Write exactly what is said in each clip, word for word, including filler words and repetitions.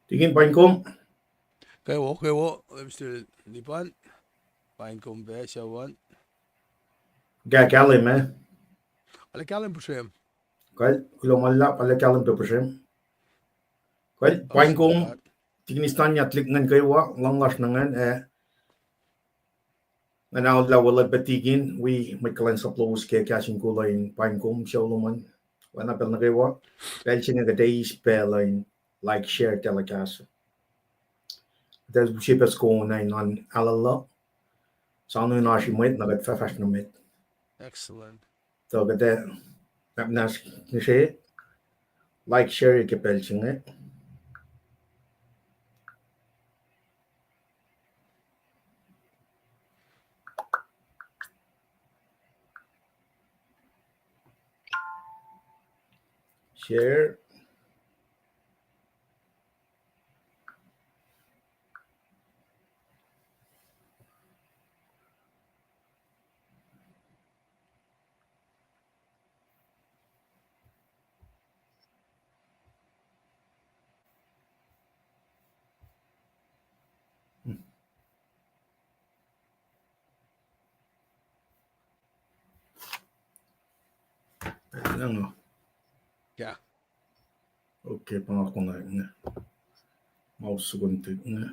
Tikin, paing kom. Kwewa, kwewa, Mister Lipan. Paing kom pac, sucu an. Ke kahlwem, eh? Arlac kahlwem pihsrem. Kal, kuloh ma luhlahp, arlac kahlwem pac pihsrem. Kal, paing kom, Tikin Stanyat, lihk ngan kwewa, luhngse lasr nuh ngan, eh, ngan aollah welul pac Tikin, wi mwet kuhlwacnsap lowos ke kahs in kuloh in paing kom, sucu lom an. Oacna pacl nuh kwewa, pacl se inge kuht eis pacl uh in like, share, telecast. Kuht ac use pac soko na in oan alu luhk. Soano in oasr mwet, na kuht fahfahsr nuh met. Excellent. Tuh kuht ac nahpnahs ngihsre, like, share ke pacl se inge. Share. Lang o. Yeah. Okay, pa nga kona inge. Ma us sukun tuh inge.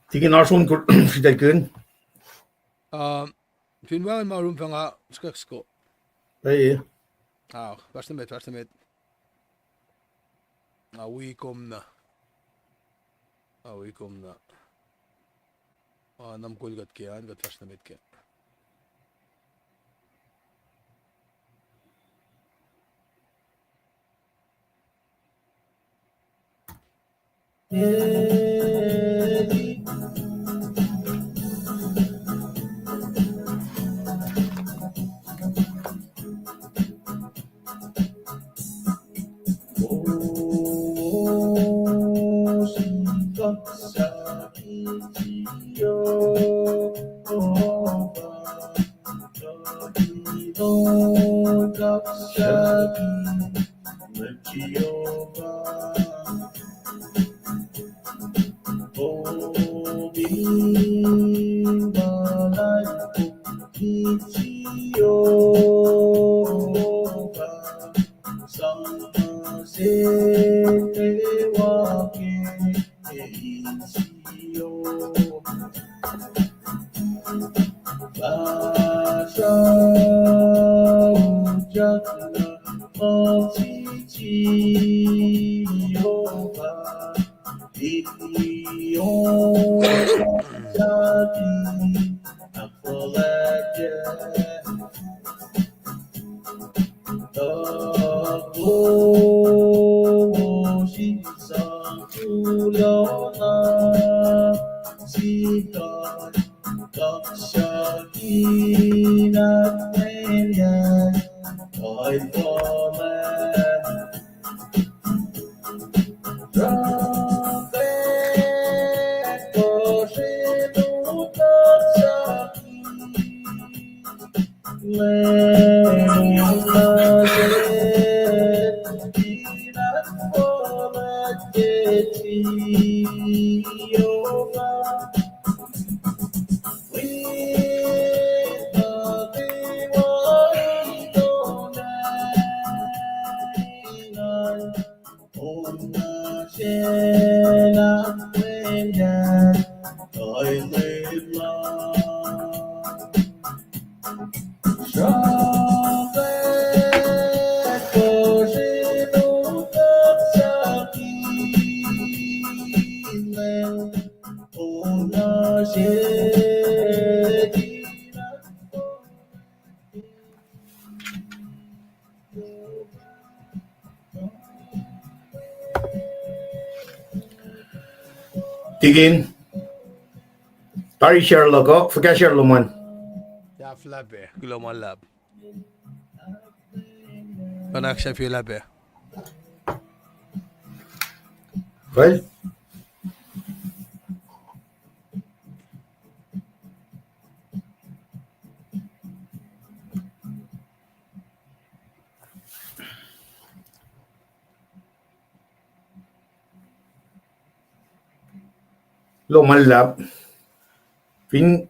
Tikin, oasr on sritacl kihn? Um, fin wacngihn ma rum fah nga sukwack soko. Ei. Ah, fahsr nuh met, fahsr nuh met. Nga wi kom na. Nga wi kom na. Ah, na mukul kuht ke an, kuht fahsr nuh met ke. Tikin, tari share luhk uh, fuhkah share lom an? Sahflah pac, kuloh ma luhlahp. Pacna sahflah pac. Well, Kuloh ma luhlahp. Fin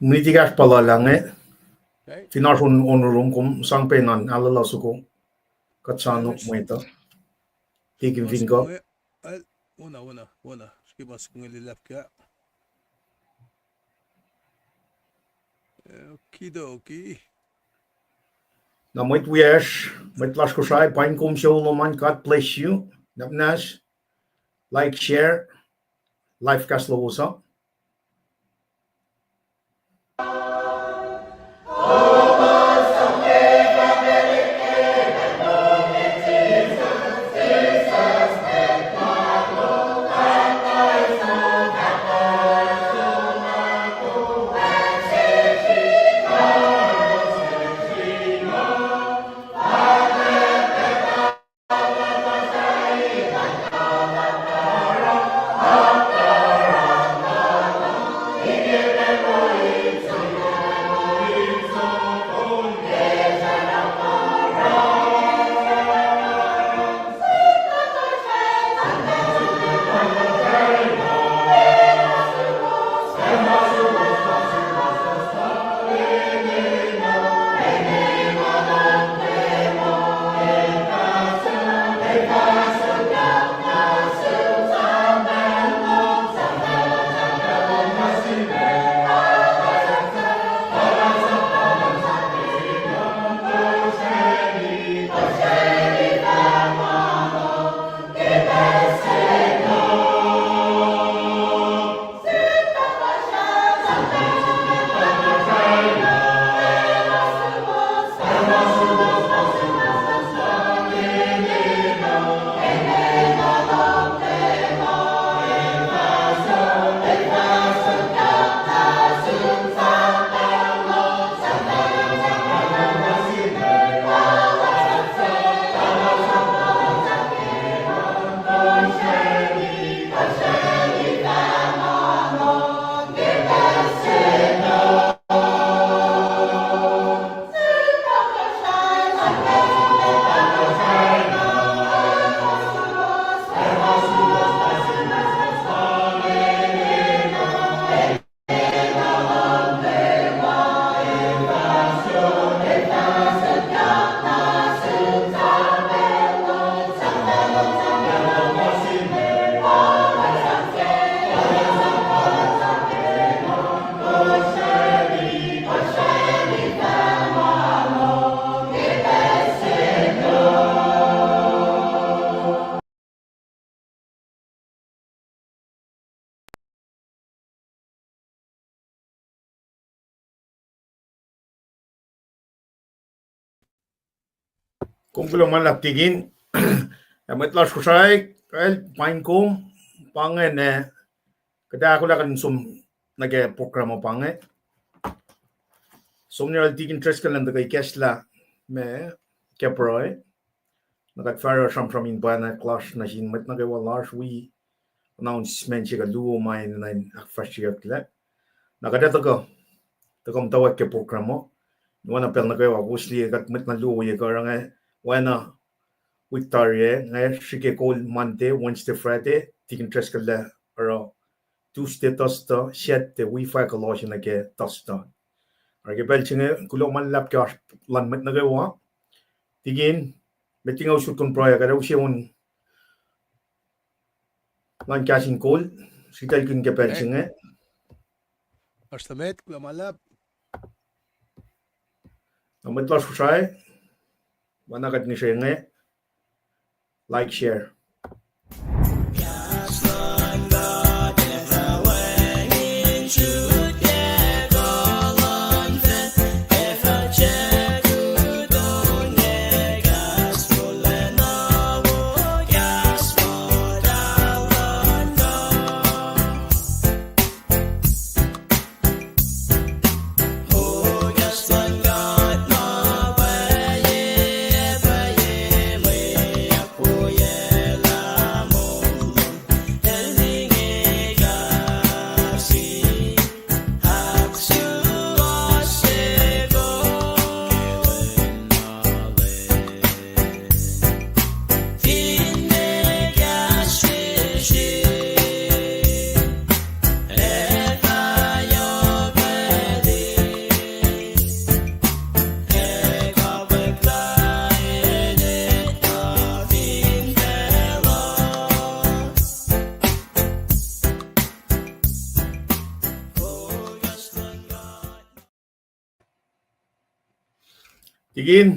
minit ekahsr pa luhlah inge, fin oasr on, on room, kom sang pac na aluhluh soko. Kuht soano mwet uh. Tikin fin kuh. Ona, ona, ona. Srihke ma soko inge luhlahp kac. Okie dokie. Na mwet wiyacsr, mwet lasr Kosrae, paing kom sucu lom an, God bless you. Nwacsnwacs, like, share, live cast lowos uh. Kom kuloh ma luhlahp tikin. Ac mwet lasr Kosrae, el paing kom, pa inge na, kuht ahkolah kuht in som nuh ke program uh pa inge. Som nuh yohrohl Tikin Driscoll in tuhkuh ikacslah ma ke pruhe. Na kuht fahsr sramsram in pwacnwacng lasr nuh sin mwet nuh kwewa lasr wi announcement se kuh luo ma enenuh in ahkfahsryeyucklac. Na kuht ac tuhkuh, tuhkuh muhtwacwacack ke program uh. Oacna pacl nuh kwewa, kowos liye kuht mwet na luo, oacna wik tari ah, nga srihke kol Monday, Wednesday, Friday, Tikin Driscoll lah oruh Tuesday, Thursday, Saturday, wi fahk kuh lohsr nuh ke Thursday. Oruh ke pacl se inge, kuloh ma luhlahp ke oasr luhn mwet nuh kwewa. Tikin, met liki nga usot kom pruhe, kuht ac use on luhn kahs in kol, sritaclkihn ke pacl se inge. Oasr tuh met, kuloh ma luhlahp. Na mwet lasr Kosrae, ma na kuht ngihsre inge, like, share. Tikin,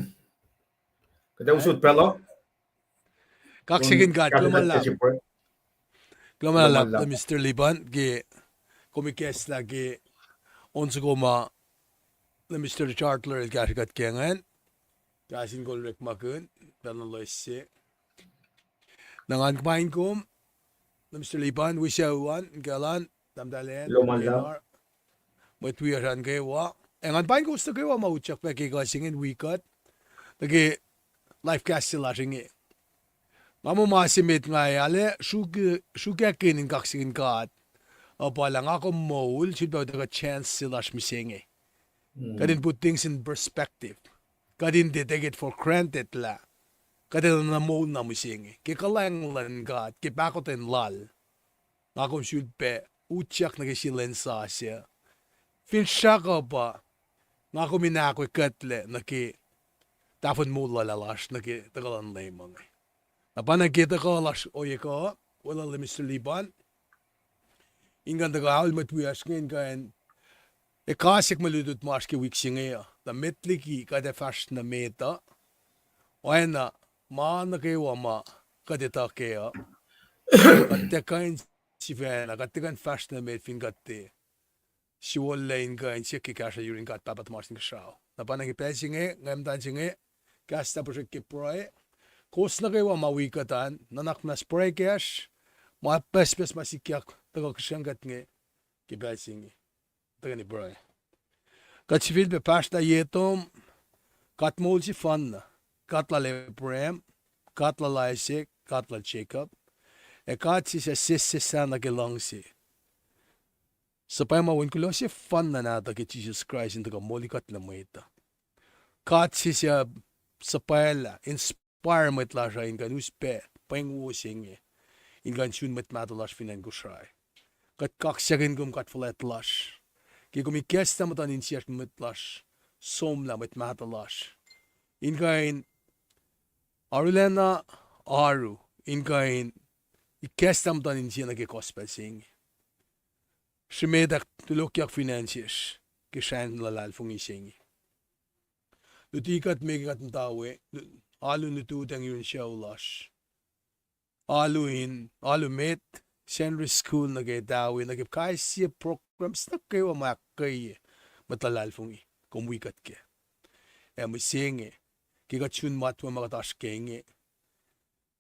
kuht ac usot pacl uh. Kaksakihn God, kuloh ma luhlahp. Kuloh ma luhlahp lah Mister Liban ke kom ikacslah ke on soko ma lah Mister Chartler el kahsrwe kuht ke ingacn. Kahs in kol orekmakihn pacl na loes se. Na ngan paing kom, Mister Liban, wi sucu an, inkacl an, tahmtahel an, mwet wiyacsr an kwewa. Ac ngan paing kowos nuh kwewa ma utyak pac ke ekuh se inge in wi kuht nuh ke live cast se lasr inge. Nga muh ma se met nga ac arlac sruhk-, sruhkwackihn in kaksakihn God uh pa lah nga kom moul, sifilpac utuckuh chance se lasr mihsenge. Kuht in put things in perspective. Kuht in tiac take it for granted lah kuht enenuh moul na mihsenge ke kuhlwacng luhn God, ke pahkotwen Lal. Nga kom sifilpac utyak nuh ke sie lwen sasuc. Finsrak uh pa nga kom in ahkoekuhtlac nuh ke tahfuhn moul lula lasr nuh ke tuhkuh luhn Leum inge. Na pa na ke tuhkuh lasr ohiyac kuh, weluhl Mister Liban, in kuh in tuhkuh aol mwet wiyacsr inge in kuh in ekacsek mwe lutlut ma oasr ke wik se inge uh, tuh met liki kuht ac fahsr nuh met uh, oacna ma nuh kwewa ma kuht etuh kac uh, kuht tiac kuh in sifacna, kuht tiac kuh in fahsr nuh met fin kuht tiac suwohllac in kuh in siyuck ke kahsruh yurin God Pahpah tuhmasr Inkuhsrao. Na pa na ke pacl se inge, Ngwacm muhtahl se inge, kahs na puhsrek ke pruhe. Kowos nuh kwewa ma wi kuht an, nuhnak muhnahs pruhe kacsr, ma pucspucs ma sikyak tuhkuh kihsreng kuht inge ke pacl se inge. Tuhkweni pruhe. Kuht sifilpac pahsr na ye tom, God moul sefanna, God lal Abraham, God lal Isaac, God lal Jacob, ac God se suc sesseslah nuh ke luhngse. Suhpwacma wen kuloh sefanna nahtuh ke Jisus Kraist in tuhkuh molikuhtlac mwet uh. God se suc suhpwaclah, inspire mwet lasr uh in kuh in us pac pweng wo se inge, in kuh in sun mwet mahtuh lasr fin acn Kosrae. Kuht kaksakihn kom God fuhlwact lasr, ke kom ikacslah muhtuhn insiyacsr mwet lasr, somlah mwet mahtuh lasr, in kuh in arulacna oaru, in kuh in ikacslah muhtuhn insiyac nuh ke gospel se inge. Srimetak tulokyak fin acn sesr ke srahn luhlahlfongi se inge. Luti kuht me ke kuht muhta we, alu in lututacng yurin sucu lasr. Alu in, alu met, Sunday school nuh ke tawi, nuh ke kais sie programs nuh kwewa ma ahkkweye mwet luhlahlfongi, kom wi kuht kac. Ac mihsenge, ke kuht sun matwac ma kuht oasr ke inge,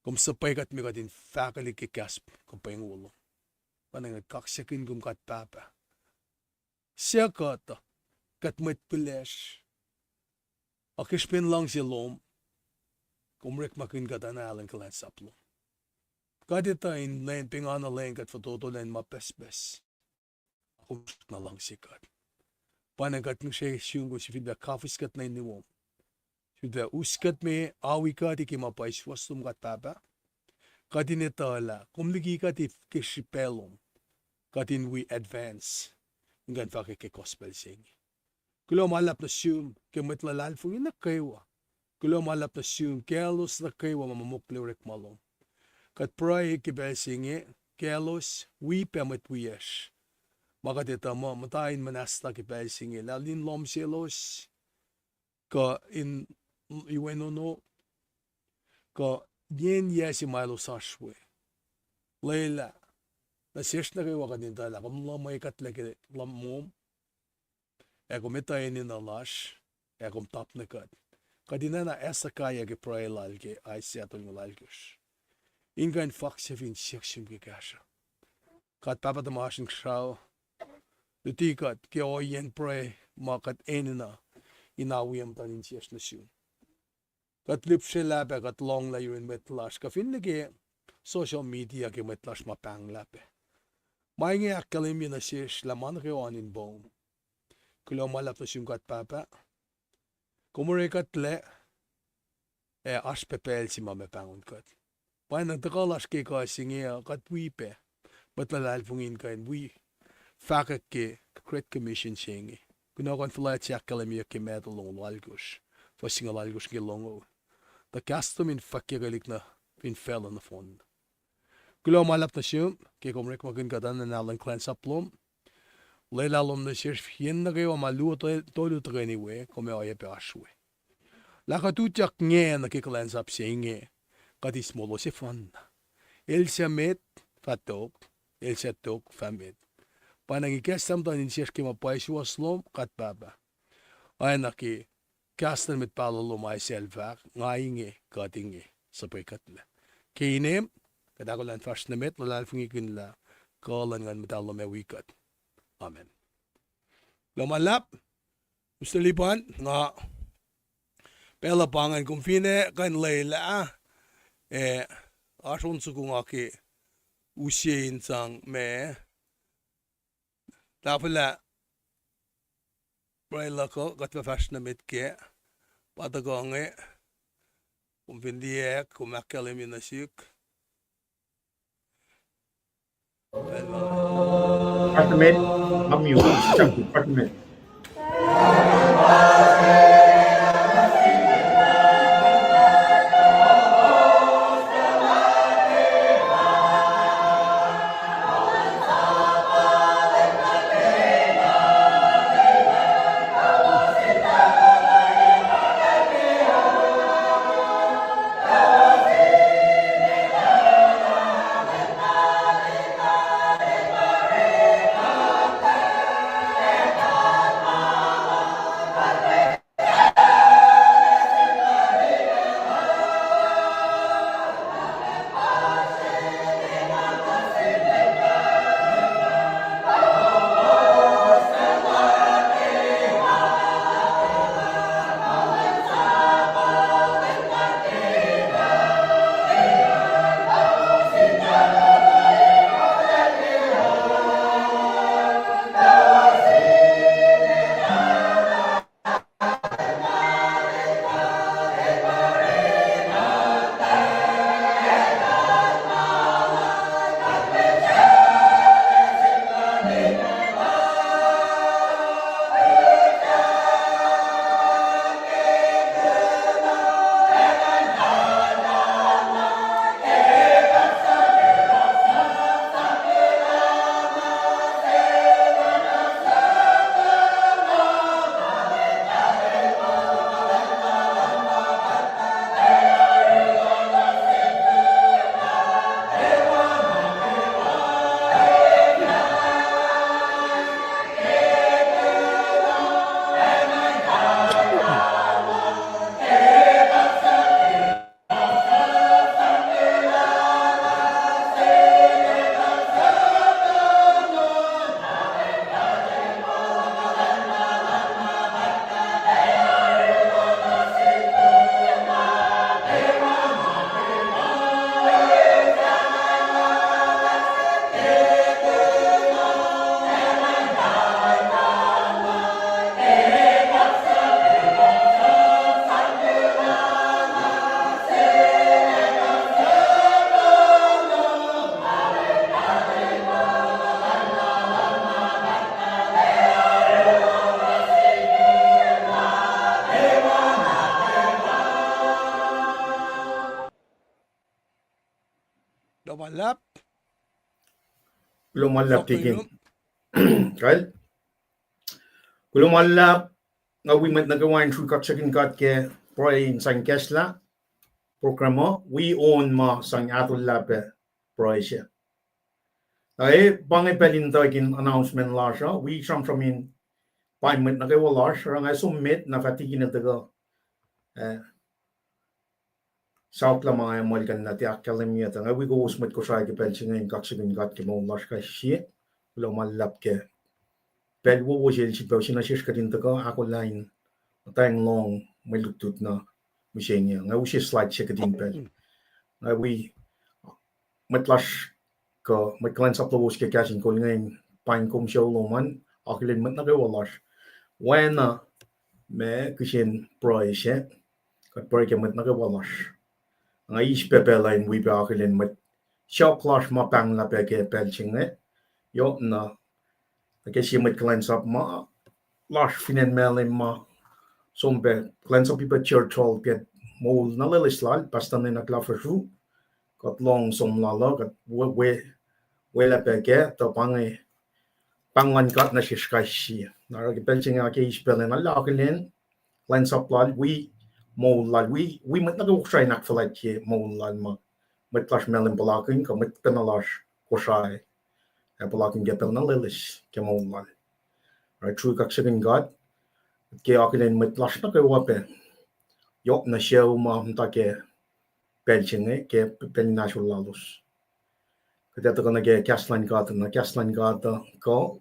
kom suhpwac kuht me kuht in fahkwelihk ke kahs kuh pweng wo lom. Pa na kuht kaksakihn kom God Pahpah. Suc kuht uh, kuht mwet pihlesr, a ke srihpen luhngse lom, kom orekmakihn kuht ana alu in kuhlwacnsap lom. Kuht etuh in lwen, pengana lwen kuht fototo lwen ma pucspucs, a kom srackna luhngse kuht. Pa na kuht ngihsre sum kom sifilpac kafis kuht nuh in niwom. Sifilpac us kuht me, awi kuht ke ma pwacye suwohs lom God Pahpah. Kuht in etuh lah kom liki kuht ke srihpac lom, kuht in wi advance in kuh in fahkwack ke gospel se inge. Kuloh ma luhlahp nuh sum ke mwet luhlahlfongi nuh kwewa. Kuloh ma luhlahp nuh sum kaclos nuh kwewa ma mokle orekma lom. Kuht pruhe ke pacl se inge, kaclos wi pac mwet wiyacsr ma kuht etuh muh muhta in muhnahslah ke pacl se inge, lah in lohm selos, kuh in iwen ono, kuh yen yac se ma elos oasr we. Lwelah nuh sesr nuh kwewa kuht in etuh lah kom luhmwekuhtlac ke luhmwom, ac kom etuh enenuh lasr, ac kom top nuh kuht. Kuht in oacna Hezekiah ke pruhe lal ke Isaiah tolngoul oalkosr, in kuh in fakse fin siyuck sum ke kahsruh. God Pahpah tuhmasr Inkuhsrao, luti kuht ke ohiyacn pruhe ma kuht enenuh in awi muhtuhn insiyacsr nuh sum. Kuht lihpsrelah pac kuht lohnglah yurin mwet lasr kuh finne ke social media ke mwet lasr ma pahnglah pac. Ma inge ahkkahlwemye nuh sesr lah ma nuh kwewa oan in poum. Kuloh ma luhlahp nuh sum God Pahpah. Kom orekuhtlac, ac oasr pac pacl se ma ma pahngon kuht. Pwacyena tuhkuh lasr ke ekuh se inge uh kuht wi pac mwet luhlahlfongi in kuh in wi fahkwack ke Great Commission se inge. Kunohkohn fuhlwact se ahkkahlwemyeyuck ke Matthew longoul oalkosr, fuhs singucul oalkosr ke longoul. Tuh kahs lom in fwackyuckelihk nuh fin facluh nohfohn. Kuloh ma luhlahp nuh sum ke kom orekmakihn kuht an in alu in kuhlwacnsap lom. Lwelah lom nuh sesr yen nuh kwewa ma luo to-, tolu tuhkweni we, kom ac oacyacpac oasr we. lah kuht utyak ngac nuh ke kuhlwacnsap se inge, kuht eis molo sefanna. El suc met, fah tok, el suc tok, fah met. Pa na ke kahs muhtahl in sesr ke ma pwacye suwohs lom, kuht Pahpah. Oacna ke kahs luhn mwet pahluh lom Isaiah el fahk, nga inge, kuht inge, suhpwekuhtlac. Ke inem, kuht ahkolah in fahsr nuh met, luhlahlfongi kihn lah kuh luhn Nguhn Muhtahl lom ac wi kuht. Amen. Lohm an lap, Mister Lipan, nga pacl uh pa ingacn kom finne kuh in lwelah, ah, oasr on soko nga ke use in sang ma tahfwelah pruhe luhk uh, kuht fah fahsr nuh met kac, pa tuhkuh inge, kom fin liye, kom ahkkahlwemye nuh sihk. Pastor Matt, unmute. Thank you, Pastor Matt. Lohm an luhlahp. Kuloh ma luhlahp, Deacon. Kal. Kuloh ma luhlahp, nga wi mwet nuh kwewa in sruhk kaksakihn God ke pruhe in sang kahslah program uh, wi on ma sang ahtolah pac pruhe se. Na e pa inge pacl in tuh in announcement lasr uh, wi sramsram in paing mwet nuh kwewa lasr, oruh nga som met na fah tikina tuhkuh, eh, South Lama ac Molkan na tiac ahkkahlwemye tuh nga wi kowos mwet Kosrae ke pacl se inge in kaksakihn God ke moul lasr kais sie. Kuloh ma luhlahp ke pacl wowo se el sifilpac use nuh sesr kuht in tuhkuh ahkolah in muhtweng lohng mwe lutlut na mihsenge. Nga use slide se kuht in pacl. Nga wi mwet lasr kuh mwet kuhlwacnsap lowos ke kahs in kol inge in paing kom sucu lom an, akihlen mwet nuh kwewa lasr. Oacna ma kihsen pruhe se, kuht pruhe ke mwet nuh kwewa lasr. Nga eis pac pacl uh in wi pac akihlen mwet sacohk lasr ma pahnglah pac ke pacl se inge. Yohk na, nuh ke sie mwet kuhlwacnsap ma lasr fin acn Malem ma som pac kuhlwacnsapuh pac church hall ke moul na loeloes lal, Pastor Nenak Lafasru, kuht lohng som lal uh, kuht we, we, welah pac kac, tuh pa inge pahng luhn God nuh sesr kais sie. Na oruh ke pacl se inge nga ke eis pacl in arlac akihlen kuhlwacnsap lal, wi moul lal, wi, wi mwet nuh kwewa Kosrae in ahkfuhlwactye moul lal ma mwet lasr Malem puhlakihn kuh mwet pacna lasr Kosrae ac puhlakihn ke pacl na loeloes ke moul lal. Oruh truly kaksakihn God ke akihlen mwet lasr nuh kwewa pac yohk nuh sucu ma muhta ke pacl se inge ke pacl in ahsor lalos. Kuht ac tuhkuh nuh ke kahs luhn God, na kahs luhn God uh kuh,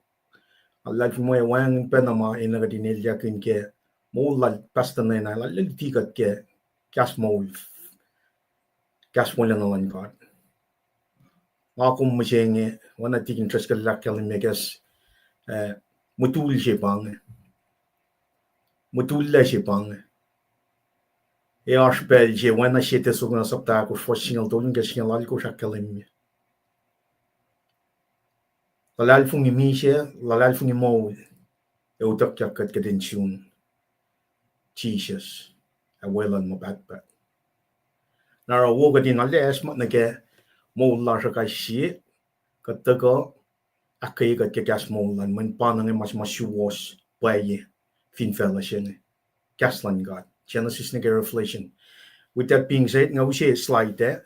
luhlahlfongi mwe wacngihn pacna ma enenuh kuht in elyahkihn ke moul lal Pastor Nena, lal luti kuht ke kahs moul, kahs wolacna luhn God. Nga kom mihsenge, oacna Tikin Driscoll el ahkkahlwemye kahs, eh, mutul se pa inge. Mutullac se pa inge. Ac oasr pacl se oacna Sie Tesalonika sapta ahkosr fuhs singucul tolu nuh ke singucul alkosr ahkkahlwemye, luhlahlfongi misac, luhlahlfongi moul, ac utuckyak kuht kuht in sun Jisus ac weluhl ma pahtpaht. Na oruh wo kuht in alu acsmak nuh ke moul lasr uh kais sie, kuht tuhkuh ahkkweye kuht ke kahs moul lal, mweyen pa inge ma, ma suwohs pwacye fin facluh se inge. Kahs luhn God, Genesis nuh ke Revelation. With that being said, nga use slide ac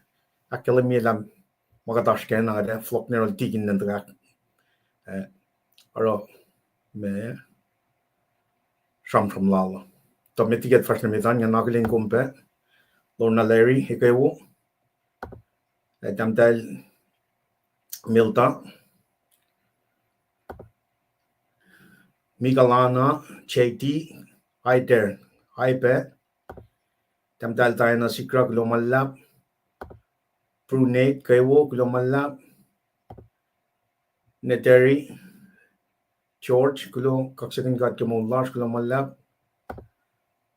ahkkahlwemye lah ma kuht oasr kac na kuht ac fohlohk nuh yohrohl Tikin in tuhkuh, eh, oruh ma sramsram lal uh. Tuh met liki kuht fahsr nuh met an, nga akihlen kom pac, Lorna, Larry, eke wo, ac tahmtahel Milta, Mikalana, J T, Aider, Aipac, tahmtahel Diana Sikra, kuloh ma luhlahp, Brunette, kewo, kuloh ma luhlahp, Neteri, George, kuloh, kaksakihn God ke moul lasr, kuloh ma luhlahp.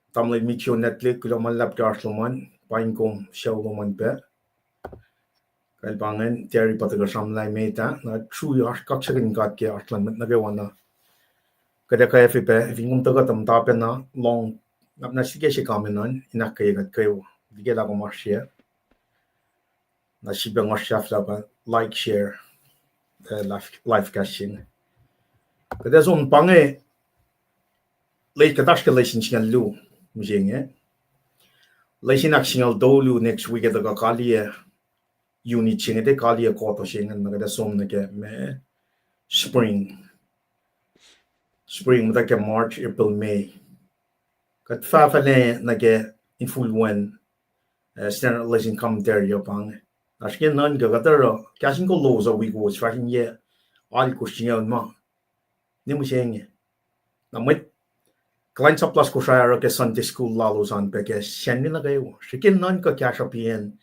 Tamuhlwel Mitchell Netlik, kuloh ma luhlahp ke oasr lom an, paing kom sucu lom an pac. Kal pa ingacn, Terry pa tuhkuh sramlah met ah, na truly oasr kaksakihn God ke oasr luhn mwet nuh kwewa na. Kuht ac kwacfe pac fin kom tuhkuh tuh muhta pacna lohng, na srihke se comment an in ahkkweye kuht kwewa. Liki lah kom oasr sie. Na srihpac ngoasr sahflah pa like, share, eh, live, live cast se inge. Kuht ac som pa inge, le-, kuht oasr ke lesin singucul luo mihsenge. Lesin ahksingucul tolu next week ac tuhkuh kaliyac unit se inge, tiac kaliyac koto se inge, na kuht ac som nuh ke ma spring. Spring, muhta ke March, April, May. Kuht fahfahlac nuh ke infulwen, eh, standard lesson commentary uh pa inge. Na srihke nuhnkuh kuht oruh kahs in kol lowos uh wi kowos fahsr in yac alkosr singucul ma ne mihsenge. Na mwet kuhlwacnsap lasr Kosrae oruh ke Sunday school lalos an pac ke Sacnri nuh kwewa. Srihke nuhnkuh kahsruh pian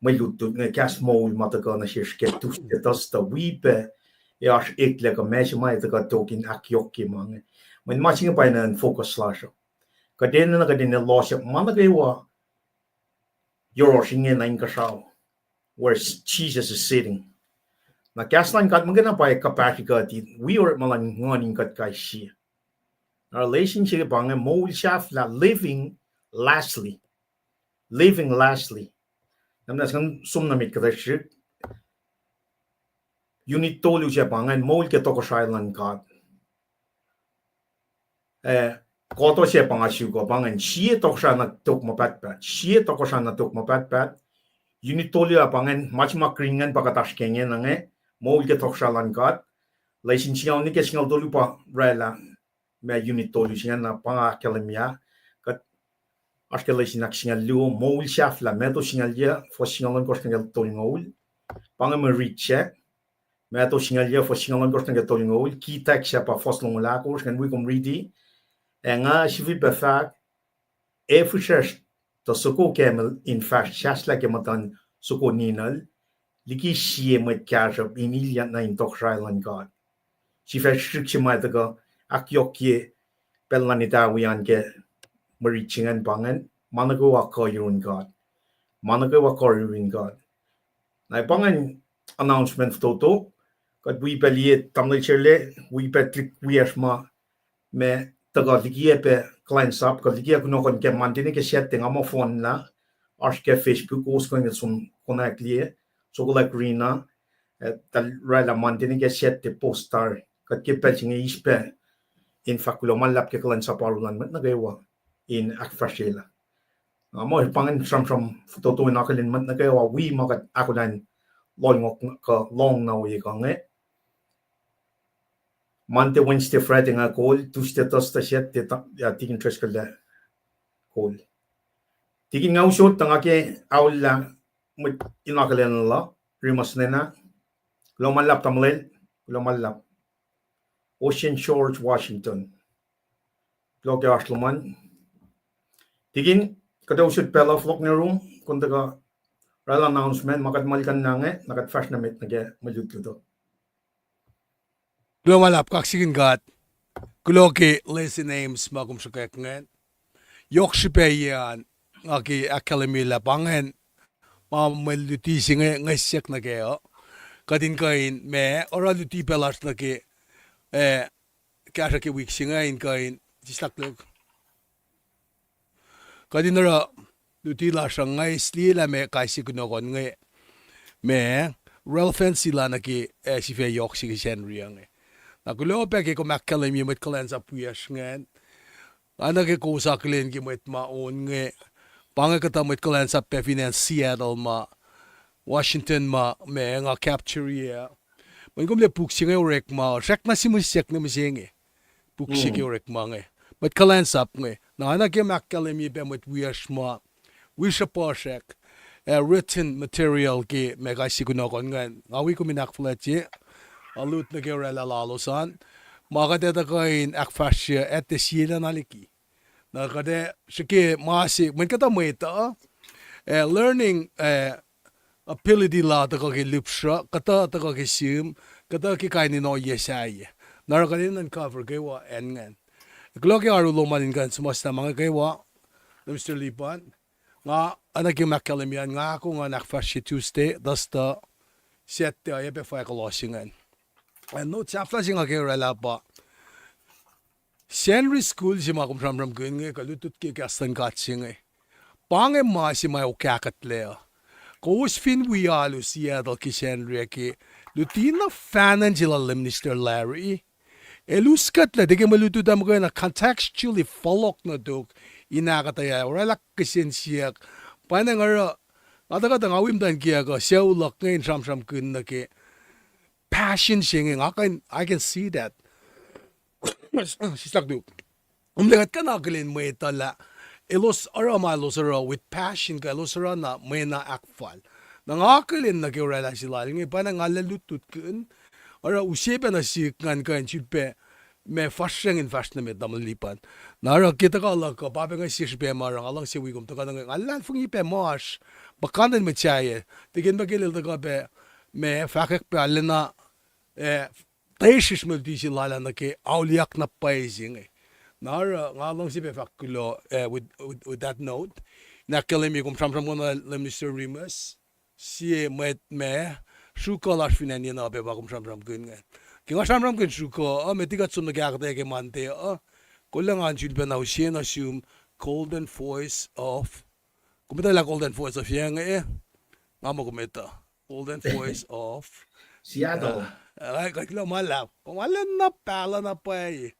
mwe lutlut inge, kahs moul ma tuhkuh nuh sesr ke Tuesday, Thursday, wi pac ac oasr eklac kuh ma se ma ac tuhkuh tok in ahkyohkye ma inge. Mweyen ma se inge pa enenuh in focus lasr uh. Kuht enenuh, kuht enenuh lohsyak ma nuh kwewa yohrohsr ingena inkuhsrao, where Jesus is sitting. Na kahs luhn God muhkwena pa kuhpahsri kuht in wi orekma luhn nguhn in kuht kais sie. Na lesin se pa inge, moul sahflah, living lastly. Living lastly. Na muhnahs ngan som nuh met kuhtuh srihk. Unit tolu se pa ingacn, moul ke tohkohsrahi luhn God. Eh, koto se pa nga suk uh pa ingacn, sie tohkohsrahi na tok ma pahtpaht. Sie tohkohsrahi na tok ma pahtpaht. Unit tolu ah pa ingacn, ma se ma green ingacn pa kuht oasr ke ingena inge, moul ke tohkohsrahi luhn God. Lesin singucul nuh ke singucul tolu pa oraclah ma unit tolu se ingacn, na pa nga ahkkahlwemye. Kuht oasr ke lesin ahksingucul luo, moul sahflah, Matthew singucul yac, fuhs singucul ohnkohsr nuh ke tolngoul. Pa inge mwe rit sac, Matthew singucul yac, fuhs singucul ohnkohsr nuh ke tolngoul. Key text sac pa fuhs longoul ahkosr, ngan wi kom riti. Ac nga sifilpac fahk, ac fihsracsr tuh soko camel in fahsr sahslah ke muhtuhn soko ninuhl, liki sie mwet kahsruhp in ilyak nuh in tohkohsrahi luhn God. Sifac srihsrihk se ma tuhkuh ahkyohkye pacl luhn etawi an ke mwe rit se ingacn pa ingacn, ma nuh kwewa kuh yurin God. Ma nuhkwewa kuh yurin God. Na pa ingacn announcement fototo, kuht wi pac liye tamuhlwel Serle, wi pac tuhlihk wiyacsr ma, ma tuhkuh likiyac pac kuhlwacnsap, kuh likiyac kunohkohn ke Monday nuh ke Saturday, nga muh fohnlah, oasr ke Facebook, kowos kuh in som konwacack liye, sokolack Rina, eh, tahl oraclah Monday nuh ke Saturday post tari, kuht ke pacl se inge eis pac in fahk kuloh ma luhlahp ke kuhlwacnsap oaru luhn mwet nuh kwewa in ahkfahsryelah. Na muh pa ingacn sramsram fototo in akihlen mwet nuh kwewa wi ma kuht ahkolah in lohngohk kuh lohng na wi kuh inge. Monday, Wednesday, Friday nga kol, Tuesday, Thursday, Saturday, ta-, ya, tikin Driscoll ah kol. Tikin nga usot tuh nga ke aollah mwet in akihlen la, Remus Nena. Kuloh ma luhlahp tamuhlwel, kuloh ma luhlahp. Ocean Shores, Washington. Kuloh ke oasr lom an. Tikin, kuht ac usot pacl uh fohlohk nuh yurum, kom tuhkuh orwaclah announcement ma kuht muhlkuhnlah inge, na kuht fahsr nuh met nuh ke mwe lutlut uh. Kuloh ma luhlahp, kaksakihn God. Kuloh ke Lacy Names ma kom sruhkwack ingacn. Yohk srihpac an, nga ke ahkkahlwemye lah pa ingacn ma mwe luti se inge nga siyuck nuh kac uh. Kuht in kuh in ma oruh luti pac lasr nuh ke, eh, kahsruh ke wik se inge in kuh in, sislah luhk. Kuht in oruh luti lasr uh nga sliyelah ma kais sie kunohkohn inge, ma relevancy la nuh ke, eh, sifac yohk se ke Sacnri uh inge. Na kuloh pac ke kom ahkkahlwemye mwet kuhlwacnsap wiyacsr ingacn. Nga nuh ke kowos akihlen ke mwet ma on inge, pa inge kuhtuh mwet kuhlwacnsap pac fin acn Seattle ma, Washington ma, ma nga capture-ye. Mweyen kom liye puk se inge orekma, srackna sihmihs siyuck nuh mihsenge. Puk se ke orekma inge. Mwet kuhlwacnsap inge. Na nga nuh ke ma ahkkahlwemye pac mwet wiyacsr ma wi sruhpuhsrak, eh, written material ke ma kais sie kunohkohn ingacn. Nga wi kom in ahkfuhlwactye, alut nuh ke orwaclah lalos an. Ma kuht ac tuhkuh in ahkfahsrye, etuh sie lwen liki. Na kuht ac srihke ma se, mweyen kuhtuh mwet uh, eh, learning, eh, ability la tuhkuh ke lihpsruh, kuhtuh tuhkuh ke sihm, kuhtuh ke kain in ohiyac sahyac. Na oruh kuht in uncover kwewa acn ingacn. Kuloh ke oaru lom an in kuh in suhmuhslah ma inge kwewa, Minister Lipan. Nga, oacna ke ma ahkkahlwemye an, nga ahkoo ngan ahkfahsrye Tuesday, Thursday, Saturday, oacyacpac fahk kuloh se ingacn. Ac note sahflah se nga ke orwaclah pa Sacnri school se ma kom sramsramkihn inge, kuh lutlut ke kahs luhn God se inge. Pa inge ma se ma okahkuhtlac uh. Kowos fin wi alu Seattle ke Sacnri uh ke luti na fahnan se lal Minister Larry, el uskuhtlac, tiac ke mwe lutlut uh muhkwena, contextually fohlohk nuh tok in ahkuhtweyac, orwaclah kihsen siyuck. Pa inge nga oruh, nga tuhkuh tuh nga wi muhtwacn kiyuhk uh, sucu luhk inge in sramsramkihn nuh ke passion se inge, nga kuh in, I can see that. Sislah luhk. Kom liye kuht kuh na akihlen mwet uh lah elos oruh ma elos oruh with passion, kuh elos oruh na mwe na ahkfal. Na nga akihlen nuh ke orwaclah se lal inge, pa na nga lutlutkihn, oruh use pac nuh sihk ngan kuh in sulpac ma fahsracng in fahsr nuh met, tamuhlwel Lipan. Na oruh ke tuhkuh luhk uh, pa pac inge sie srihpac ma oruh nga luhngse wi kom tuhkuh nuh inge, nga luhlahlfongi pac ma oasr, puhkantwen mwet sahyac, tikin ma ke lel tuhkuh pac ma fahkwack pac arulacna, eh, tesrihsr mel tisi lal ah nuh ke auliyak na pwacye se inge. Na oruh nga luhngse pac fahk kuloh, eh, with, with, with that note, in ahkkahlwemye kom sramsramkihn lah Minister Remus, sie mwet ma sruhkuh lasr fin acn yen uh pac ma kom sramsramkihn ingacn. Ke nga sramsramkihn sruhkuh uh, met liki kuht som nuh ke ahkuhtweyac ke Monday uh, kolla ngan sulpac na use nuh sum Golden Voice of, kom etuh lah Golden Voice of inge, eh? Nga muh kom etuh Golden Voice of Seattle. Kuloh ma luhlahp. Kom arulacna pahluh na pwacye.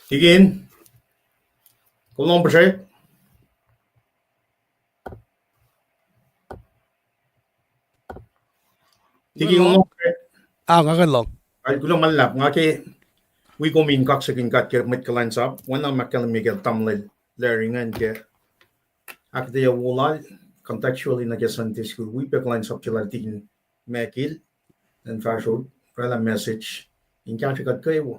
Tikin, kom lohng puhsrek? Tikin, kom lohng puhsrek? Ah, nga kuh in lohng. Al, kuloh ma luhlahp, nga ke wi kom in kaksakihn God ke mwet kuhlwacnsap, oacna ma ahkkahlwemye ke tamuhlwel Larry ingacn ke ahkuhtweyac wo lal, contextually nuh ke Sunday school, wi pac kuhlwacnsap se lal Tikin Michael, in fahsrot, oraclah message in kahsre kuht kwewa.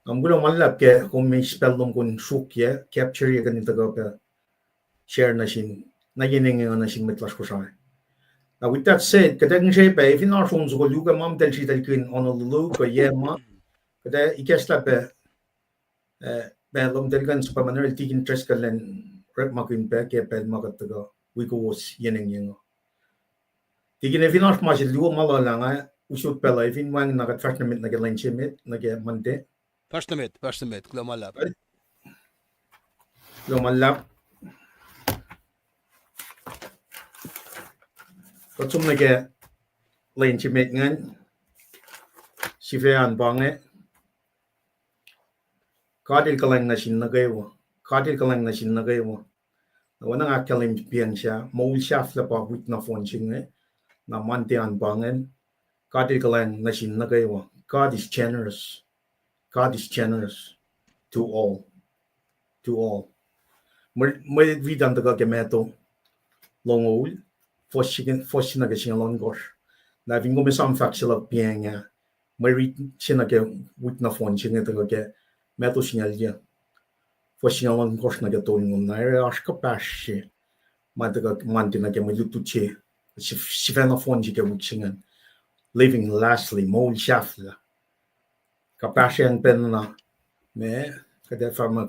Nga kuloh ma luhlahp ke kom eis pacl lom kom sruokyac, capture-ye kuh in tuhkuh pac share nuh sin, na yen engyeng nuh sin mwet lasr Kosrae. Na with that said, kuht ac ngihsre pac, fin oasr on soko luo kuh ma muhtahl sritaclkihn Honolulu kuh yac ma, kuht ac ikacslah pac, eh, pac lom tahl kuh in suhpwacma nuh sel Tikin Driscoll elan orekmakihn pac ke pacl ma kuht tuhkuh wi kowos yen engyeng uh. Tikin, fin oasr ma se luo ma luhlah nga usot pacl uh, fin wacngihn na kuht fahsr nuh met nuh ke lwen se met nuh ke Monday. Fahsr nuh met, fahsr nuh met, kuloh ma luhlahp. Kuloh ma luhlahp. Kuht som nuh ke lwen se met ingacn, sifac an pa inge. God El kuhlwacng nuh sin nuh kwewa. God El kuhlwacng nuh sin nuh kwewa. Na oacna nga ahkkahlwemye pacl se, moul sahflah pa wik nohfohn se inge, na Monday an pa ingacn. God El kuhlwacng nuh sin nuh kwewa. God is generous. God is generous to all. To all. Mwe, mwe riti an tuhkuh ke Matthew longoul, fuhs se, fuhs se nuh ke singucul ohnkohsr. Na fin kom esam fahk se luhk piacng ah, mwe riti se nuh ke wik nohfohn se inge tuhkuh ke Matthew singucul yac, fuhs singucul ohnkohsr nuh ke tolngoul. Na oruh oasr kuhpahsr se ma tuhkuh Monday nuh ke mwe lutlut se, sif-, sifacna nohfohn se ke wik se ingacn. Living lastly, moul sahflah. Kuhpahsr an pacna, ma, kuht ac fahk muh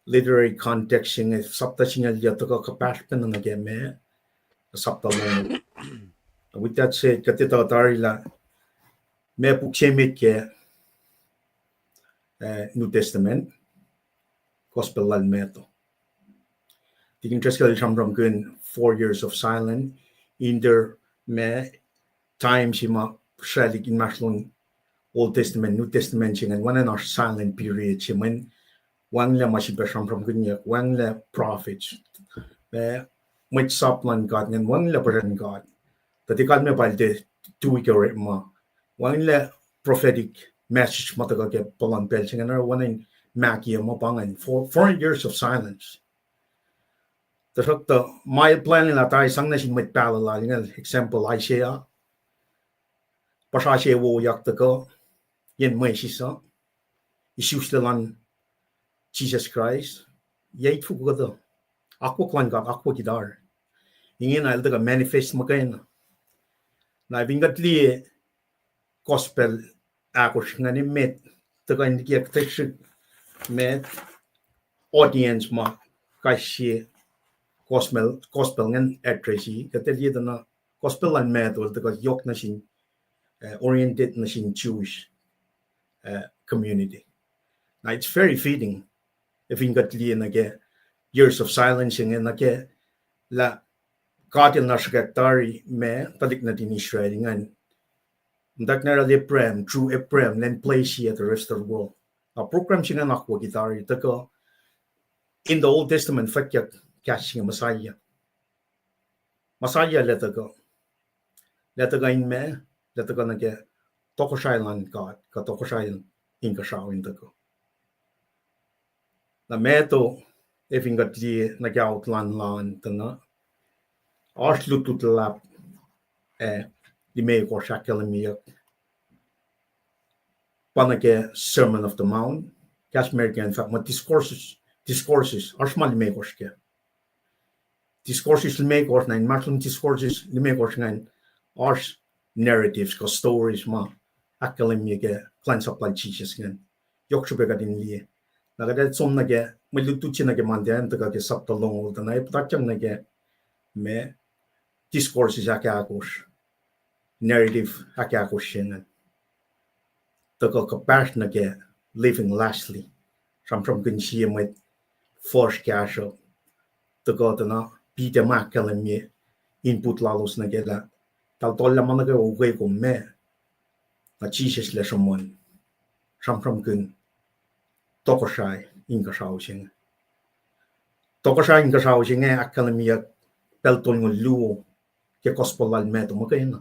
literary context se inge, sapta singucul yac tuhkuh kuhpahsr pacna nuh ke ma, sapta longoul. With that said, kuht etuh tari lah ma puk se met ke, eh, New Testament, Gospel lal Matthew. Tikin Driscoll el sramsramkihn four years of silence, in the, ma, time se ma sraclihk inmahsrlon Old Testament, New Testament se ingacn, oacna oasr silent period se mweyen wacngihnlac ma sifilpac sramsramkihnyuck, wacngihnlac prophets, ma, mwet sap luhn God ingacn, wacngihnlac puhsren God. Tuh tiac kalmac pa el tiac tui ke orekma. Wacngihnlac prophetic message ma tuhkuh ke puhlan pacl se ingacn, oruh oacna in mahkiyac ma pa ingacn, four, four years of silence. Tuhsruhktuh ma el plwacn lah tari sang nuh sin mwet pahluh lal ingacn, example Isaiah, puhsra se wowoyak tuhkuh, yen Moses uh, isuslac luhn Jisus Kraist, yac itfoko kuhtuh, akwuck luhn God akwucki tari. Ingena el tuhkuh manifest muhkwena. Na fin kuht liye gospel ahkosr ingacn emet, tuhkuh in likiyac kuhtuh srihk met audience ma kais sie gospel, gospel ingacn address-i, kuht ac liye tuh na gospel luhn Matthew el tuhkuh yohk nuh sin, eh, oriented nuh sin Jewish, eh, community. Na it's very fitting, fin kuht liye nuh ke years of silence inge nuh ke lah God el na sruhkwack tari ma tuhlihk nuhtin Israel ingacn. Muhtwacwacack na Abraham, through Abraham, then place-i at the rest of the world. Na program se ingacn akwucki tari tuhkuh in the Old Testament fwackyuck kahs se inge Messiah. Messiah el ac tuhkuh, el ac tuhkuh in ma, el ac tuhkuh nuh ke tohkohsrahi luhn God, kuh tohkohsrahi inkuhsrao in tuhkuh. Na Matthew, fin kuht liye nuh ke outline lal an tuh na, oasr lutlut luhlahp, eh, limekohsr ahkkahlwemyeyuck pa nuh ke Sermon of the Mount, kahs American fahk muh discourses, discourses, oasr ma limekohsr kac. discourses limekohsr, na inmahsrlon discourses limekohsr ingacn oasr narratives kuh stories ma ahkkahlwemye ke kuhlwacnsap lal Jisus ingacn. Yohk srihpac kuht in liye. Na kuht ac som nuh ke mwe lutlut se nuh ke Monday an tuhkuh ke sapta longoul tuh na e puhtatyang nuh ke ma discourses ahkahkosr, narrative ahkahkosr se ingacn. Tuhkuh kuhpahsr nuh ke living lastly. Sramsramkihn sie mwet fuhsr kahsruh. Tuhkuh tuh na Peter ma ahkkahlwemye input lalos nuh ke lah, tahl tohllah ma nuh kwewa ukwe kom ma, na Jisus el sruhmuhn. Sramsramkihn tohkohsrahi inkuhsrao se inge. Tohkohsrahi inkuhsrao se inge ahkkahlwemyeyuck pacl tolngoul luo ke gospel lal Matthew muhkwena.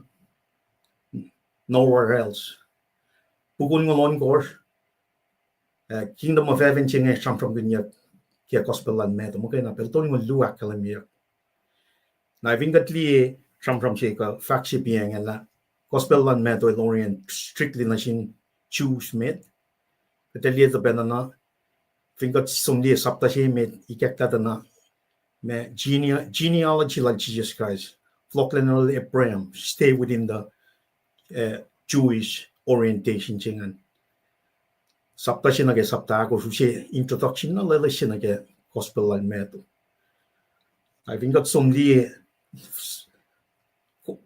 Nowhere else. Pukul ngo ohnkohsr, eh, Kingdom of Heaven se inge sramsramkihnyuck ke gospel lal Matthew muhkwena, pacl tolngoul luo ahkkahlwemyeyuck. Na fin kuht liye sramsram se kuh fahk se pa inge lah gospel lal Matthew el orient strictly nuh sin Jews met. Kuht ac liye tuh pacna na, fin kuht som liye sapta se met, ikacklah tuh na ma gene-, genealogy lal Jesus Christ, fohlohklac lal Abraham, stay within the, eh, Jewish orientation se ingacn. Sapta se nuh ke sapta ahkosr use introduction na loeloes se nuh ke gospel lal Matthew. Ac fin kuht som liye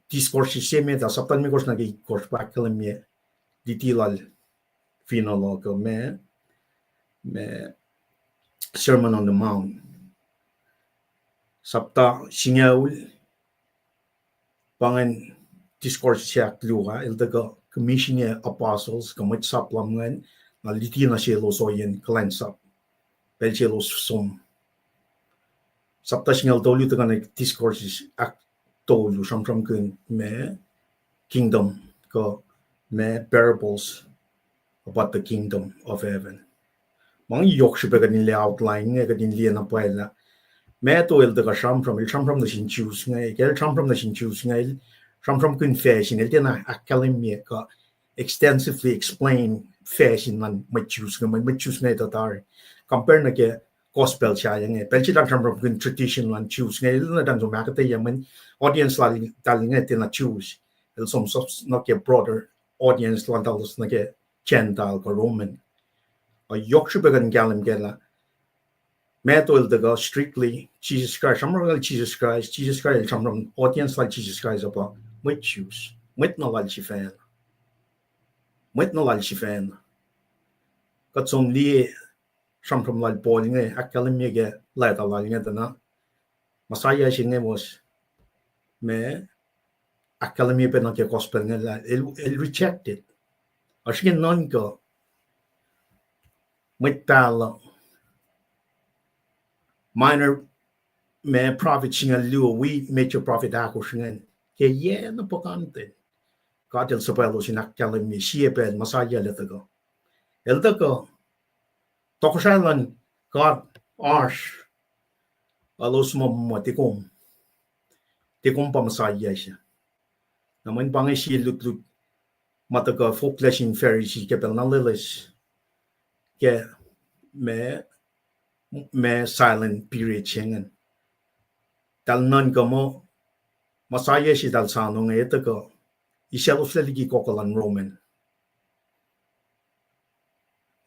discourse se met ah, sapta limekohsr nuh ke itkohsr pa ahkkahlwemye luti lal Finola kuh ma, ma Sermon on the Mount. Sapta singucul, pa ingacn discourse se ahkluo ah, el tuhkuh commission apostles kuh mwet sap lal ingacn, na luti nuh selos ohiyacn kuhlwacnsap, pacl selos som. Sapta singucul tolu tuhkuh na discourses ahktolu, sramsramkihn ma kingdom kuh ma parables about the kingdom of heaven. Ma inge yohk srihpac kuht in liye outline inge, kuht in liye na pwacye lah Matthew el tuhkuh sramsram, el sramsram nuh sin Jews inge, ke el sramsram nuh sin Jews inge, el sramsramkihn facsin, el tiacna ahkkahlwemye kuh extensively explain facsin luhn mwet Jews inge, mwet, mwet Jews inge tuh tari. Compare nuh ke gospel sahyac inge, pacl se el sramsramkihn tradition luhn Jews inge, el na tiacna som ahkuhtweyac mweyen audience lal, lal inge tiacna Jews. El som, som nuh ke broader audience lal, lalos nuh ke Gentile kuh Roman. A yohk srihpac kuht in kahlwem kac lah Matthew el tuhkuh strictly Jesus Christ, sramsram lal Jesus Christ, Jesus Christ el sramsram, audience lal Jesus Christ uh pa mwet Jews, mwet na lal sifacna. Mwet na lal sifacna. Kuht som liye sramsram lal Paul inge ahkkahlwemye ke leta lal inge tuh na Messiah se inge was ma ahkkahlwemye pac nuh ke gospel inge lah el, el rejected. Oasr ke nuhnkuh mwet pahluh, minor, ma prophet singucul luo wi major prophet ahkosr ingacn, ke yac na puhkantwen God el suhpwaclos in ahkkahlwemye sie pacl Messiah el tuhkuh. El tuhkuh, tohkohsrahi luhn God oasr, elos muh, muh tiac kom, tiac kom pa Messiah se. Na mweyen pa inge sie lutlut ma tuhkuh fohlohklac sin Pharisee ke pacl na loeloes ke ma, ma silent period se ingacn. Tahl nuhnkuh muh Messiah se tahl soano inge tuhkuh isacloslah liki kokoa luhn Roman.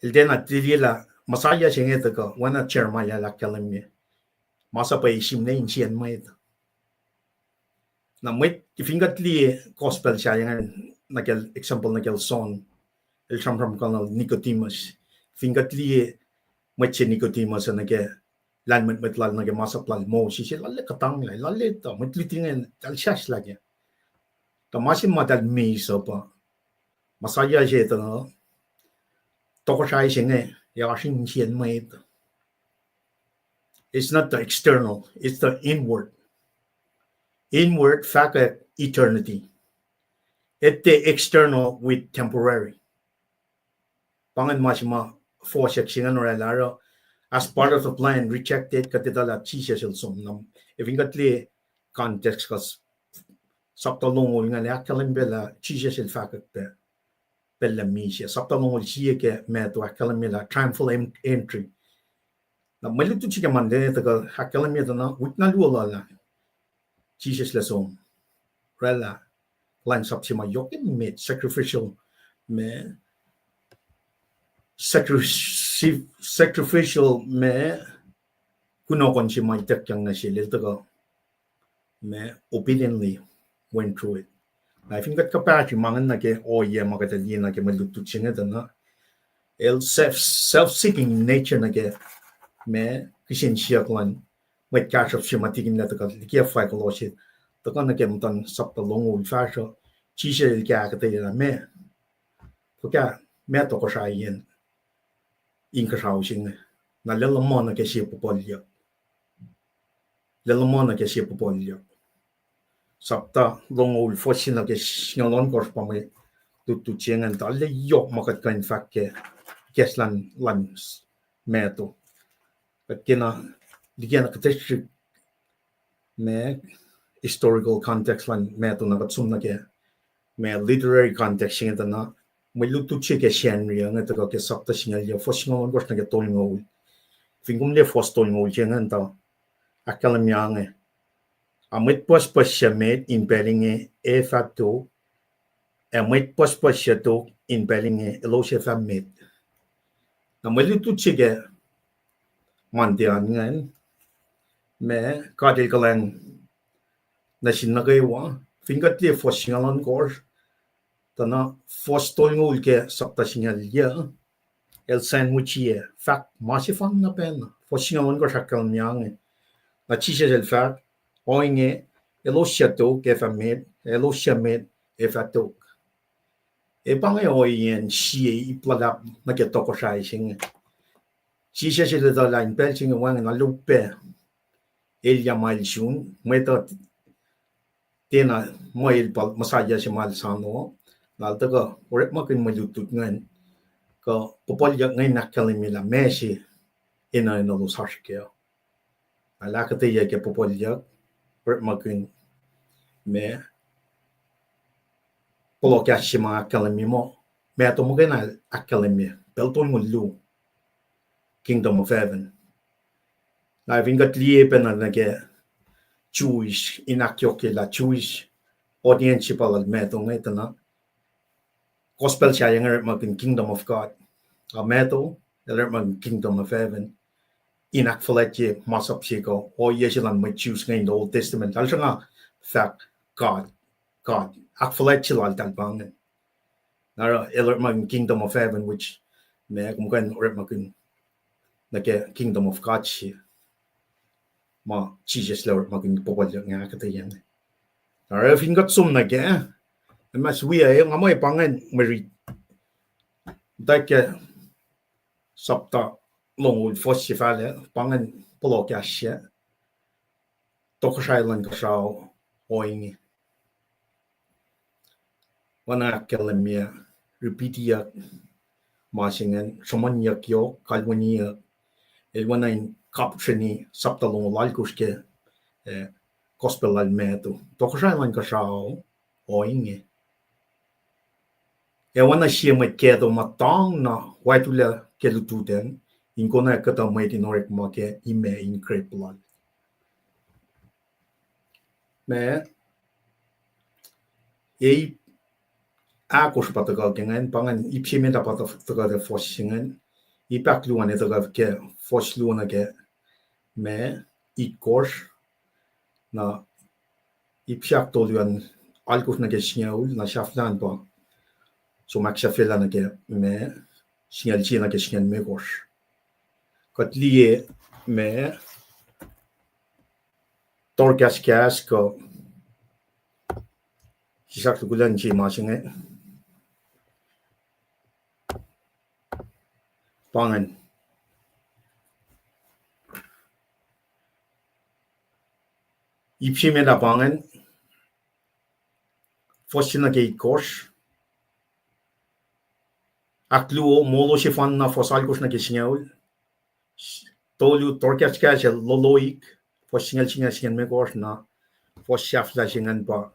El tiacna liye lah Messiah se inge tuhkuh oacna Jeremiah el ahkkahlwemye, masap ac sihmlac insiyacn mwet. Na mwet, fin kuht liye gospel sahyac ingacn, nuh kacl, example nuh kacl John, el sramsram kuh nuh Nicodemus. Fin kuht liye mwet se Nicodemus nuh ke lahlmwetmwet lal nuh ke masap lal Moses, el lallac kuhtanglah, el lallac etuh, mwet luti inge tahl saslah kac. Tuh ma se ma tahl miss uh pa Messiah se tuh na tohkohsrahi se inge ac oasr insiyacn mwet. It's not the external, it's the inward. Inward fahkwack eternity. At the external with temporary. Pa ingacn ma se ma fohsack se ingacn orwaclah oruh, as part of the plan, rejected, kuht etuh lah Jisus el som. Na fin kuht liye context, kuh sapta longoul ingacn ahkkahlwemye lah Jisus el fahkwack pac pacl lah misac. Sapta longoul sie ke Matthew ahkkahlwemye lah triumphal en-, entry. Na mwe lutlut se ke Monday tuhkuh ahkkahlwemye tuh na wik na luo lal ah, Jisus el som. Oraclah, kuhlwacnsap se ma yohk emet, sacrificial, ma, sacri-, sacrificial, ma, kunohkohn se ma ituckyang nuh sel, el tuhkuh, ma, obediently went through it. Na fin kuht kuhpahsri ma ingacn nuh ke ohiyac ma kuht liye nuh ke mwe lutlut se inge tuh na, el self, self-seeking nature nuh ke, ma, kihsen siyuck luhn mwet kahsruhp se ma tikinlah tuhkuh liki fwackyuck lal se, tuhkuh nuh ke muhtuhn sapta longoul fahsruh, Jisus el kahkuhtweyac lah ma, fuhkah, ma tohkohsrahi an inkuhsrao se inge. Na lwelah ma nuh ke sie puhpuhlyuck. Lwelah ma nuh ke sie puhpuhlyuck. Sapta longoul fuhs se nuh ke singucul ohnkohsr pa mwe lutlut se ingacn, tuh arlac yohk ma kuht kuh in fahk ke kahs luhn, luhn Matthew. Kuht kena, likina kuht srihk ma historical context luhn Matthew na kuht som nuh ke ma literary context se inge tuh na, mwe lutlut se ke Sacnri uh inge tuhkuh ke sapta singucul yac, fuhs singucul ohnkohsr nuh ke tolngoul. Fin kom liye fuhs tolngoul se ingacn tuh ahkkahlwemye inge: A mwet pucspucs suc met in pacl inge ac fah tok, ac mwet pucspucs suc tok in pacl inge elos ac fah met. Na mwe lutlut se ke Monday an ingacn, ma God El kuhlwacng nuh sin nuh kwewa, fin kuht liye fuhs singucul ohnkohsr, tuh na fuhs tolngoul ke sapta singucul yac, el sandwich-i, fahk ma sefanna pacna. Fuhs singucul ohnkohsr ahkkahlwemye inge. Na Jisus El fahk, ohinge, elos suc tok ac fah met, elos suc met ac fah tok. Ac pa inge ohiyacn sie ip luhlahp nuh ke tohkohsrahi se inge. Jisus El etuh lah in pacl se inge wacngihn, na upac elyah ma el sun, mwet uh tiacna muh el pa Messiah se ma el soano, na el tuhkuh orekmakihn mwe lutlut ingacn, kuh puhpuhlyuck ingacn ahkkahlwemye lah ma se enenuh elos oasr kac. Na el ahkuhtweyac ke puhpuhlyuck, orekmakihn ma, pohloh kahs se ma ahkkahlwemye muh, Matthew muhkwena ahkkahlwemye pacl tolngoul luo, Kingdom of Heaven. Na fin kuht liye pacna nuh ke Jewish, in ahkyohkye lah Jewish audience se pa lal Matthew inge tuh na, Gospel sahyac inge orekmakihn Kingdom of God. A Matthew el orekmakihn Kingdom of Heaven in ahkfuhlwactye masap se kuh ohiyac se luhn mwet Jews inge in the Old Testament. Eltahl sruhnga fahk God, God. Ahkfuhlwact se laltahl pa ingacn. Na oruh el orekmakihn Kingdom of Heaven, which ma kom kuh in orekmakihn nuh ke Kingdom of God se ma Jisus el orekmakihn puhpuhlyuck inge ahkuhtweyac. Na oruh fin kuht som nuh ke, mas wia, nga muh pa ingacn mwe rit, muhtwacwacack ke sapta longoul fuhs se fahlac, pa ingacn pohloh kahs se, tohkohsrahi luhn kuhsrao ohinge. Oacna ahkkahlwemye, repeat-iyuck ma se ingacn, sruhmuhnyuck yohk, kalweniyuck. El oacna in kapsreni sapta longoul alkosr ke, eh, Gospel lal Matthew. Tohkohsrahi luhn kuhsrao ohinge. Ac oacna sie mwet kahto ma tang na wactuhlah ke lututacng in konwacack kuhtuh mwet in orekma ke imac in grape lal. Ma, e ip ahkosr pa tuhkuh ke ingacn, pa ingacn ip se met ah pa tuhkuh ke fuhs se ingacn, ip ahkluo an tuhkuh ke fuhs luo nuh ke ma, itkohsr, na ip se ahktolu an alkosr nuh ke singucul, na sahflah an pa som ahksahfyelah nuh ke ma, singucul sie nuh ke singucul limekohsr. Kuht liye ma, tohrkahskahs kuh sisaklukulan se ma se inge. Pa ingacn. Ip se met ah pa ingacn, fuhs se nuh ke itkohsr. Ahkluo, molo sefanna, fuhs alkosr nuh ke singucul. Tolu, tohrkahskahs ac loloik, fuhs singucul sie nuh ke singucul limekohsr, na fuhs sahflah se ingacn pa,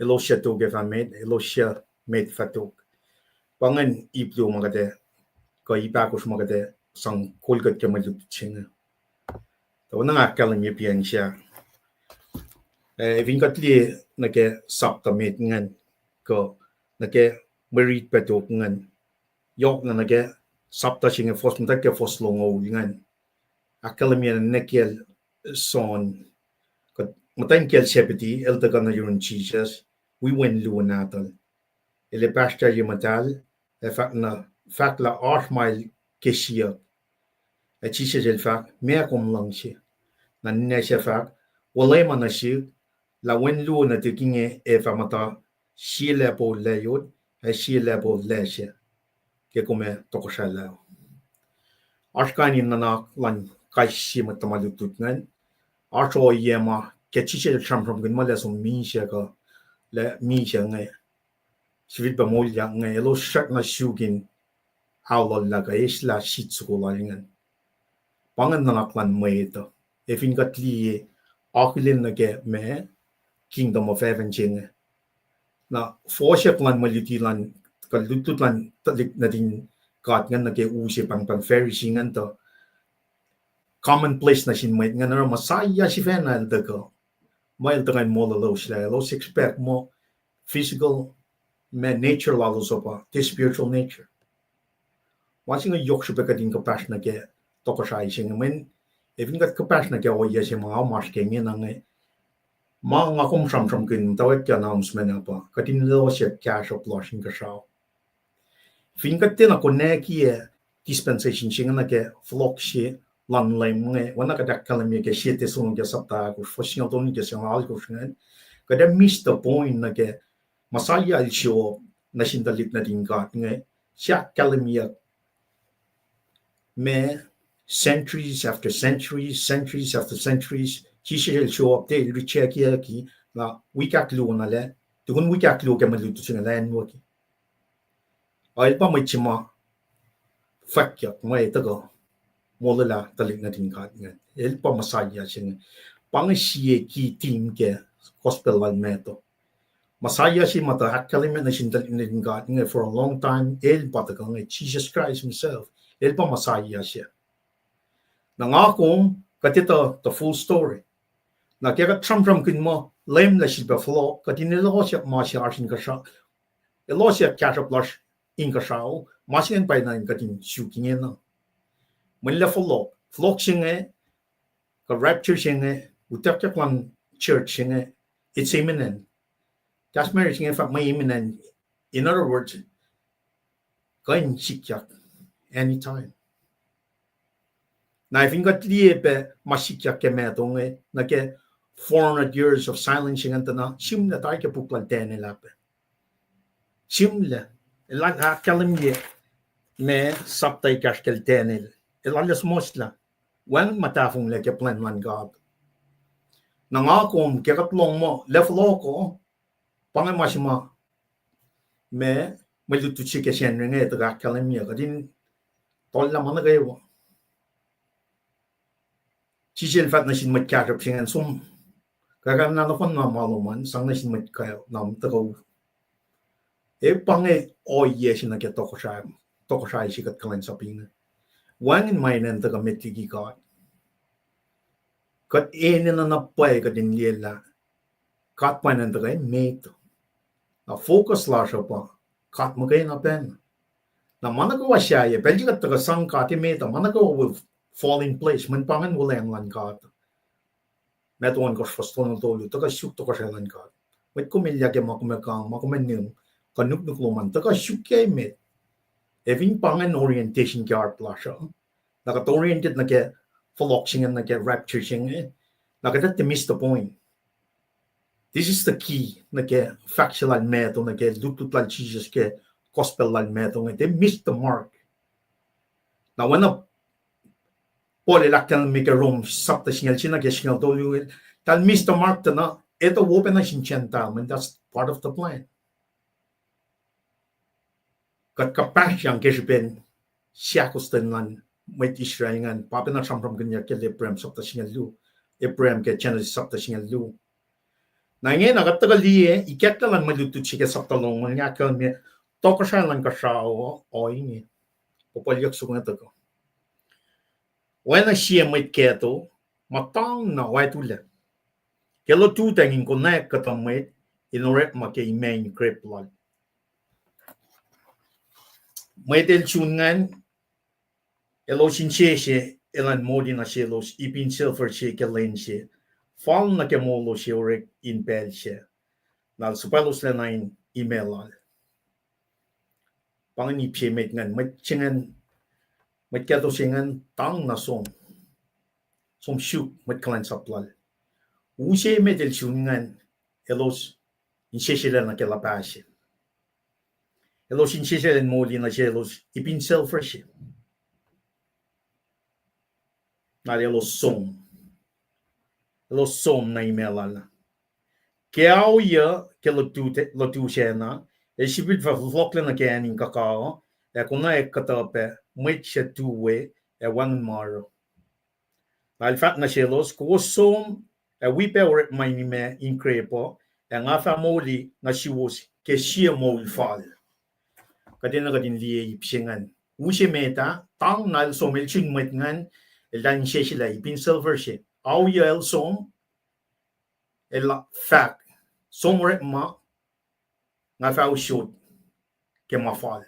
elos suc tok ac fah met, elos suc met fah tok. Pa ingacn ip luo ma kuht ac, kuh ip ahkosr ma kuht ac sang kol kuht ke mwe lutlut se inge. Tuh oacna nga ahkkahlwemye piyacng sahyac, Eh, fin kuht liye nuh ke sapta met ingacn, kuh nuh ke mwe rit pac tok ingacn, yohkna nuh ke sapta se inge, fuhs muhtwacta ke fuhs longoul ingacn, ahkkahlwemye nuh kacl John, kuht muhtwacn kiyacl Zebedee, el tuhkuh nuh yurin Jisus wi wen luo nahtuhl. El ac pahsrtah ye muhtahl, ac fahk na, fahk lah oasr ma el ke siyuck. Ac Jisus el fahk, meac kom luhngse? Na ninac sac fahk, olwelah ma nuh sihk lah wen luo nuhtihk inge ac fah muhta sie lacpo layot ac sie lacpo lac sac, ke kom ac tohkohsralah. Oasr kain in nuhnak luhn kais sie mwet tuhma lutlut ingacn. Oasr ohiyac ma ke Jisus el sramsramkihn muh lah som misac kuh lah misac inge, sifilpac moulyak inge, elos srackna suk in aollah kuh eslah sit soko lal ingacn. Pa ingacn nuhnak luhn mwet uh. Ac fin kuht liye, akihlen nuh ke ma kingdom of heaven se inge. Na fohsack luhn mwe luti luhn, kuh lutlut luhn tuhlihk nuhtin God ingacn nuh ke u se pahngpahng Pharisee ingacn tuh commonplace nuh sin mwet ingacn oruh Messiah sifacna el tuhkuh. Ma el tuhkuh in molweloslac, elos expect muh physical ma nature lalos uh pa tiac spiritual nature. Ma se inge yohk srihpac kuht in kuhpahsr nuh ke tohkohsrahi se inge, mweyen ac fin kuht kuhpahsr nuh ke ohiyac se ma oasr ke ingena inge, ma nga kom sramsramkihn muhtwacwacack ke announcement uh pa kuht in elos ac kahsruhp lasr inkuhsrao. Fin kuht tiacna konwacack dispensation se inge nuh ke fohlohk se luhn Leum inge, oacna kuht ahkkahlwemye ke sie Thessalonians sapta ahkosr, fuhs singucul tolu nuh ke singucul alkosr ingacn, kuht ac miss the point nuh ke Messiah el show up nuh sin tuhlihk nuhtin God inge, se ahkkahlwemyeyuck ma centuries after centuries, centuries after centuries, Jisus el show up, tiac el rejectyucki, na wik ahkluo na lac, tukun wik ahkluo ke mwe lutlut se inge lac anwucki. Ac el pa mwet se ma fwackyuck, mwe tuhkuh molwelah tuhlihk nuhtin God inge. El pa Messiah se inge. Pa inge sie key theme ke gospel lal Matthew. Messiah se ma tuh ahkkahlwemye nuh sin tuhlihk nuhtin God inge for a long time, el pa tuhkuh inge, Jesus Christ himself. El pa Messiah se. Na nga kom, kuht etuh the full story. Na ke kuht sramsramkihn muh Leum lac sifilpac fohlohk, kuht in elos ac ma se oasr inkuhsrao, elos ac kahsruhp lasr inkuhsrao, ma se ingacn pacna in kuht in suk ingena. Mweyen lah fohlohk, fohlohk se inge, kuh rapture se inge, utuckyak luhn church se inge, it's imminent. Kahs Mary se inge fahk mwe imminent. In other words, kuh in sikyak anytime. Na fin kuht liye pac ma sikyak ke Matthew inge, nuh ke four hundred years of silence ingacn tuh na sihmlac tari ke puk lal Daniel ah pac. Sihmlac, el ahkkahlwemye ma sapta ekahsr kacl Daniel. El arlac muhsahllah. Wacngihn ma tahfonglac ke plwacn luhn God. Na nga kom ke kuht lohng muh lah fohlohk uh, pa inge ma se ma, ma mwe lutlut se ke Sacnri inge tuhkuh ahkkahlwemye kuht in tollah ma nuh kwewa. Jisus el fahk nuh sin mwet kahsruhp se ingacn, som, kuh kuh na nohfohn na ma lom an, sang nuh sin mwet kweok na tuhkuh. Ac pa inge ohiyac se nuh ke tohkohsrahi, tohkohsrahi se kuht kuhlwacnsap inge. Wacngihn ma enenuh in tuhkuh met liki God. Kuht enenuh na pwacye kuht in liye lah God pa enenuh in tuhkuh met. Na focus lasr uh pa God muhkwena pacna. Na ma nuh kwewa sahyac, pacl se kuht tuhkuh sang God emet uh, ma nuh kwewa will fall in place, mweyen pa ingacn wuhlweacng luhn God. Matthew ohnkohsr fuhs tolngoul tolu, tuhkuh suk tohkohsrahi luhn God. Mwet kom elyah ke ma kom ac kang, ma kom ac nihm, kuh nuknuk lom an, tuhkuh suk ke emet. Ac fin pa ingacn orientation ke heart lasr uh, na kuht oriented nuh ke fohlohk se inge, nuh ke rapture se inge, na kuht ac tiac miss the point. This is the key nuh ke fahk se lal Matthew, nuh ke lutlut lal Jisus ke gospel lal Matthew inge, they missed the mark. Na oacna Paul el ahkkahlwemye ke Rom sapta singucul se nuh ke singucul tolu, eltahl miss the mark tuh na etuh wo pacna sin Gentile, mweyen that's part of the plan. Kuht kuhpahsryang ke srihpen seahkostwen luhn mwet Israel ingacn, pa pacna sramsramkihnyuck ke Abraham sapta singucul luo, Abraham ke Genesis sapta singucul luo. Na ingena kuht tuhkuh liye ikacklah luhn mwe lutlut se ke sapta longoul inge ahkkahlwemye tohkohsrahi luhn kuhsrao uh ohinge. Puhpuhlyuck soko inge tuhkuh. Oacna sie mwet kahto, muhtang na oatulac. Ke lotutacng in konwacack kuhtuh mwet in orekma ke imac in grape lal. Mwet el sun ingacn, elos insese elan moli nuh selos ipin silver se ke lwen se, fal nuh ke molo se orek in pacl sac. Na el suhpwacloslac na in imac lal. Pa ingacn ip se met ingacn, mwet se ingacn, mwet kahto se ingacn tang na som, som suk mwet kuhlwacnsap lal. Use met el sun ingacn, elos inseselac nuh ke luhpah se. Elos inseselac in moli nuh selos ipin silver se. Na elos som. Elos som nuh imac lal. Ke auya ke lotu, lotu sacna, el sifilpac fohlohklac nuh ke acn in kuhka uh, ac konwacack kuhtuh pac mwet suc tu we ac wacngihn ma oruh. Na el fahk nuh selos, kowos som ac wi pac orekma in imac in grape uh, ac nga fah moli nuh suwos ke sie moul fal. Kuht enenuh kuht in liye ip se ingacn. Use met ah, tang na el som el sun mwet ingacn, el tuh inseselac ipin silver se. Auya el som, el fahk, som orekma, nga fah usot ke ma fal.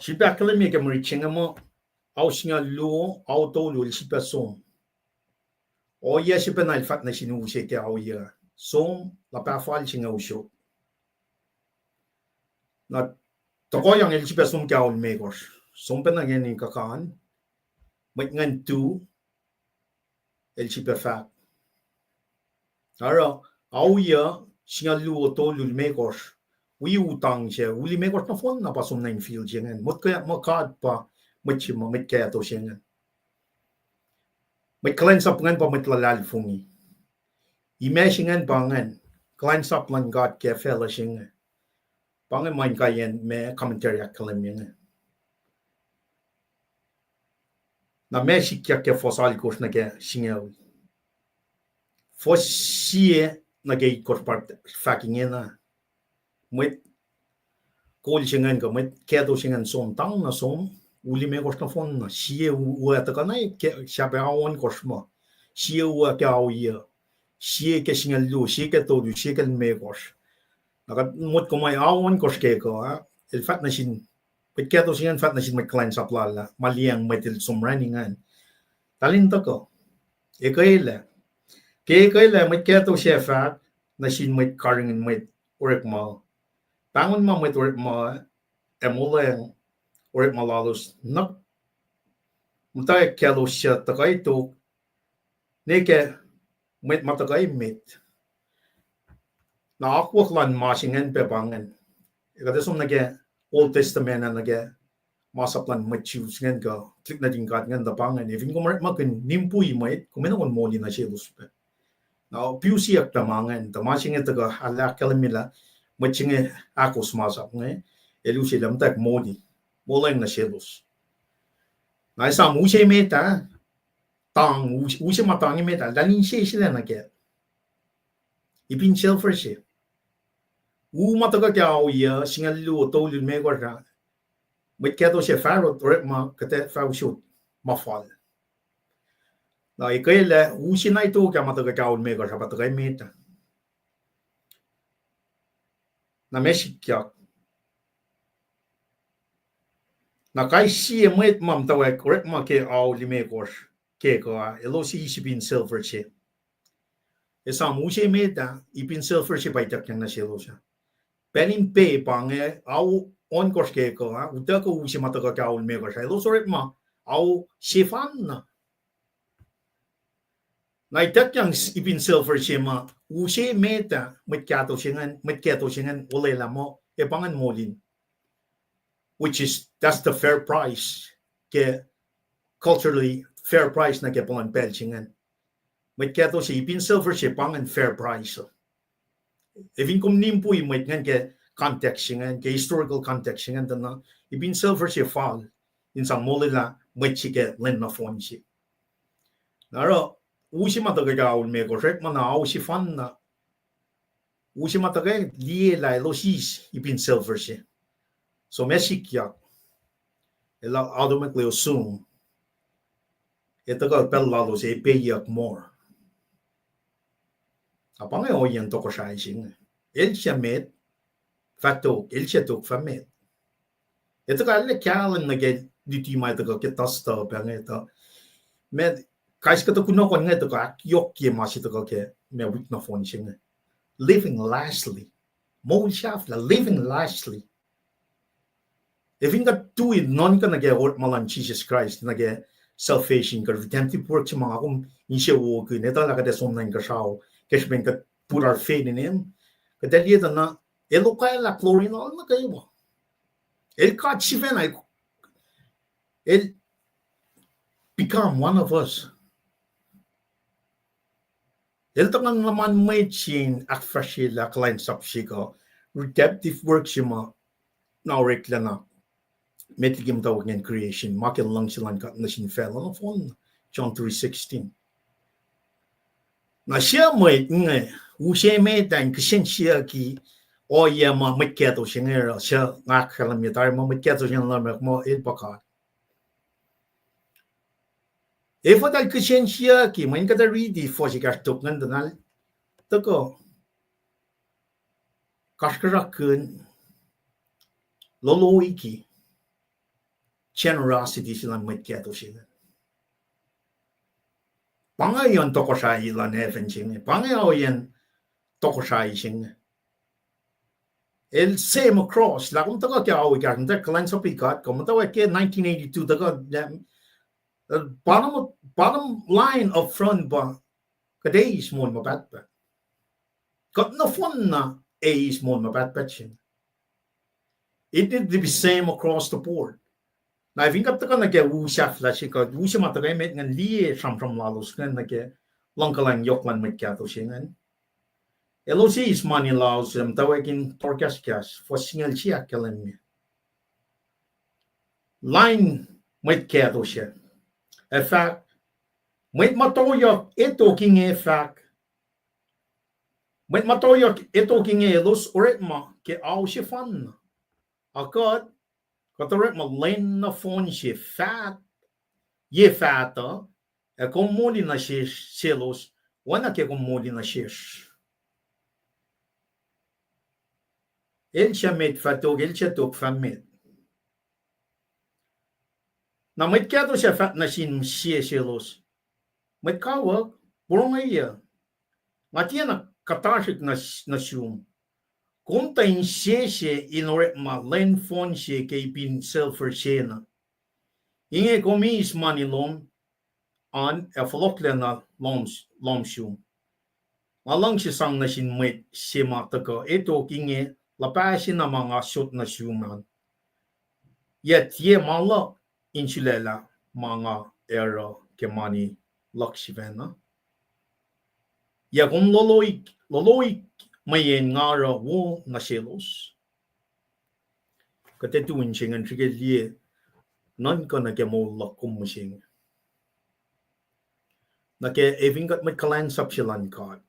Sifilpac ahkkahlwemye ke mwe rit se inge muh, ao singucul luo, ao tolu el sifilpac som. Ohiyac se pacna el fahk nuh sin use ke auya, som, luhpah fal se inge usot. Na tohkohyang el sifilpac som ke ao limekohsr. Som pacna ke acn in kuhka an, mwet ingacn tu, el sifilpac fahk. Oruh, auya, singucul luo, tolu, limekohsr, wi utang se, u limekohsr nohfohn na pa som nuh in field se ingacn. Motko muh God pa mwet se ma, mwet kahto se ingacn. Mwet kuhlwacnsap ingacn pa mwet luhlahlfongi. Imac se ingacn pa ingacn, kuhlwacnsap luhn God ke facluh se inge. Pa inge ma inkaiyacn ma commentary ahkkahlwemye inge. Na ma sikyak ke fuhs alkosr nuh ke singucul. Fuhs sie nuh ke itkohsr pa fahk ingena. Mwet kol se ingacn kuh mwet kahto se ingacn som, tang na som, u limekohsr nohfohn na, sie u, u ac tuhkuh na, ke, sahp ao ohnkohsr ma. Sie u ke auya, sie ke singucul luo, sie ke tolu, sie ke limekohsr. Na kuht motko muh ao ohnkohsr ke kuh ah, el fahk nuh sin, mwet kahto se ingacn fahk nuh sin mwet kuhlwacnsap lal ah, ma liyacacng mwet el som rani ingacn, tahl in tuhkuh. Ekwelac. Ke ekwelac mwet kahto se fahk nuh sin mwet karihngihn mwet orekma, pahngon ma mwet orekma ac molweacng orekma lalos, na muhtwacwacack kaclos suc tuhkuh tok, ne ke mwet ma tuhkuh emet. Na akwuck luhn ma se ingacn pac pa ingacn. Kuht ac som nuh ke Old Testament ah nuh ke masap luhn mwet Jews ingacn kuh tuhlihk nuhtin God ingacn tuh pa ingacn. Efin kom orekmakihn nimpui mwet, kom enenuh in moli nuh selos pac. Na piu siyuck pac ma ingacn, tuh ma se inge tuhkuh ahluhkkahlwemye lah mwet se inge ahkos masap inge, el use lah muhtwacwacack moli, molweacng nuh selos. Na esam use met ah, tang, use, use ma tang emet ah, tuhl inseselac nuh ke ipin silver se. U ma tuhkuh ke auya, singucul luo, tolu, limekohsr ah, mwet kahto se fah rot orekma, kuht ac fah usot ma fal. Na ekwelac, u se na tok ah ma tuhkuh ke ao limekohsr ah pa tuhkuh emet ah. Na ma sikyak. Na kais sie mwet ma muhtwacwacack orekma ke ao limekohsr ke kuh ah, elos eis ipin silver se. Esam use met ah, ipin silver se pa ituckyang nuh selos ah. Pacl in pay pa inge, ao ohnkohsr ke kuh ah, utuckuh use ma tuhkuh ke ao limekohsr ah, elos orekma ao sefanna. Na ituckyang ipin silver se ma use met ah, mwet kahto se ingacn, mwet kahto se ingacn olwelah muh ac pa ingacn molin, which is, that's the fair price. Ke culturally fair price nuh ke puhlan pacl se ingacn. Mwet kahto se ipin silver se pa ingacn fair price. Efin kom nimpui mwet ingacn ke context se ingacn, ke historical context se ingacn tuh na, ipin silver se fal in sang molwelah mwet se ke lwen nohfohn se. Na oruh, use ma tuhkuh ke ao limekohsr, orekma na ao sefanna, use ma tuhkuh liye lah elos eis ipin silver se. So ma sikyak, el automatically assume, ac tuhkuh pacl lalos ac payuck more. Na pa inge ohiyacn tohkohsrahi se inge. El suc met, fah tok, el suc tok, fah met. Ac tuhkuh lah kahlwem nuh ke luti ma tuhkuh ke Thursday pa inge tuh, ma, kais kuhtuh kunohkohn inge tuhkuh ahkyohkye ma se tuhkuh ke ma wik nohfohn se inge. Living largely. Moul sahflah, living largely. Ac fin kuht tui nuhnkuh nuh ke orekma luhn Jisus Kraist, nuh ke salvation kuh redemptive work se ma nga kom insewowokihn, etuh lah kuht ac som nuh inkuhsrao ke srihpen kuht put our faith in him. Kuht ac liye tuh na, el okwalah glory lal nuh kwewa. El God sifacna, el become one of us. El tuhkuh in luhman mwet se in ahkfahsryelah kuhlwacnsap se kuh redemptive work se ma na oreklac na met liki muhtwacwacack in creation, ma ke luhngse luhn God nuh sin facluh nohfohn, John three sixteen. Na sie mwet inge use met an kihsen siyucki ohiyac ma mwet kahto se inge oruh, suc nga ahkkahlwemye tari muh mwet kahto se inge luhman muh el pa God. Efuh eltahl kihsen siyucki, mweyen kuht ac riti fuhs ekahsr tok ingacn tuh na el tuhkuh kasrkuhsrakihn, loloiki generosity se luhn mwet kahto se inge. Pa inge ohiyacn tohkohsrahi luhn heaven se inge. Pa inge ohiyacn tohkohsrahi se inge. El same across, lah kom tuhkuh ke ao ekahsr, muhtwacwacack kuhlwacnsapuh God, kom muhtwacwacack ke nineteen eighty-two tuhkuh, bottom, bottom line up front pa, kuht eis moul ma pahtpaht. Kuht nohfohn na eis moul ma pahtpaht se inge. It need to be same across the board. Na fin kuht tuhkuh nuh ke u sahflah se kuh u se ma tuhkuh emet ingacn liye sramsram lalos ingacn nuh ke luhngkuhlwacng yohk luhn mwet kahto se ingacn. Elos eis mani lalos muhtwacwacack in tohrkahskahs, fuhs singucul sie ahkkahlwemye lain mwet kahto se. Ac fahk, mwet ma toyuck etok inge fahk, mwet ma toyuck etok inge elos orekma ke ao sefanna. A kuht, kuht orekma lwen nohfohn se faht, ye faht uh, ac kom moli nuh sesr selos, oacna ke kom moli nuh sesr. El suc met fah tok, el suc tok fah met. Na mwet kahto sac fahk nuh sin sie selos, mwet kawuck, porongeyuc, nga tiacna kuhtasrihk nuh, nuh sum. Kom tuh insese in orekma lwen fohn se ke ipin silver se na. Inge kom eis mani lom an ac fohlohklac na lohm, lohm sum. Nga luhngse sang nuh sin mwet se ma tuhkuh etok inge luhpah se na ma nga sot nuh sum an. Yac tiac ma luhk in sulaclah ma nga oruh ke mani luhk sifacna? Yac kom loloik, loloik mweyen nga oruh wo nuh selos? Kuht ac tu in se ingacn srihke liye nuhnkuh nuh ke moul luhk kom mihsenge. Nuh ke efin kuht mwet kuhlwacnsap se luhn God,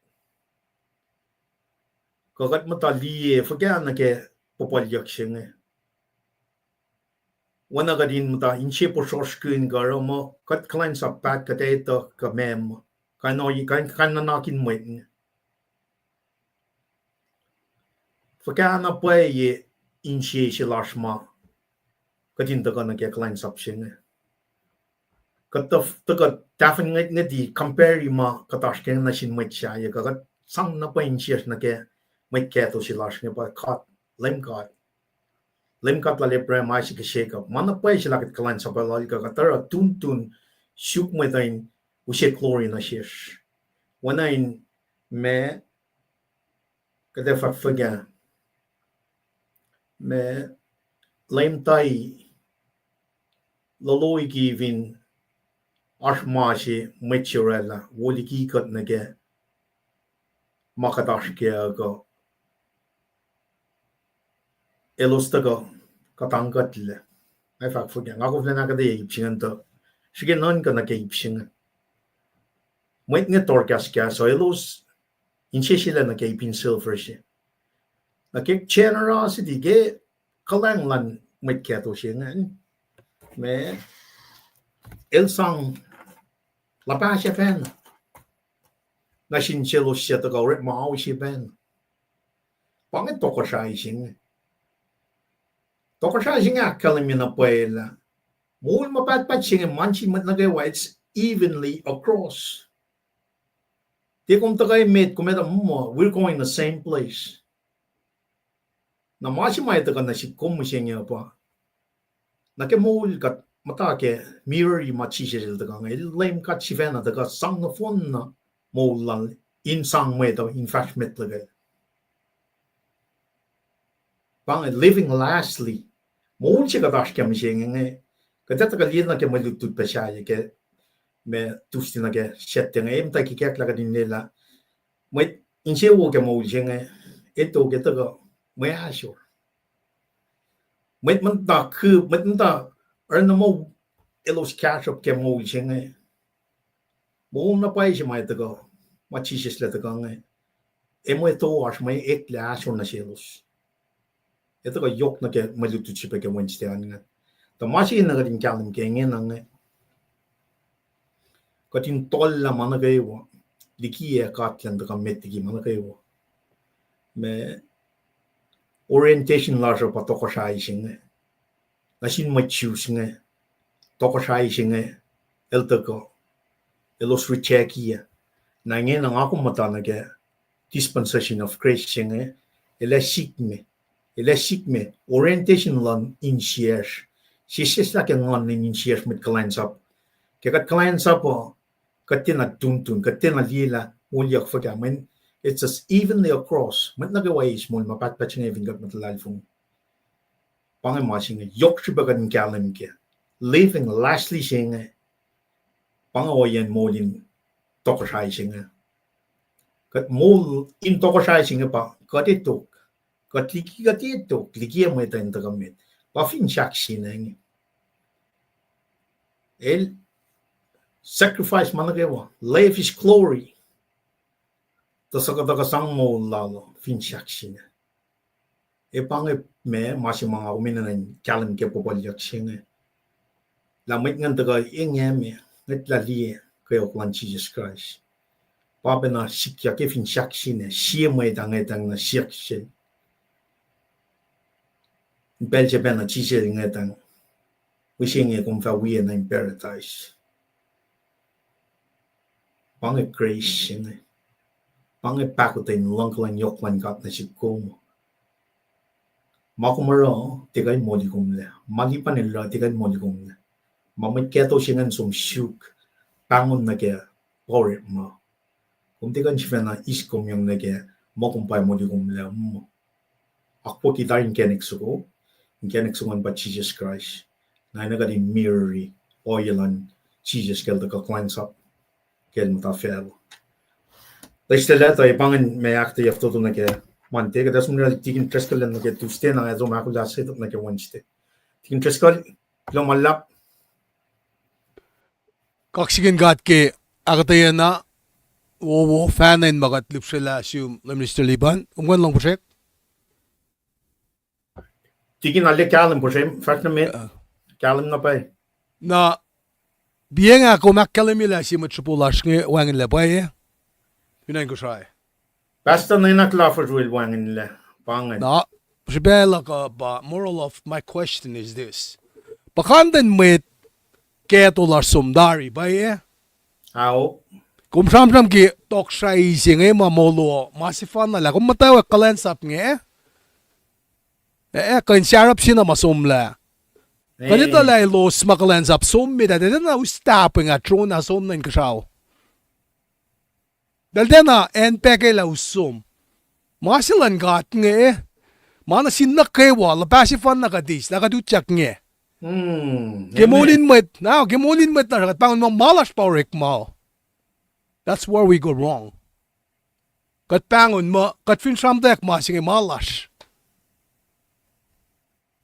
kuh kuht muhta liye fuhkah nuh ke puhpuhlyuck se inge? Oacna kuht in muhta insepuhsrohsrkihn kuh oruh muh kuht kuhlwacnsap paht kuht etuh kuh meac, kain, kain nuhnak in mwet inge. Fuhkah na pwacye insiyac se lasr ma kuht in tuhkuh nuh ke kuhlwacnsap se inge? Kuht tuh, tuhkuh tahfuhn ngwetngweti compare ma kuht oasr ke nuh sin mwet sahyac, kuh kuht sang na pwacye insiyacsr nuh ke mwet kahto se lasr inge pa God, Leum God. Leum God lal Abraham, Isaac, Jacob. Ma na pwacye se lah kuht kuhlwacnsap lal, kuh kuht oruh tuntun suk mwet uh in use glory nuh sesr. Oacna in ma kuht ac fahk fuhkah, ma Leum tari loloiki fin oasr ma se mwet se orwaclah, wo liki kuht nuh ke ma kuht oasr kac uh, kuh elos tuhkuh kuhtangkuhtlac. Ac fahk fuhkah, nga koflah na kuht ac ip se ingacn tuh srihke nuhnkuh nuh ke ip se inge. Mwet inge tohrkahskahs uh, elos inseselac nuh ke ipin silver se. Nuh ke generosity, ke kuhlwacng luhn mwet kahto se ingacn, ma el sang luhpah sifacna. nuh sin selos suc tuhkuh orekma ao se pacna. Pa inge tohkohsrahi se inge. Tohkohsrahi se inge ahkkahlwemye na pwacye lah moul ma pahtpaht se inge ma nuh sin mwet nuh kwewa, it's evenly across. Tiac kom tuhkuh emet, kom etuh muh we're going the same place. Na ma se ma tuhkuh nuh sihk kom mihsenge uh pa, nuh ke moul kuht muhta ke mirror ma Jisus el tuhkuh inge, el Leum God sifacna tuhkuh sang nohfohn na moul lal in sang mwet uh in fahsr met lukel. Pa inge living lastly. Moul se kuht oasr kac mihsenge inge, kuht ac tuhkuh liye nuh ke mwe lutlut pac sahyac ke ma Tuesday nuh ke Saturday inge, e muhta kikaklah kuht in lwelah mwet insewowo ke moul se inge, eto ke tuhkuh mwe ahsor. Mwet muhta kihp, mwet muhta arnamo elos kahsruhp ke moul se inge. Moul na pwacye se ma tuhkuh, ma Jisus el tuhkuh inge, e mwe toasr, mwe eklac ahsor nuh selos. E tuhkuh yohk nuh ke mwe lutlut srihpac ke Wednesday an inge. Tuh ma se inge kuht in kahlwem ke ingena inge, kuht in tohllah ma nuh kwewa, liki ac God elan tuhkuh met liki ma nuh kwewa. Ma orientation lasr uh pa tohkohsrahi se inge. Nuh sin mwet Jews inge, tohkohsrahi se inge, el tuhkuh, elos rejecti ah. Na ingena nga kom muhta nuh ke dispensation of grace se inge, el ac sikme, el ac sikme orientation luhn insiyacsr. Sesseslah ke nguhn in insiyacsr mwet kuhlwacnsap. Ke kuht kuhlwacnsap uh, kuht tiacna tuntun, kuht tiacna liyelah moulyak fuhkah, mweyen it's just evenly across. Mwet nuh kwewa eis moul ma pahtpaht se inge fin kuht muhta luhlahlfongi. Pa inge ma se inge yohk srihpac kuht in kahlwem ke living lastly se inge. Pa inge ohiyacn moul in tohkohsrahi se inge. Kuht moul in tohkohsrahi se inge pa kuht etok. Kuht liki kuht etok, liki ac mwet uh in tuhkuh met. Pa finsrak se inge. El sacrifice ma nuh kwewa, lef his glory. Tuh suc kuh tuhkuh sang moul lal uh, finsrak se inge. E pa inge ma, ma se ma nga kom enenuh in kahlwem ke puhpuhlyuck se inge. Lah mwet ingacn tuhkuh inge me, ngwetlah liye kweok luhn Jisus Kraist. Pa pacna sikyak ke finsrak se inge, sie mwet ah ngwetacng nuh siyuck sel. In pacl se pacna Jisus el ngwetacng, mihsenge kom fah wi nuh in paradise. Pa inge grace se inge. Pa inge pahkotwen luhngkuhlwacng yohk luhn God nuh sihk kom. Ma kom oruh, tiac kuh in moli komlac. Ma lihpufacn el oruh, tiac kuh in moli komlac. Ma mwet kahto se ingacn som suk, pahngon nuh ke orekma. Kom tiac kuh in sifacna eis komyang nuh ke ma kom pa moli komlac. Akwucki tari inkacnek soko, inkacnek soko an pa Jisus Kraist. Na enenuh kuht in mirror-i ohiyac luhn Jisus ke el tuhkuh kuhlwacnsap ke el muhta facluh. Tuh srihpac lah tuh e pa ingacn ma ahkuhtweyac fototo nuh ke Monday, kuht ac som lal Tikin Driscoll nuh ke Tuesday, na ac som ahkolah setup nuh ke Wednesday. Tikin Driscoll, kuloh ma luhlahp. Kaksakihn God ke ahkuhtweyac na wowo fahna in ma kuht lihpsrelah sum Minister Liban. Kom kuh in lohng puhsrek? Tikin, arlac kahlwem puhsrem, fahsr nuh met. Kahlwem na pwacye. Na, piacng ah kom ahkkahlwemye lah sie mwet sruhpo lasr inge wacngihnlac pwacye, fin acn Kosrae. Pastor Nenak Lafrosruel wacngihnlac, pa ingacn. Na, srihpac luhk uh pa, moral of my question is this. Puhkantwen mwet kahto lasr som tari pwacye. Ao. Kom sramsram ke tohkohsrahi se inge ma molo, ma sefanna lah kom muhtwacwacack kuhlwacnsap inge. Eh, kuh in sarap se na ma somlah. Kuht etuh lah elos ma kuhlwacnsap som met ah, tiacna us tahpweng ah tron ah som nuh inkuhsrao. Eltahl tiacna acn pac ke lah us som. Ma se luhn God inge, eh. Ma nuh sin nuh kwewa, luhpah sefanna kuht eis, lah kuht utyak inge. Ke moul in mwet, na, ke moul in mwet lasr, kuht pahngon muh ma lasr pa orekma. That's where we go wrong. Kuht pahngon muh, kuht fin sramtweack ma se inge ma lasr.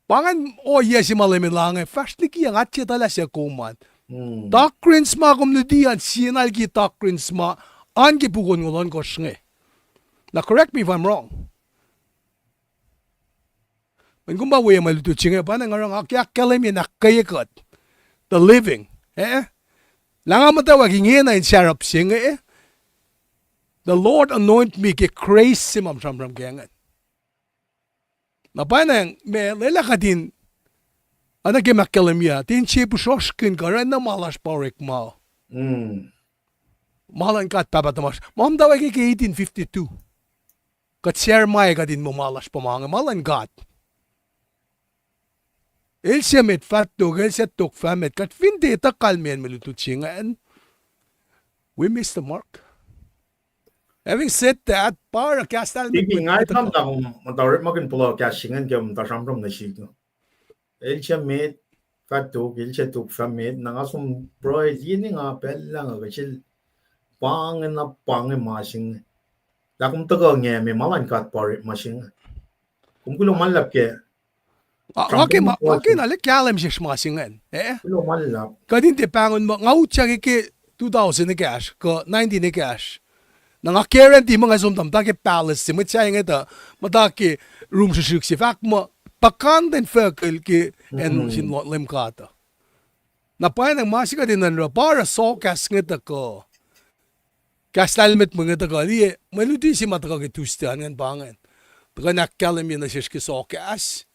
Pa ingacn ohiyac se ma Leum El ange, fahsr liki ah, nga tiac etuh lah suc kom an. Doctrines ma kom luti an sie na liki doctrines ma an ke puk onngoul ohnkohsr inge. Now correct me if I'm wrong. Mweyen kom pa weacng ma lutlut se inge, pa na nga oruh nga ke ahkkahlwemye in ahkkweye kuht. The living. Eh? Lah nga muhtwacwacack ingena in sarap se inge, eh? The Lord anoint me ke grace se ma sramsram ke ingacn. Na pwacnwacng, ma lwelah kuht in, oacna ke ma ahkkahlwemye, tiac in sie pihsrwacsrkihn kuh oruh na ma lasr pa orekma. Ma luhn God Pahpah tuhmasr. Ma muhtwacwacack ke eighteen fifty-two. Kuht Jeremiah kuht in muh ma lasr pa ma inge, ma luhn God. El se met fah tok, el se tok fah met, kuht fin tiac etuh kalmeyacn mwe lutlut se ingacn, we miss the mark. Having said that, pa oruh kahs lahlmwetmwet nga etuh na kom muhta orekmakihn puhla kahs se ingacn ke muhta sramsram nuh sihk. El se met fah tok, el se tok fah met, na nga som pruhe liye ne nga pacl lah nga kuh sel pa inge na pa inge ma se inge. Lah kom tuhkuh nge me ma luhn God pa orekma se inge. Kom kuloh ma luhlahp ke, nga ke na le kahlwem sesr ma se ingacn, eh? Kuloh ma luhlahp. Kuht in tiac pahngon muh, nga utyak ke two thousand ekahsr, kuh nineteen ekahsr. Na nga guarantee muh nga som tuh muhta ke palace se, mwet sahyac inge tuh muhta ke rum srihsrihk se, fahk muh, puhkantwen fuhkah ke acn sin Leum God uh. Na pwacnwacng ma se kuht in nuhnkuh, pa oruh sohkahs inge tuhkuh. Kahs lahlmwetmwet inge tuhkuh, liye, mwe luti se ma tuhkuh ke Tuesday an ingacn pa ingacn. Tuhkuh in ahkkahlwemye nuh sesr ke sohkahs.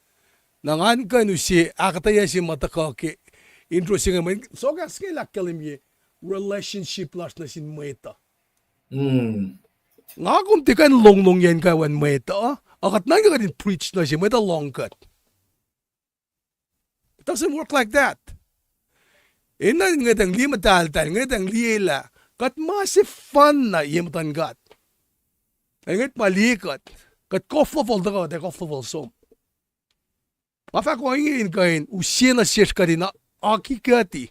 Na ngan kuh in use ahkuhtweyac se ma tuhkuh ke intro se inge, mwe sohkahs inge el ahkkahlwemye relationship lasr nuh sin mwet uh. Nga kom tiac kuh in longlongyacn kuh in mwet uh, a kuht nuhnkuh kuht in preach nuh se mwet uh lohng kuht. It doesn't work like that. Enenuh in ngwetacng liye muhtahltahl, ngwetacng liye lah kuht ma sefanna ye muhtuhn God. Ac ngwet ma liye kuht, kuht koflofol tuhkuh, kuht ac koflofol som. Nga fahk ohinge in kuh in use nuh sesr kuht in akikuhti,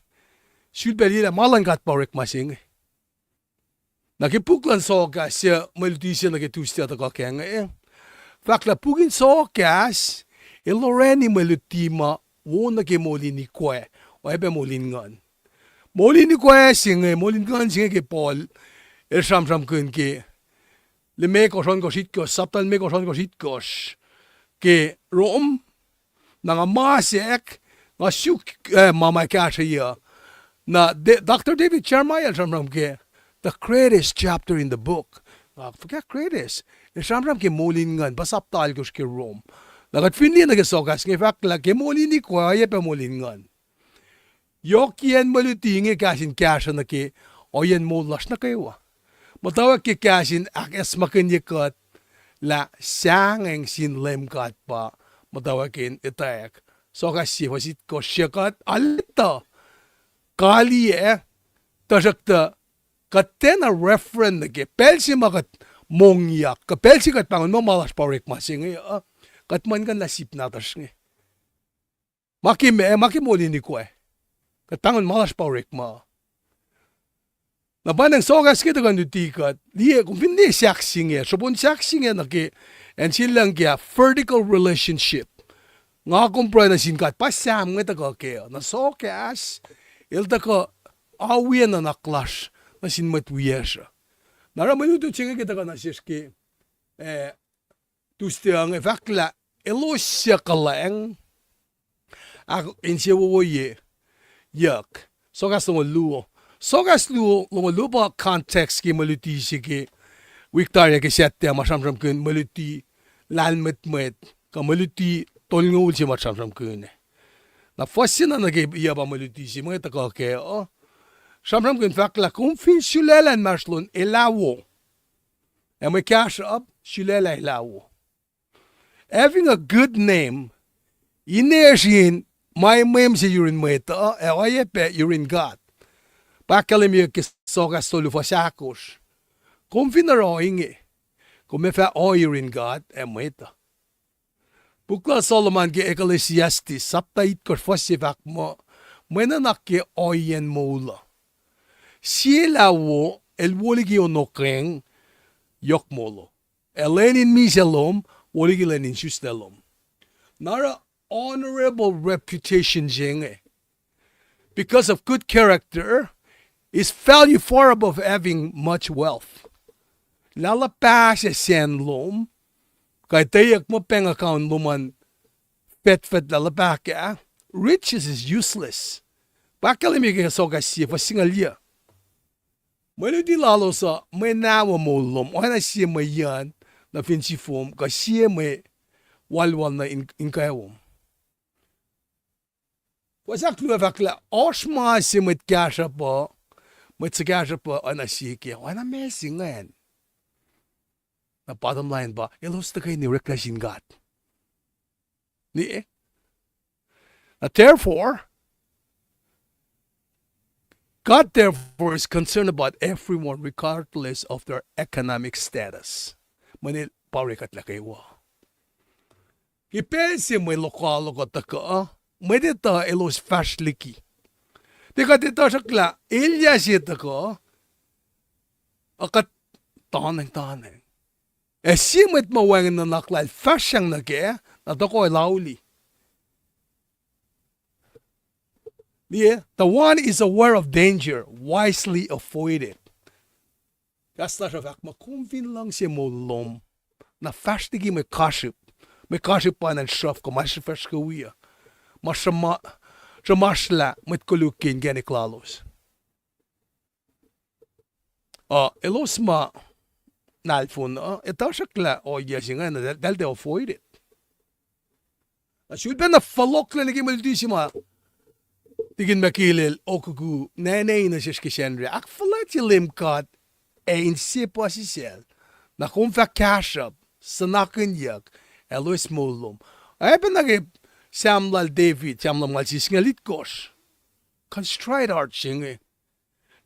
sulpac liye lah ma luhn God pa orekma se inge. Na ke puk luhn sohkahs se, mwe luti se nuh ke Tuesday tuhkuh ke inge, fahk lah puk in sohkahs el orani mwe luti ma wo nuh ke moul in ikwac, oacyacpac moul in nguhn. Moul in ikwac se inge, moul in nguhn se inge ke Paul el sramsramkihn ke limekohsr ohnkohsr itkohsr, sapta limekohsr ohnkohsr itkohsr ke Rom. Na nga masack, nga suk, eh, ma ma kahsrweyuc. Na Doctor David Jeremiah el sramsram ke the greatest chapter in the book. Nga fuhkah greatest? El sramsram ke moul in nguhn, pa sapta alkosr ke Rom. Na kuht fin liye nuh ke sohkahs inge fahk lah ke moul in ikwac, oacyacpac moul in nguhn. Yohkiyacn mwe luti inge kahs in kahsruh nuh ke ohiyacn moul lasr nuh kwewa. Muhtwacwacack ke kahs in ahkacsmakihnye kuht lah sahngweng sin Leum God pa muhtwacwacack in etwacack. Sohkahs sie fuhs itkohsr, kuht alutuh kaliyac, tuhsruhktuh kuht tiacna reference nuh ke pacl se ma kuht mongyak, kuh pacl se kuht pahngon muh ma lasr pa orekma se inge uh, kuht muhlkuhnlah sip nahtuhsr inge. Ma ke ma, ma ke moul in ikwac. Kuht pahngon ma lasr pa orekma. Na pa nacng sohkahs inge tuhkuh in luti kuht, liye, kom fin liye sahk se inge, srupon sahk se inge nuh ke, acn se lucng ke vertical relationship. Nga kom pruhe nuh sin God, pa Sam inge tuhkuh kac. Na sohkahs, el tuhkuh awi nuhnak lasr nuh sin mwet wiyacsr uh. Na oruh mwe lutlut se inge ke tuhkuh nuh sesr ke, eh, Tuesday inge fahk lah elos suc kuhlwacng, ahkinsewowoye, yuck. Sohkahs longoul luo. Sohkahs luo, longoul luo pa context ke mwe luti se ke wik tari ah ke Saturday ma sramsramkihn mwe luti lahlmwetmwet, kuh mwe luti tolngoul se ma sramsramkihn. Na fuhs se na nuh ke yac pa mwe luti se ma tuhkuh kac uh, sramsramkihn fahk lah kom fin sulaclah inmahsrlon elah wo, ac mwe kahsruhp sulaclah elah wo. Having a good name, inesr in ma emwem se yurin mwet uh, ac oacyacpac yurin God. Pa ahkkahlwemye ke Sohkahs tolu fuhs ahkosr. Kom fin oruh ohinge, kom ac fah ohi yurin God ac mwet uh. Puk lal Solomon ke Ecclesiastes, sapta itkohsr fuhs se fahk muh, mwe nuhnak ke ohiyacn moul uh. Sie lah wo, el wo liki ono keng, yohk molo. Ac lwen in misac lom, wo liki lwen in suslah lom. Na oruh honorable reputation se inge. Because of good character is value far above having much wealth. Lah luhpah se sacn lom, kuh etweyuck muh bank account lom an fetfet lah luhpah ah, riches is useless. Pa ahkkahlwemye ke Sohkahs sie fuhs singucul yuh. Mwe luti lalos uh mwe nahwuh moul lom, oacna sie mwe yucn nuh fin sifom, kuh sie mwe walwal nuh in, in kweom. Fuhs ahkluo fahk lah oasr ma se mwet kahsruhp uh, mwet suhkahsruhp uh oacna sie ke, oacna ma se ingacn. Na bottom line pa, elos tuhkweni oreklac sin God. Ni, na therefore, God therefore is concerned about everyone regardless of their economic status. Mweyen el pa orekkuhtlac kwewa. Ke pacl se mwe lokoalok uh tuhkuh, mwet etuh elos fahsr liki. Tiac kuht etuh sracklah elyah se tuhkuh, a kuht taneng, taneng. Ac sie mwet ma wacngihn nuhnak lal fahsryang nuh kac, na tohkoh lauli. Liye, the one is aware of danger, wisely avoid it. Kahs lasr uh fahk muh kom fin luhngse moul lom, na fahsr liki mwe kasrip, mwe kasrip pa in sruhf kuh ma srihfahsr ke wi uh, ma sruhma-, sruhmuhsrlah mwet koluk ke inkacnek lalos. Uh, elos ma nalfon uh, etuh sracklah ohiyac se ingacn, eltahl tiac avoid it. Na sulpac na fohlohklac nuh ke mwe luti se ma Tikin Mackay el okuku nene nuh sesr ke Sacnri. Ahkfuhlwactye Leum God ac inse puhsisacl. Na kom fah kahsruhp, suhnakihnyuck, ac loes moul lom. Oacyacpac nuh ke Sam lal David, Sam lumngaul sie singucul itkohsr. Contrite heart se inge.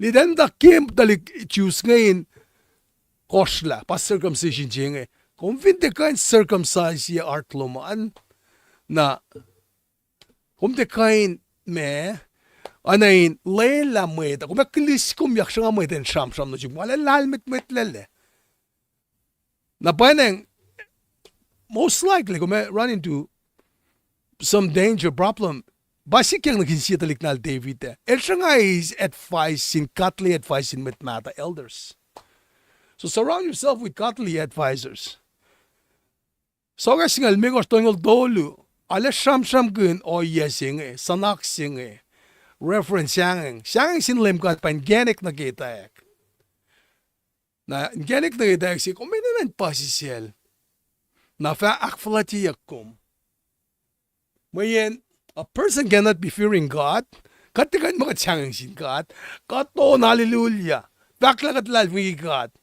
Liye, eltahl muhta ke tuhlihk Jews inge in kohsrlah, pa circumcision se inge. Kom fin tiac kuh in circumcise heart lom an, na kom tiac kuh in, ma, oacna in lwelah mwet uh, kom ac kiliskomyak sruhnga mwet in sramsram nuh sum, ma lahlmwetmwetlac. Na pwacnwacng, most likely, kom ac run into some danger, problem. Pa sikyak nuh ke sie tuhlihk nal David ah. El sruhnga eis advice sin, godly advice sin mwet mahtuh, elders. So surround yourself with godly advisors. Sokwack singucul limekohsr, tolngoul tolu, arlac sramsramkihn ohiyac se inge, suhnak se inge, reference sahngweng. Sahngweng sin Leum God pa inkacnek nuh ke etwacack. Na inkacnek nuh ke etwacack se, kom enenuh in puhsisacl, na fah ahkfuhlwactyeyuck kom. Mweyen, a person cannot be fearing God. Kuht tiac kuh in muh kuht sahngweng sin God. Kuht on, hallelujah. Fahk lah kuht luhlahlfongi God.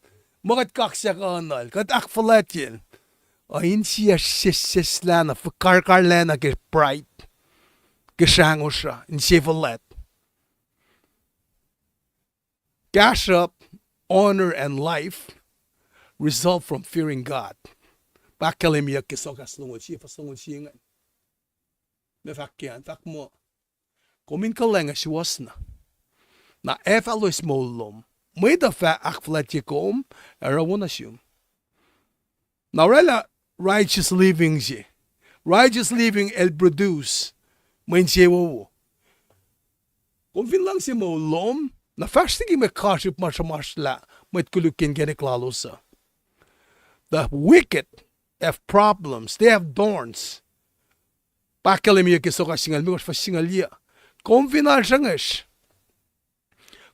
Muh kuht kaksakuhnuhl, kuht ahkfuhlwactyel. A insiyacsr sesseslah na, karkarlacna ke pride, ke srahngosr uh, insefuhlwact. Kahsruhp, honor, and life result from fearing God. Pa ahkkahlwemyeyuck ke Soakas longoul sie, fuhs longoul sie ingacn. Mwe fahk ke an, fahk muh, kom in kuhlwacng ac suwohs na, na ac fah loes moul lom. Mwet uh fah ahkfuhlwactye kom, ac oruh wo nuh sum. Na orwaclah righteous living se. Righteous living el produce mwe insewowo. Kom fin luhngse moul lom, na fahsr liki mwe kasrihp ma sruhmuhsrlah mwet koluk ke inkacnek lalos uh. The wicked have problems, they have thorns. Pa ahkkahlwemyeyuck ke Soakas singucul limekohsr, fuhs singucul yac. Kom fin alsruhngesr,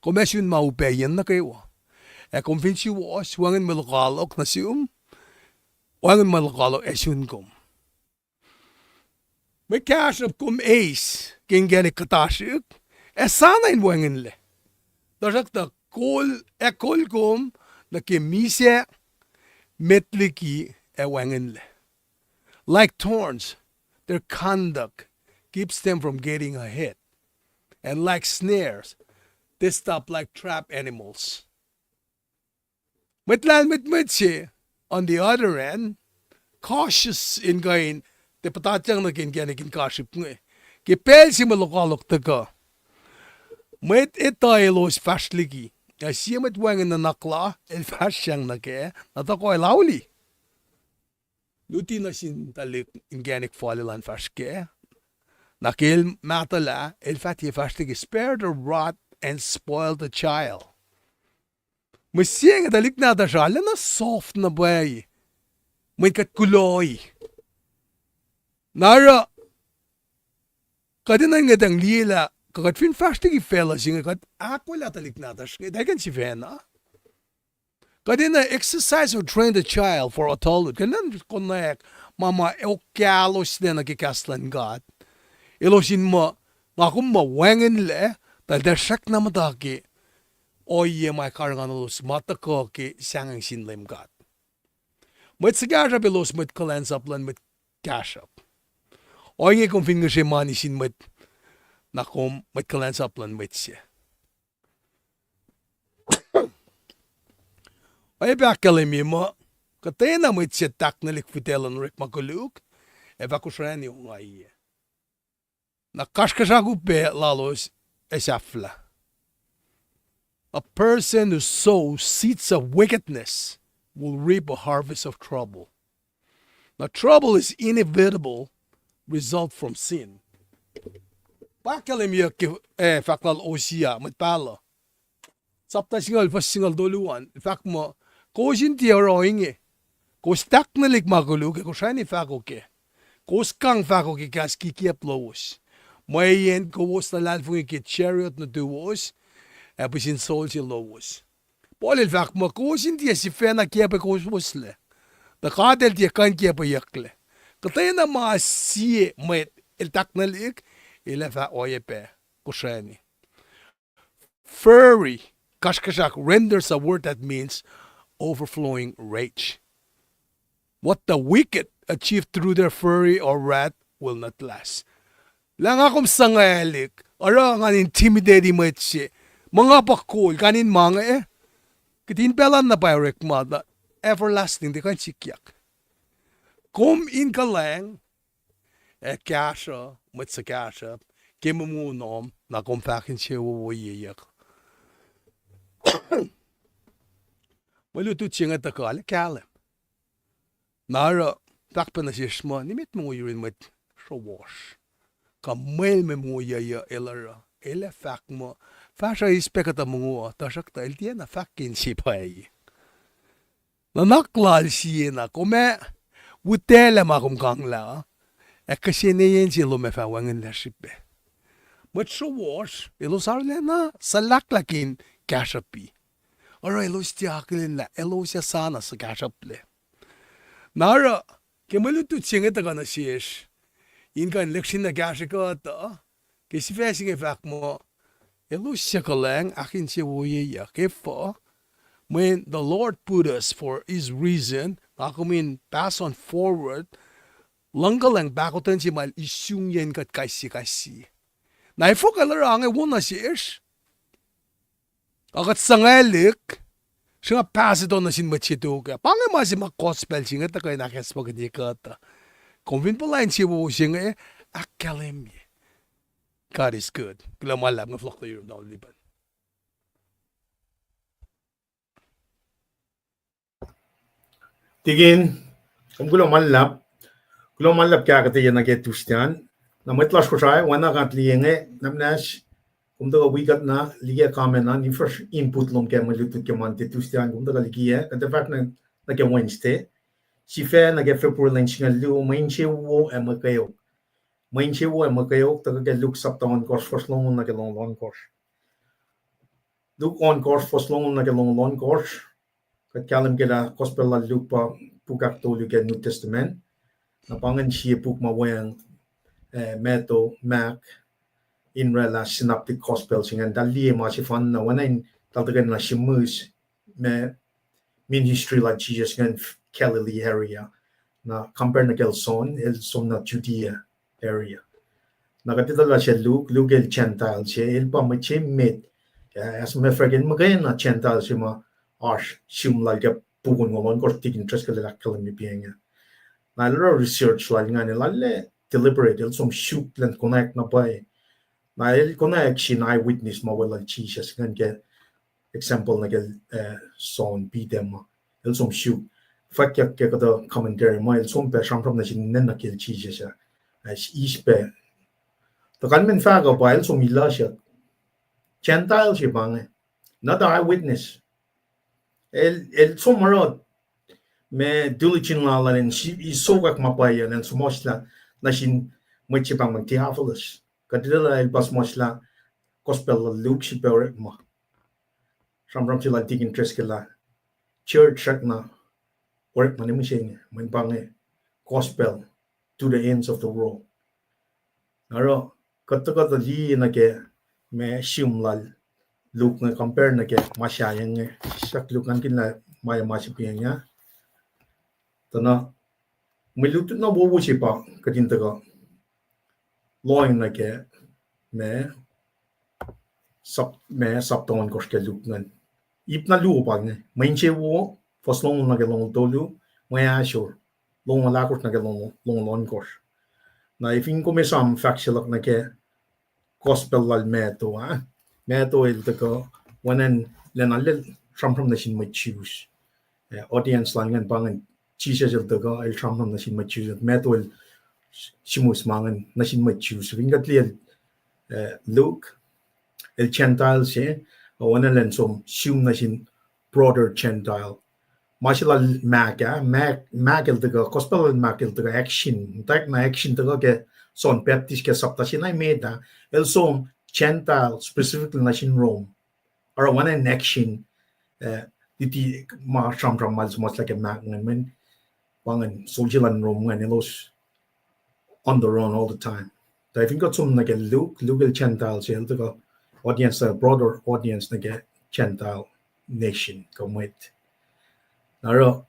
kom ac sun ma upaciyen nuh kwewa. Ac kom fin suwohs, wacngihn mwe lokoalok nuh sum, wacngihn mwe lokoalok ac sun kom. Mwe kahsruhp kom eis ke inkacnek kuhtasrihk, ac sana in wacngihnlac. Tuhsruhktuh kol, ac kol kom nuh ke misac, met liki, ac wacngihnlac. Like thorns, their conduct keeps them from getting ahead. And like snares, they stop like trap animals. Mwet lahlmwetmwet se, on the other hand, cautious in kuh in tiac puhtatyang nuh ke inkacnek in kasrihp inge. Ke pacl se mwe lokoalok tuhkuh, mwet etuh elos fahsr liki. Ac sie mwet wacngihn nuhnak la, el fahsryang nuh kac, na tohkoh lauli. Luti nuh sin tuhlihk inkacnek fal elan fahsr kac. Na ke el mahtuhlah, el fah tiac fahsr liki, spare the rod and spoil the child. Mihsenge tuhlihk nahtuhsr arulacna soft na pwacye, mweyen kuht kuloh. Na oruh kuht enenuh in ngwetacng liyelah kuh kuht fin fahsr liki facluh se inge, kuht ahkolah tuhlihk nahtuhsr inge, eltahl kuh in sifacna. Kuht enenuh exercise or train the child for adulthood. Kuht enenuh in konwacack ma ma oak kahlos lac nuh ke kahs luhn God. Elos in muh, nga kom muh wacngihnlac, tuh eltahl srackna muhta ke ohiyac ma karuhnguhnuhlos ma tuhkuh ke sahngweng sin Leum God. Mwet suhkahsruhp elos mwet kuhlwacnsap luhn mwet kahsruhp. Ohinge kom fin ngihsre mani sin mwet, na kom mwet kuhlwacnsap luhn mwet se. Oacyacpac ahkkahlwemye muh, kuhtwena mwet se tahknwelihk fihtac luhn orekma koluk, ac fah kosrani ongaiyac. Na kasrkuhsrak upac lalos ac sahflah. A person who sows seeds of wickedness will reap a harvest of trouble. Na trouble is inevitable result from sin. Pa ahkkahlwemye ke, eh, fahk lal Hosea, mwet pahluh. Sapta singucul, fuhs singucul tolu an, fahk muh, kowos in tiac oruh ohinge. Kowos tahknwelihk ma koluk ac kosrani fahko kac. Kowos kang fahko ke kahs kikiacp lowos. Mweyen kowos luhlahlfongi ke chariot nuhtuwos, ac pihsin solse lowos. Paul el fahk muh, kowos in tiac sifacna kiacpwe kowoswoslac. Tuh God el tiac kuh in kiacpweyucklac. Kuhtwena ma sie mwet el tahknwelihk, el ac fah oacyacpac kosrani. Fury, kasrkuhsrak, renders a word that means overflowing rage. What the wicked achieve through their fury or wrath will not last. Lah nga kom suhngwaclihk, oruh ngan intimidate mwet se, muh nga pa kol, kain in ma inge, kihtin pacl an na pa orekma, everlasting, tiac kuh in sikyak. Kom in kuhlwacng, ac kahsruh mwet suhkahsruhp ke mongonom, na kom fahk insewowoyeyuck. Mwe lutlut se inge tuhkuh lah kahlwem. Na oruh, fahk pac nuh sesr muh, nimet mongo yurin mwet srowohsr. Kuh mwel me mongo yuciyuc el oruh, el ac fahk muh, fahsruh eis pac kuhtuh mongo uh, tuhsruhktuh el tiacna fahk ke inse pwacye. Nuhnak lal sie na, kom ac witaclah ma kom kanglah, ac kihsen eis se lom ac fah wacngihnlac srihpac. Mwet srowohsr, elos arulacna suhlahklahk in kahsruhpi. Oruh elos tiac akihlen lah elos ac sa na suhkahsruhplac. Na oruh, ke mwe lutlut se inge tuhkuh nuh sesr, in kuh in lihksreni kahsrwe kuht uh, ke sifac se inge fahk muh, elos suc kuhlwacng ahkinsewowoyeyuck, efuh, when the Lord put us for his reason, nga kom in pass on forward, luhngkuhlwacng pahkotwen se ma el isungiyacn kuht kais sie kais sie. Na efuh kuh el oruh inge wo nuh sesr? Ac kuht suhngwaclihk, sruhnga pass it on nuh sin mwet se tok ah. Pa inge ma se ma gospel se inge tuhkuh in ahkacsmakihnye kuht uh. Kom fin puhla insewowo se inge, ahkkahlwemye. God is good. Kuloh ma luhlahp, nga fohlohk nuh yurum na lipan. Tikin, kom kuloh ma luhlahp. Kuloh ma luhlahp ke ahkuhtweyac nuh ke Tuesday an. Na mwet lasr Kosrae, oacna kuht liye inge, nahmnahsr, kom tuhkuh wi kuht na, liye comment an, if fresh input lom ke mwe lutlut ke Monday, Tuesday an, kom tuhkuh likiyac, kuht ac fahsr nuh ke Wednesday. Sifac nuh ke February lwen singucul luo, mwe insewowo ac mwe kweok. Mwe insewowo ac mwe kweok, tuhkuh ke Luke sapta ohnkohsr, fuhs longoul nuh ke longoul ohnkohsr. Luke ohnkohsr, fuhs longoul nuh ke longoul ohnkohsr. Kuht kahlwem ke lah gospel lal Luke pa puk ahktolu ke New Testament. Na pa ingacn sie puk ma weacng, eh, Matthew, Mark, in oraclah synoptic gospel se ingacn, eltahl liye ma sefanna, oacna in eltahl tuhkweni na sihmihs ma ministry lal Jisus ingacn Galilee area. Na compare nuh kacl John, el som na Judea area. Na kuht etuh lah se Luke, Luke el Gentile se, el pa mwet se met, as a matter of fact, el muhkwena Gentile se ma oasr sum lal ke puk ohnkohsr, tikin Driscoll el ahkkahlwemye pa inge. Na el oruh research lal ingacn, el arlac deliberate, el som suk elan konwacack na pwacye. Na el konwacack sin eyewitness ma weluhl Jisus ingacn ke example nuh kacl, eh, John, Peter ma el som suk. Fwackyuck ke kuhtuh commentary ma el som pac sramsram nuh sin ninac nuh kacl Jisus ah, eis pac. Tuh kalmacn fahk uh pa el som iluhsyak. Gentile se pa inge, not eyewitness. El, el som oruh ma diligent lal in sokwack ma pwacye, elan suhmuhslah nuh sin mwet se pahngpahng Theophilus. Kuht etuh lah el pa suhmuhslah Gospel lal Luke srihpac orekma. Sramsram se lal Deacon Driscoll ah, church srackna orekma ne mihsenge, mweyen pa inge gospel to the ends of the world. Oruh kuht tuhkuh tuh liye nuh ke ma sihm lal Luke inge compare nuh ke ma sahyac inge, sahk Luke ngankihnlah ma, ma srihpac inge. Tuh na, mwe lutlut na wowo se pa kuht in tuhkuh lohacng nuh ke ma sap, ma sapta ohnkohsr ke Luke ingacn. Ip na luo pa inge, mwe insewowo, fuhs longoul nuh ke longoul tolu, mwe ahsor, longoul ahkosr nuh ke longoul, longoul ohnkohsr. Na fin kom esam fahk se luhk nuh ke gospel lal Matthew ah, Matthew el tuhkuh, oacna lah na el sramsram nuh sin mwet Jews. Eh, audience lal ingacn pa ingacn, Jisus el tuhkuh, el sramsram nuh sin mwet Jews, Matthew el sihmihs ma ingacn nuh sin mwet Jews. Fin kuht liye, eh, Luke, el Gentile se, oacna lah el som sihm nuh sin broader Gentile. Ma se lal Mark ah, Mark, Mark el tuhkuh, gospel lal Mark el tuhkuh action, tak na action tuhkuh ke John Baptist ke sapta se na met ah, el som Gentile specifically nuh sin Rome. Oruh oacna in action, eh, titi ma sramsram ma el suhmuhslah ke Mark ingacn, mweyen pa ingacn soldier luhn Rome ingacn elos on the run all the time. Tuh fin kuht som nuh ke Luke, Luke el Gentile se, el tuhkuh audience, a broader audience nuh ke Gentile nation kuh mwet. Na oruh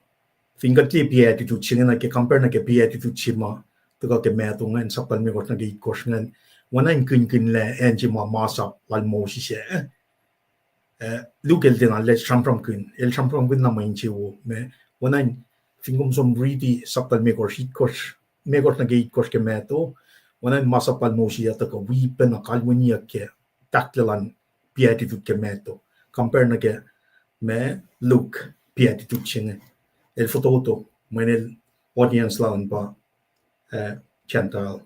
fin kuht liye beatitude se inge nuh ke, compare nuh ke beatitude se ma tuhkuh ke Matthew ingacn, sapta limekohsr nuh ke itkohsr ingacn, oacna in kihnkihnlah acn se ma masap lal Moses ah. Eh, Luke el tiacna lah sramsramkihn, el sramsramkihn na mwe insewowo ma, oacna in fin kom som riti sapta limekohsr, itkohsr, limekohsr nuh ke itkohsr ke Matthew, oacna in masap lal Moses ah tuhkuh wi pacna kalweniyuck ke tahklac luhn beatitude ke Matthew, compare nuh ke ma Luke beatitude se inge. El fototo, mweyen el audience lal an pa eh, Gentile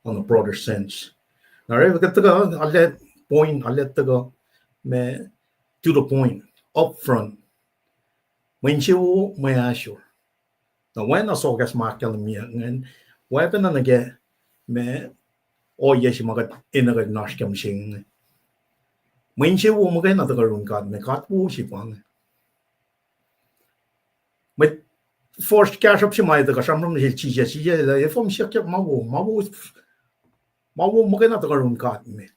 on a broader sense. Na oruh kuht tuhkuh, arlac point, arlac tuhkuh ma to the point, upfront. Mwe insewowo, mwe ahsor. Na oacna sohkahs ma ahkkahlwemye ingacn, oacpacna nuh ke ma ohiyac se ma kuht enenuh kuht in oasr ke mihsenge inge. Mwe insewowo muhkwena tuhkuh yurin God, ma God wo se pa inge. Mwet fuhsr kahsruhp se ma etuh kuh sramsram nuh sel Jisus, Jisus el, efuh kom siyuck ma wo, ma wo, ma wo muhkwena tuhkuh yurin God me.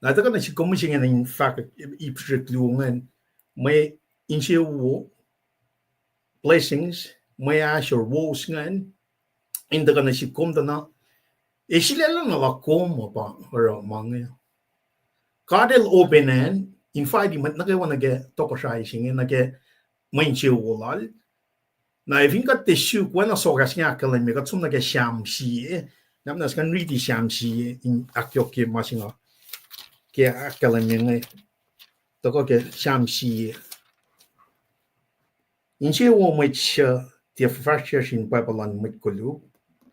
Na etuh kuh nuh sihk kom mihsenge in fahk ip srihk luo ingacn, mwe insewowo, blessings, mwe ahsor, wowo se ingacn, in tuhkuh nuh sihk kom tuh na, e sulaclah na lah kom uh pa oruh ma inge. God el open an, invite mwet nuh kwewa nuh ke tohkohsrahi se inge, nuh ke mwe insewowo lal. Na fin kuht tiac suk, oacna sohkahs inge ahkkahlwemye, kuht som nuh ke Sam sie, na muhnahs kuh in riti Sam sie in ahkyohkye ma se inge ke ahkkahlwemye inge. Tuhkuh ke Sam sie. Insewowo mwet suc tiac fuhfahsryucsr in pwacpa luhn mwet koluk,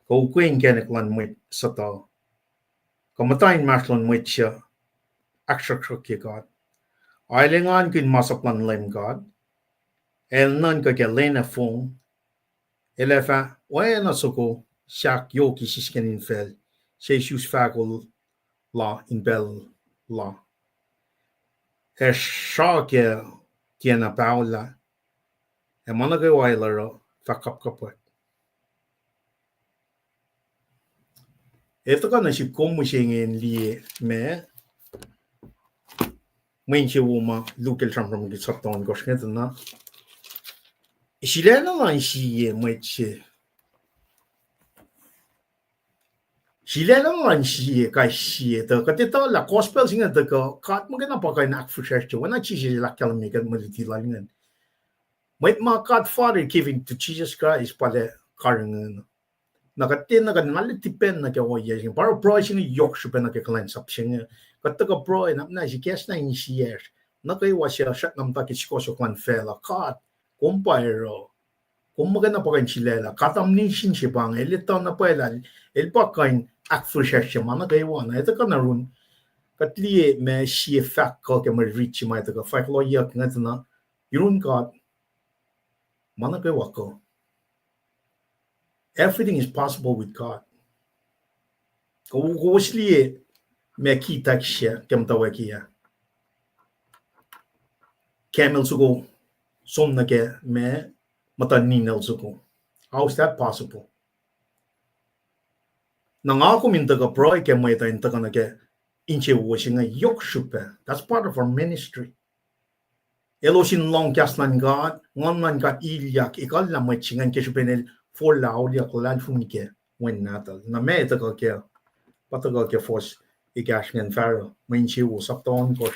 kuh ukwe inkacnek luhn mwet suhtuh, kuh muhta inmahsrlon mwet suc ahksruhksruhkye God. El engankihn masap luhn Leum God, el nuhnkuh ke lwen ac fong, el ac fah oacna soko sahk yohk sisken infacl, se isus fahko la in pacl la, ac srah ke tiacna paholah, ac ma nuh kwewa el oruh fah kapkapwack. Etuh kuh nuh sihk kom mihsenge in liye ma, mwe insewowo ma Luke el sramsram ke sapta ohnkohsr inge tuh na, sulaclah na in sie mwet se. Sulaclah na in sie kais sie, tuh kuht etuh lah gospel se inge tuhkuh God muhkwena pa kuh in ahkfihsracsrye, oacna Jisus el ahkkahlwemye ke mwe luti lal ingacn. Mwet ma God Father giving to Jesus Christ pa lah karihngihn. Na kuht tiacna kuh in arlac depend nuh ke ohiyac se inge, pa oruh pruhe se inge yohk srihpac nuh ke kuhlwacnsap se inge. Kuht tuhkuh pruhe na muhnahs ikacslah insiyacsr nuh kwewa suc srackna muhta ke sukohsohk luhn facluh. God, kom pa oruh, kom muhkwena pa kuh in sulaclah. God, damnation se pa inge, el etuh na pwacye lah el pa kuh in ahkfihsracsrye ma nuh kwewa. Na etuh kuh na run, kuht liye ma sie fahk kuh ke mwe rit se ma etuh kuh fahk lohyuck inge tuh na, yurin God ma nuh kwewa kuh. Everything is possible with God. Kowos liye, ma key tag se ke muhtwacwacack ah. Camel soko som nuh ke ma muhtuhn ninac soko. How is that possible? Na nga kom in tuhkuh pruhe ke mwet uh in tuhkuh nuh ke insewowo se inge yohk srihpac. That's part of our ministry. Elos in lohng kahs luhn God, Nguhn luhn God ilyak, ekuhllah mwet se ingacn ke srihpen el forlah auliyak luhlahlfongi ke Wen nahtuhl. Na ma tuhkuh ke, pa tuhkuh ke fuhs ekahsr ingacn fahsruh, mwe insewowo sapta ohnkohsr,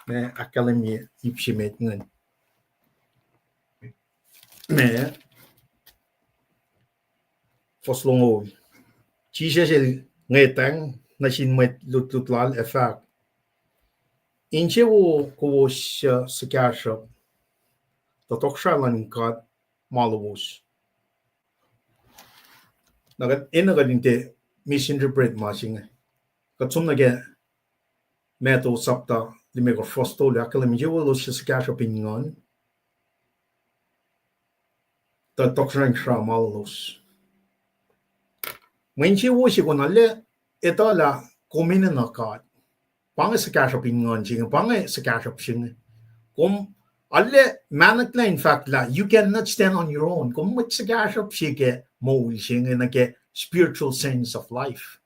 ma ahkkahlwemye ip se met ingacn. Ma fuhs longoul. Jisus el ngwetacng nuh sin mwet lutlut lal ac fahk, insewowo kowos suc suhkahsruhp, tuh tohkohsrahi luhn God ma lowos. Na kuht enenuh kuht in tiac misinterpret ma se inge. Kuht som nuh ke Matthew sapta limekohsr fuhs tolu, ahkkahlwemye insewowo elos suc suhkahsruhp in nguhn, tuh tohkohsrahi in sra ma lalos. Mwe insewowo se kom arlac etuh lah kom enenuh God. Pa inge suhkahsruhp in nguhn se inge, pa inge suhkahsruhp se inge. Kom arlac mahnuhklah in fahk lah you cannot stand on your own. Kom mwet suhkahsruhp se ke moul se inge, nuh ke spiritual sense of life.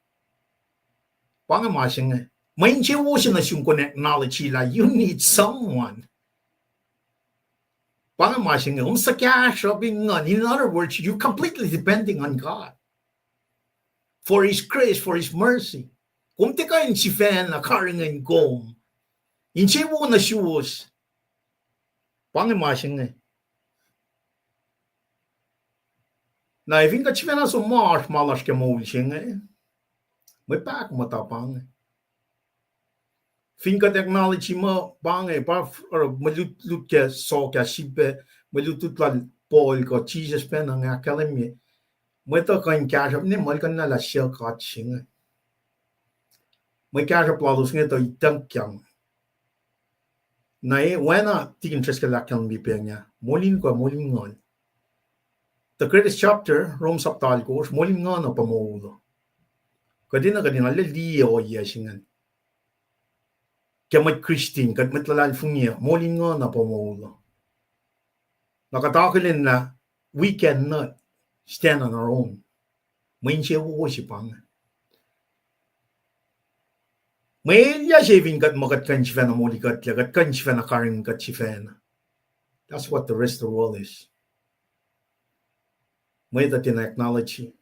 Pa inge ma se inge. Mwe insewowo se nuh sum kom acknowledge lah you need someone. Pa inge ma se inge, kom suhkahsruhp in nguhn. In other words, you're completely depending on God for His grace, for His mercy. Kom tiac kuh in sifacna karihngihn kom. Insewowo nuh suwos. Pa inge ma se inge. Na efin kuht sifacna som ma oasr ma lasr ke moul se inge, mwe pahkomuhta pa inge. Fin kuht acknowledge muh pa inge, pa, oruh mwe lutlut ke Saul, kahs srihpac, mwe lutlut lal Paul kuh Jisus pacna inge ahkkahlwemye, mwet uh kuh in kahsruhp ne muhlkuhnlah lah suc God se inge. Mwe kahsruhp lalos inge tuh ituckyang. Na e, oacna tikin Driscoll el ahkkahlwemye pacng ah, moul in kuh, moul in nguhn. The greatest chapter, Rom sapta alkosr, moul in nguhn uh pa moul uh. Kuht enenuh kuht in arlac liye ohiyac se ingacn. Ke mwet Christian, kuht mwet luhlahlfongi uh, moul in nguhn uh pa moul uh. Na kuht akihlen lah we cannot stand on our own. Mwe insewowo se pa inge. Mwe elyah se fin kuht muh kuht kuh in sifacna molikuhtlac, kuht kuh in sifacna karihngihn kuht sifacna. That's what the rest of the world is. Mwet uh tiacna acknowledge.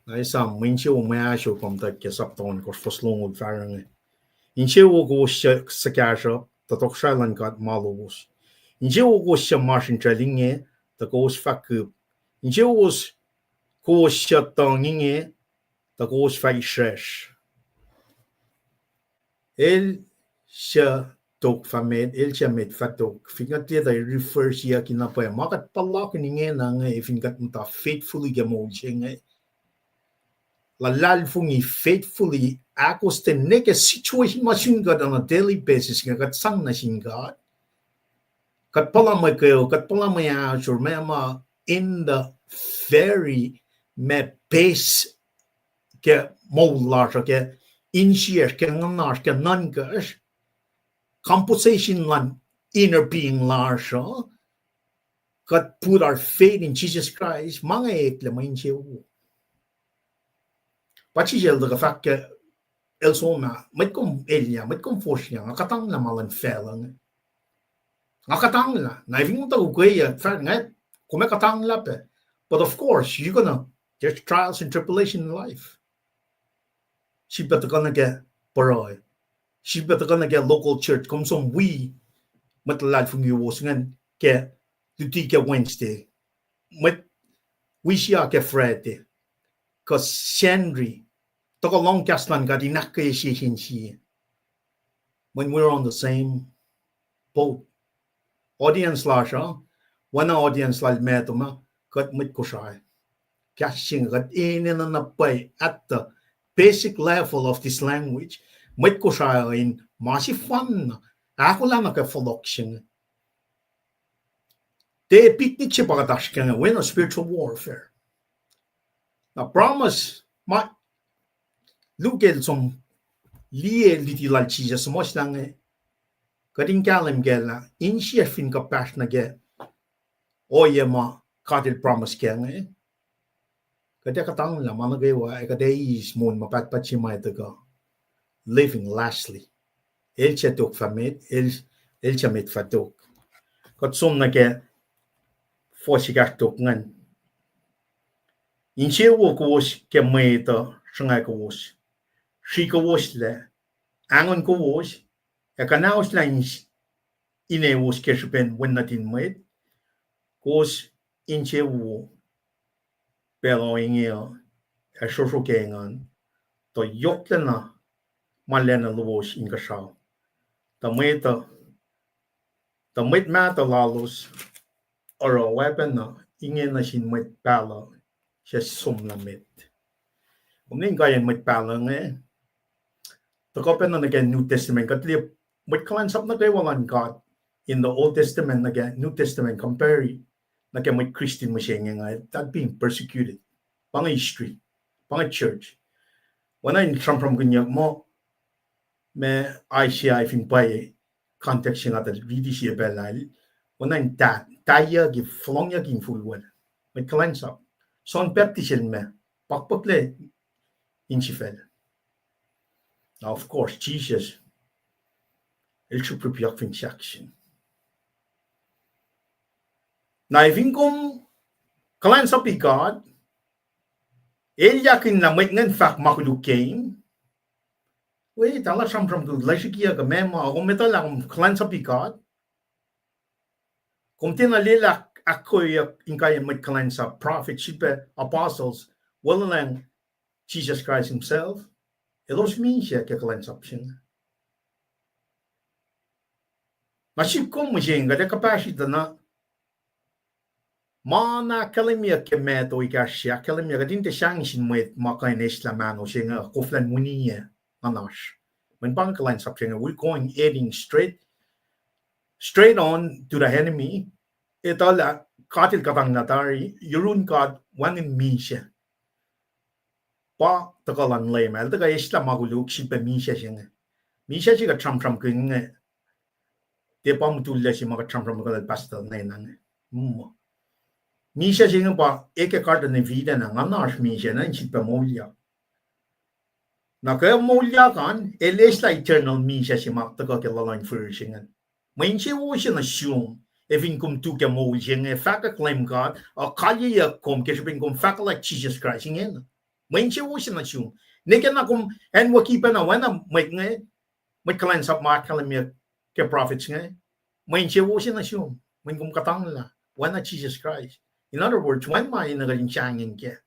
Na esam mwe insewowo mwe ahsor pa muhtwacwacack ke sapta ohnkohsr fuhs longoul fahsruh inge. Insewowo kowos suc suhkahsruhp, tuh tohkohsrahi luhn God ma lowos. Insewowo kowos suc masr in tuhlac inge, tuh kowos fah kihp. Insewowo kowos suc tuhng inge, tuh kowos fah israsr. El suc tok fah met, el suc met fah tok. Fin kuht liye tuh refer siyuck na pwacye, ma kuht puhlakihn ingena inge, fin kuht muhta faithfully ke moul se inge, luhlahlfongi faithfully, ahkostwen ne ke situation ma sun kuht on a daily basis inge, kuht sang nuh sin God. Kuht puhla mwe kweok, kuht puhla mwe ahsor, ma ma in the very ma base ke moul lasr uh, ke insiyacsr, ke nguhnasr, ke nuhnkacsr, composition luhn inner being lasr uh, kuht put our faith in Jesus Christ, ma inge eklac mwe insewowo. Pa Jisus el tuhkuh fahk ke el som ah, mwet kom elyah, mwet kom fosrngah, nga kuhtanglah ma luhn facluh inge. Nga kuhtanglah, na fin kom tuh ukweyuck, fahk nga, kom ac kuhtanglah pac. But of course, you're gonna, there's trials and tribulation in life. Srihpac tuhkuh nuh ke pruhe. Srihpac tuhkuh nuh ke local church, kom som wi mwet luhlahlfongi wos ingacn ke luti ke Wednesday. Mwet wi siyuck ke Friday. Kuh Sacnri. Tuhkuh lohng kahs luhn God in ahkkweye sie sin sie. When we're on the same boat. Audience lasr uh, oacna audience lal Matthew ma, kuht mwet Kosrae. Kahs se inge kuht enenuh na pwacye at the basic level of this language. Mwet Kosrae uh in ma sefanna, ahkolah nuh ke fohlohk se inge. Tiac picnic se pa kuht oasr ke inge, oacna spiritual warfare. Na promise, ma, Luke el som liye luti lal Jisus, suhmuhslah inge, kuht in kahlwem kac lah insiyacsr fin kuhpahsr nuh ke ohiyac ma God el promise kac inge, kuht ac kuhtanglah ma nuh kwewa ac kuht ac eis moul ma pahtpaht se ma tuhkuh, living lastly. El suc tok fah met, el, el suc met fah tok. Kuht som nuh ke fuhs ekahsr tok ingacn. Insewowo kowos ke mwet uh sruhnga kowos, sri kowoslac, angon kowos, ac kuhnahoslah ins-, inewos ke srihpen wen nuhtin mwet. Kowos insewowo pacl ohinge uh, ac srohsrohke engan, tuh yohklacna ma lacna lowos inkuhsrao. Tuh mwet uh, tuh mwet mahtuh lalos oruh oacpacna inge nuh sin mwet pahluh suc somlah met. Kom ne inkaiyacn mwet pahluh inge, tuhkuh pacna nuh ke New Testament, kuht liye mwet kuhlwacnsap nuh kwewa luhn God in the Old Testament nuh ke New Testament compare nuh ke mwet Christian mihsenge inge, that being persecuted. Pa inge history, pa inge church. Oacna in sramsramkihnyuck muh, ma Isaiah fin pwacye context se nga tuh riti sie pacl ah, oacna in ta-, taiyucki, fohlohkihnyucki infulwacl. Mwet kuhlwacnsap. John Baptist el ma, pakpucklac insifacl. Now, of course, Jesus, el srihprihpyak fin sahkseng. Na fin kom kuhlwacnsapi God, elyahkihn lah mwet ingacn fahk ma koluk keim, we, tala sramsram koluk, lasi kiyuhk uh, ma ma, kom etuh lah kom kuhlwacnsapi God. Kom tiacna lwelah ahkkweyeyuck inkaiyacn mwet kuhlwacnsap, prophet, srihpac, apostles, wuhlweacng Jesus Christ himself. Elos misac ke kuhlwacnsap se inge. Na sik kom mihsenge, kuht ac kuhpahsri tuh na, ma na ahkkahlwemyeyuck ke Matthew ekahsr se, ahkkahlwemye kuht in tiac sahngweng sin mwet ma kuh in eslah mahno se inge, koflah in winiyac nguhnasr. Mweyen pa inge kuhlwacnsap se inge, we're going heading straight, straight on to the enemy. Etuh lah God el kuhtanglah tari, yurin God wacngihn misac. Pa tuhkuh luhn Leum ah, el tuhkuh eslah ma koluk srihpac misac se inge. Misac se kuht sramsramkihn inge, tiac pa mutullac se ma kuht sramsramkihn lal pastor nena inge. Mm. Misac se inge pa eke Garden of Eden ah, nguhnasr misac na in sifilpac moulyak. Na ke moulyak an, el eslah eternal misac se ma tuhkuh ke luhluh in fihrihr se ingacn. Mwe insewowo se nuh sum, ac fin kom tu ke moul se inge, fahkwack Leum God, uh, kalyeyuck kom ke srihpen kom fahkwack Jisus Kraist ingena. Mwe insewowo se nuh sum. Ne ke na kom acnwucki pacna oacna mwet inge, mwet kuhlwacnsap ma ahkkahlwemye ke prophets inge, mwe insewowo se nuh sum, mweyen kom kuhtanglah oacna Jisus Kraist. In other words, wacngihn ma enenuh kuht in sahngweng kac.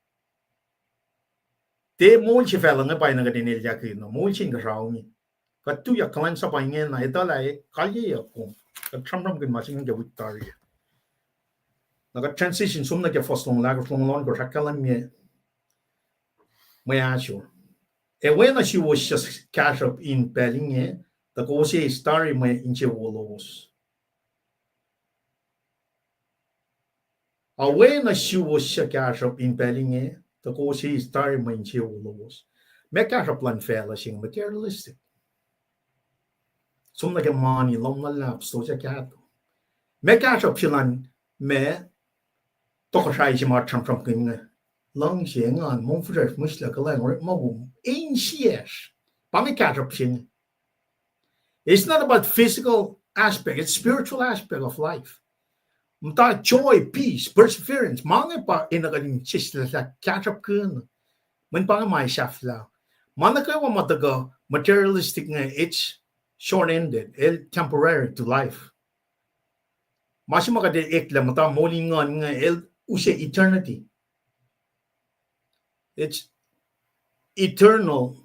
Tiac moul se facluh inge pa enenuh kuht in elyahkihn, moul se inkuhsrao inge. Kuht tuyak kuhlwacnsap ingena, etuh lah kalyeyuck kom. Kuht sramsramkihn ma se inge ke wik tari. Na kuht transition som nuh ke fuhs longoul ahkosr, longoul ohnkohsr, ahkkahlwemye mwe ahsor. Oacna suwos suc kahsruhp in pacl inge, tuh kowos eis tari mwe insewowo lowos. Oacna suwos suc kahsruhp in pacl inge, tuh kowos eis tari mwe insewowo lowos. Meac kahsruhp luhn facluh se inge? Materialistic. Som nuh ke mani, lohm luhlahp, stosah kahto. Meac kahsruhp se luhn ma tohkohsrahi se ma sramsramkihn inge? Luhngse, engan, mongfihsrwacsr, mihslac, kuhlwacng, orekma wo, insiyacsr. Pa inge kahsruhp se inge. It's not about physical aspect, it's spiritual aspect of life. Muhta joy, peace, perseverance, ma inge pa enenuh kuht in sislah kahsruhpkihn. Mweyen pa inge ma sahflah. Ma nuh kwewa ma tuhkuh materialistic inge, it's short-ended, el temporary to life. Ma se ma kuht eklac muhta moul in nguhn inge, el use eternity. It's eternal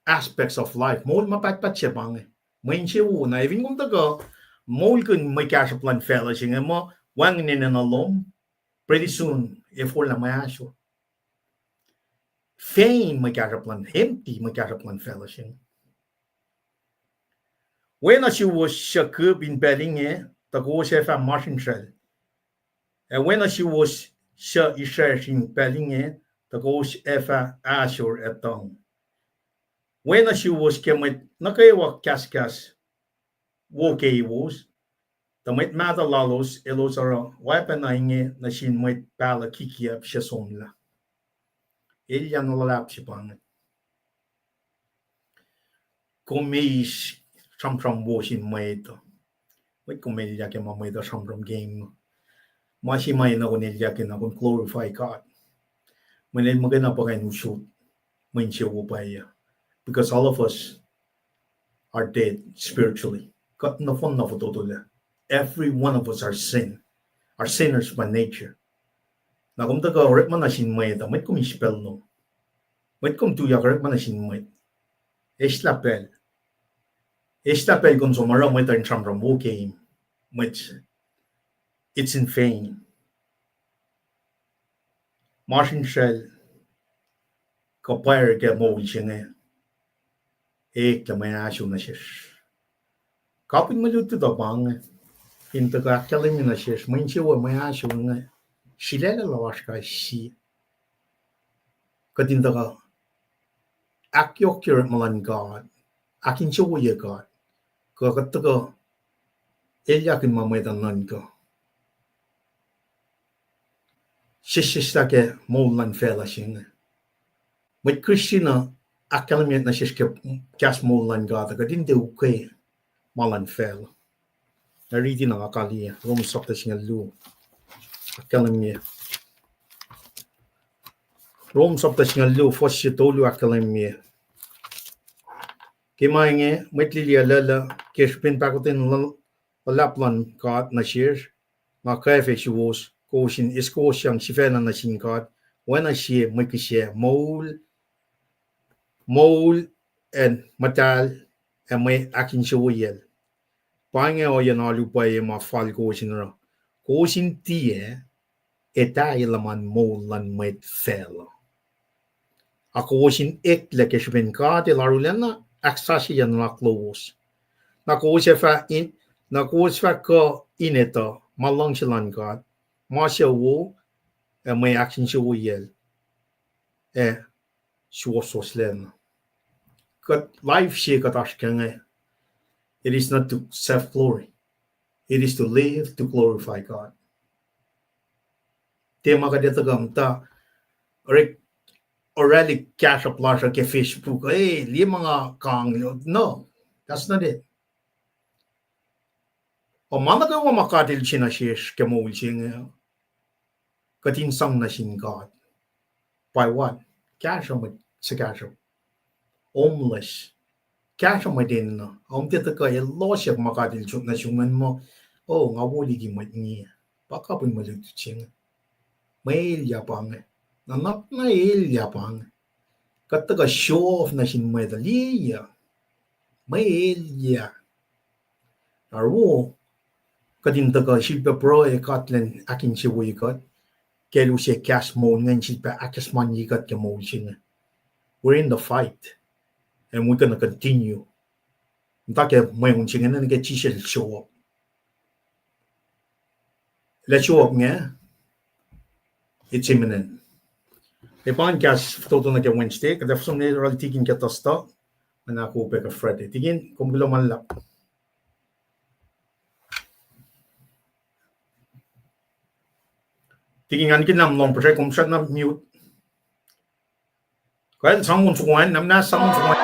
aspects of life. Moul ma pahtpaht se pa inge. Mwe insewowo, na efin kom tuhkuh moulkihn mwe kahsruhp luhn facluh se inge muh wacngihn enenuh lom, pretty soon, eforlah mwe ahsor. Vain mwe kahsruhp luhn, empty mwe kahsruhp luhn facluh se inge. Oacna suwos suc kihp in pacl inge, tuh kowos ac fah masrinsral. Ac oacna suwos suc isracsr in pacl inge, tuh kowos ac fah ahsor ac tuhng. Wen nuh suwos ke mwet nuh kwewa kahskahs wo keiwos, tuh mwet mahtuh lalos elos oruh oacpacna inge nuh sin mwet pahluh kikiacp se somlah. Elyah na luhlahp se pa inge. Kom eis sramsram wo sin mwet uh. Mwet kom elyah ke ma mwet uh sramsram ke inge. Ma se ma enenuh kom elyah ke na kom glorify God. Mweyen el muhkwena pa kuh in usot mwe insewowo pwacye. Because all of us are dead spiritually. Kuht nohfohn na fototolac. Every one of us are sin, are sinners by nature. Na kom tuhkuh orekma nuh sin mwet uh, mwet kom eis pacl lom. Mwet kom tuyak orekma nuh sin mwet. Eslah pacl. Eslah pacl kom som oruh mwet uh in sramsram wo ke in mwet. It's in vain. Masrinsral kuh pwacr ke moul se inge, eklac mwe ahsor nuh sesr. Kapihn mwe lutlut uh pa inge, in tuhkuh ahkkahlwemye nuh sesr mwe insewowo, mwe ahsor inge, sulaclah lasr kais sie. Kuht in tuhkuh ahkyohkye orekma luhn God, ahkinsewowoye God, kuh kuht tuhkuh elyahkihn ma mwet uh nuhnkuh. Sesseslah ke moul luhn facluh se inge. Mwet Christian uh ahkkahlwemye nuh sesr ke kahs moul luhn God uh, kuht in tiac ukwe ma luhn facluh. Na riti na nga kaliyac Rom sapta singucul luo. Ahkkahlwemye. Rom sapta singucul luo, fuhs se tolu ahkkahlwemye. Ke ma inge, mwet lili uh lwelah ke srihpen pahkotwen luh-, luhlahp luhn God nuh sesr, nga kwacfe suwos, kowos in eis kowosyang sifacna nuh sin God, oacna sie mwe kihsac, moul, moul, ac muhtahl, ac mwe ahkinsewowoyacl. Pa inge ohiyacn alu pwacye ma fal kowos in oruh. Kowos in tiac etahi luhman moul luhn mwet facluh. A kowos in eklac ke srihpen God El arulacna ahksasucye nuhnak lowos. Na kowos ac fah in, na kowos fah kuh in etuh ma luhngse luhn God, ma suc wo, ac mwe ahkinsewowoyacl, ac suwohswohslacna. Kuht life se kuht oasr ke inge, it is not to self glory. It is to live to glorify God. Tiac ma kuht etuh kuh muhta, orek, orwaclihk kahsruhp lasr uh ke Facebook, eh, liye ma nga kang, no, that's not it. O ma nuh kwewa ma God El se nuh sesr ke moul se inge, kuht in sang nuh sin God. By what? Kahsruh mwet suhkahsruhp. Homeless. Kahsruh mwet enenuh. Om tiac tuhkuh elohsyak ma God El sot nuh sum an muh, o, nga wo liki mwet inge. Pa kapihn mwe lutlut se inge. Mwe elyah pa inge. Nuhnak na elyah pa inge. Kuht tuhkuh show off nuh sin mwet uh, liye. Mwe elyah. Aruo, kuht in tuhkuh sifilpac pruhe God elan ahkinsewowoye kuht, ke El use kahs moul inge in sifilpac ahkacsmakihnye kuht ke moul se inge. We're in the fight, and we're gonna continue. Muhta ke mweun se inge nuh ke Jisus El show up. El ac show up inge, it's imminent. Ac pa inge kahs fototo nuh ke Wednesday, kuht ac fah som nuh yohrohl Tikin ke Thursday, ac na ko pac ke Friday. Tikin, kom kuloh ma luhlahp. Tikin, ngan kihn na mlohng puhsra, kom srackna mute. Kuh el sang on soko an, na muhna sang on soko an.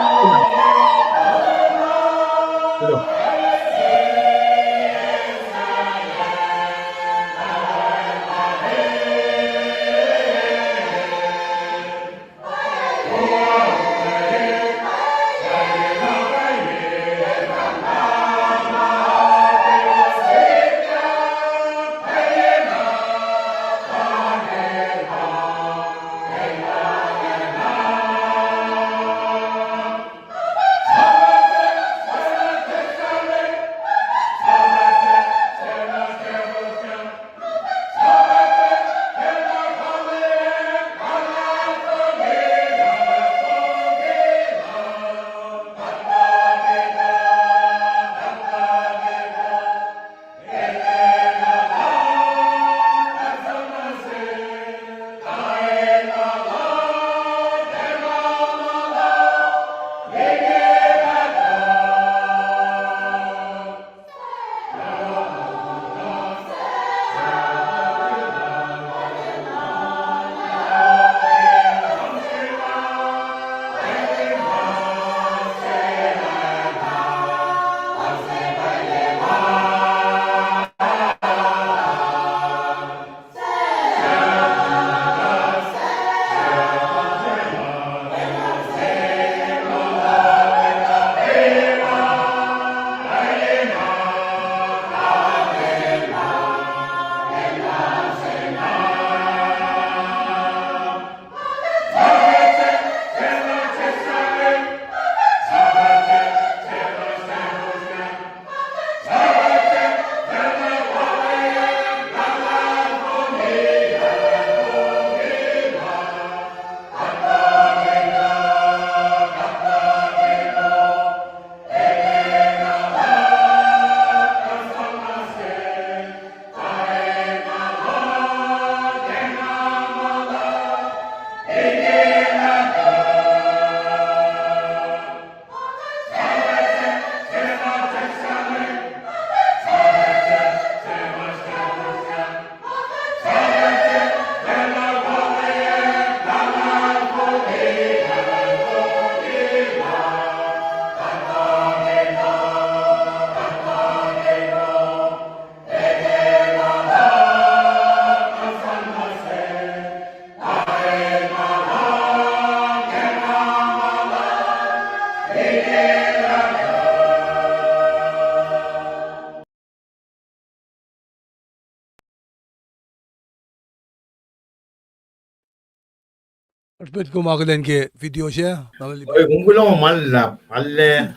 Pet kom akihlen ke video se, na lili. Oi, kom kuloh ma luhlahp, arlac.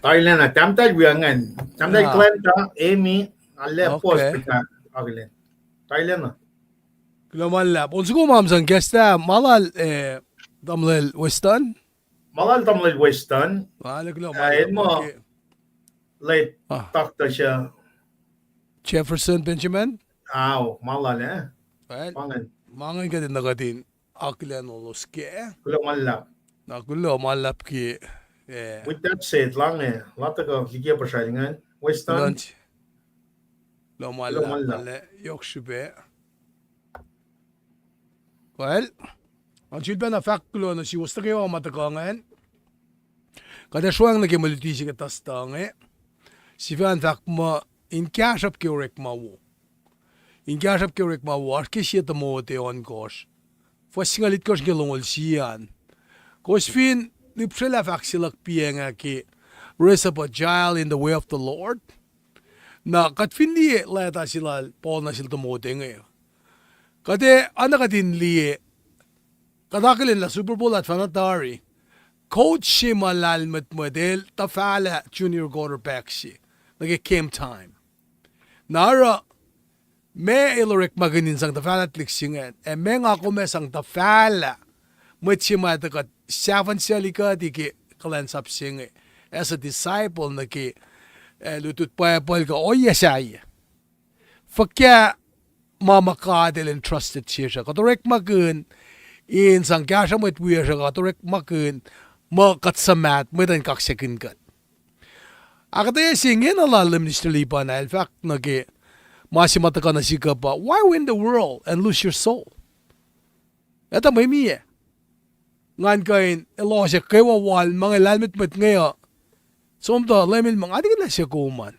Tailacna, tahmtahel wi ingacn. Tahmtahel Glenda, Amy, arlac pos pita akihlen. Tailacna. Kuloh ma luhlahp. On soko ma sang guest ah, ma lal, eh, tamuhlwel Weston. Ma lal tamuhlwel Weston. Arlac kuloh ma luhlahp. Late Doctor Jefferson Benjamin. Ao, ma lal, eh? Well, ma ingacn kuht in na kuht in akihlen elos kac. Kuloh ma luhlahp. Na kuloh ma luhlahp ke, eh. With that said, lah inge, lah tuhkuh liki puhsral ingacn. Weston. Kuloh ma luhlahp, arlac yohk srihpac. Well, nga sulpacna fahk kuloh nuh suwos nuh kwewa ma tuhkuh ingacn. Kuht ac sroacng nuh ke mwe luti se ke tuhstuh inge. Sifacna fahk muh in kahsruhp ke orekma wo. In kahsruhp ke orekma wo, oasr ke sie Timothy ohnkohsr, fuhs singucul itkohsr nuh ke longoul sie an. Kowos fin lihpsrwelah fahk se luhk piacng ah ke raise up a child in the way of the Lord. Na kuht fin liye leta se lal Paul nuh sel Timothy inge, kuht ac, oacna kuht in liye, kuht akihlen lah Super Bowl at fana tari, coach se ma lahlmwetmwet el tuhfahlah junior quarterback se nuh ke game time. Na oruh, ma el orekmakihn in sang tuhfahlah tuhlihk se ingacn, ac ma nga kom ac sang tuhfahlah mwet se ma tuh kuht sahfuhn sel ikuhti ke kuhlwacnsap se inge, as a disciple nuh ke, eh, lutlut Bible kuh ohiyac sahyac. Fuhkah ma ma God el entrusted sesr uh. Kuht orekmakihn in sang kahsruh mwet wiyacsr uh, kuht orekmakihn muh kuht suhmaht, mwet an kaksakihn kuht. Ahkuhtweyac se ingena lal Minister Lipan ah, el fahk nuh ke ma se ma tuhkuh nuh sihk uh pa, why win the world and lose your soul? Etuh mwe meac? Ngan kuh in elos ac kwewa wal ma inge lahlmwetmwet inge uh. Som tuh Leum el muh nga tiac kuh in lah se kom an.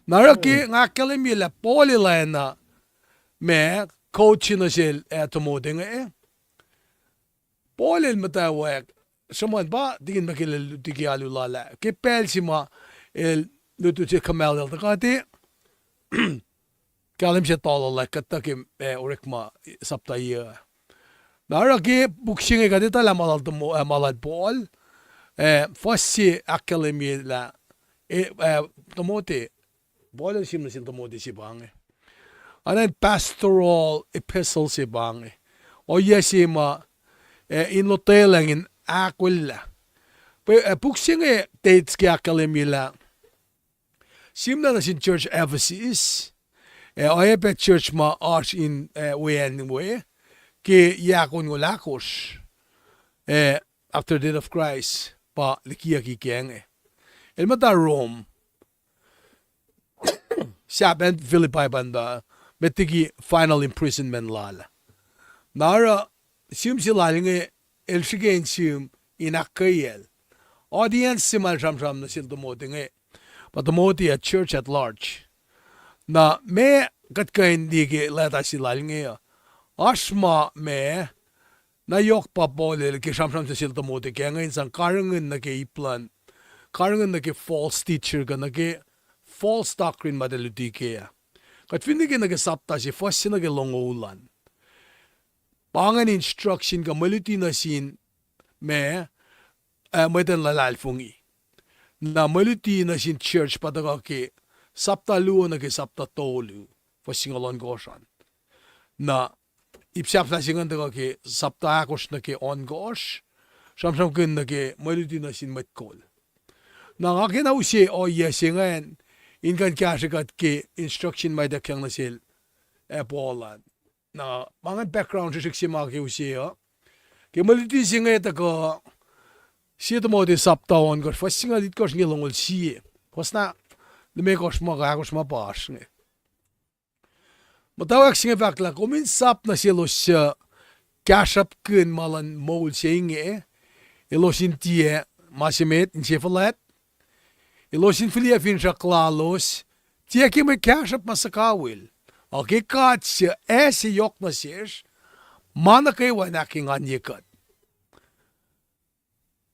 Na oruh ke nga ahkkahlwemye lah Paul el oacna ma coach nuh sel, eh, Timothy inge. Paul el muhtwacwacack, sruhmuhn pa tikin ma ke el luti ke alu lal ah, ke pacl se ma el lutlut sel Gamaliel tuh kuht e kahlwem se tolu lah kuht tuh ke, eh, Orekma sapta yuc. Na oruh ke puk se inge kuht etuh lah ma lal Timo-, eh, ma lal Paul, eh, fuhs se ahkkahlwemye lah, eh, eh, Timothy, Paul el sihm nuh sel Timothy se pa inge. Oacna in pastoral epistle se pa inge. Ohiyac se ma, eh, in lotwelah in ahkolah. Pwe, eh, puk se inge teits ke ahkkahlwemye lah sihm na nuh sin church Ephesus, eh, oacyacpac church ma oasr in, eh, weacn we, ke yac ahkonngoul ahkosr, eh, after death of Christ, pa likiyucki ke inge. El muhta Rome, sahp acn Philippi pa muhta, met liki final imprisonment lal. Na oruh, sihm se lal inge, el srihke in sihm in ahkkweyacl audience se ma el sramsram nuh sel Timothy inge, pa Timothy ac church at large. Na ma kuht kuh in liye ke leta se lal inge uh, oasr ma ma na yohk pa Paul el ke sramsram se sel Timothy ke inge in sang karihngihn nuh ke ip luhn, karihngihn nuh ke false teacher kuh nuh ke false doctrine ma tuh luti ke ah. Kuht fin liye ke nuh ke sapta se fuhs se nuh ke longoul an, pa ingacn instruction kuh mwe luti nuh sin ma, eh, mwet in luhlahlfongi. Na mwe luti nuh sin church pa tuhkuh ke sapta luo nuh ke sapta tolu, fuhs singucul ohnkohsr an. Na ip sahflah se ingacn tuhkuh ke sapta ahkosr nuh ke ohnkohsr, sramsramkihn nuh ke mwe luti nuh sin mwet kol. Na nga kena use ohiyac se ingacn in kuh in kahsrwe kuht ke instruction ma ituckyang nuh sel, eh, Paul an. Na ma ingacn background srihsrihk se ma ke use uh. Ke mwe luti se inge tuhkuh, sie Timothy sapta ohnkohsr, fuhs singucul itkohsr nuh ke longoul sie. Fuhs na limekohsr ma kuh ahkosr ma pa oasr inge. Muhtwacwacack se inge fahk lah kom in sap nuh selos suc kahsruhpkihn ma luhn moul se inge, elos in tiac ma se met inse fuhlwact, elos in fihliyac finsrak lalos, tiac ke mwe kahsruhp ma suhkawihl, a ke God suc ase yohk nuh sesr ma nuh kwewa in ahkenganye kuht.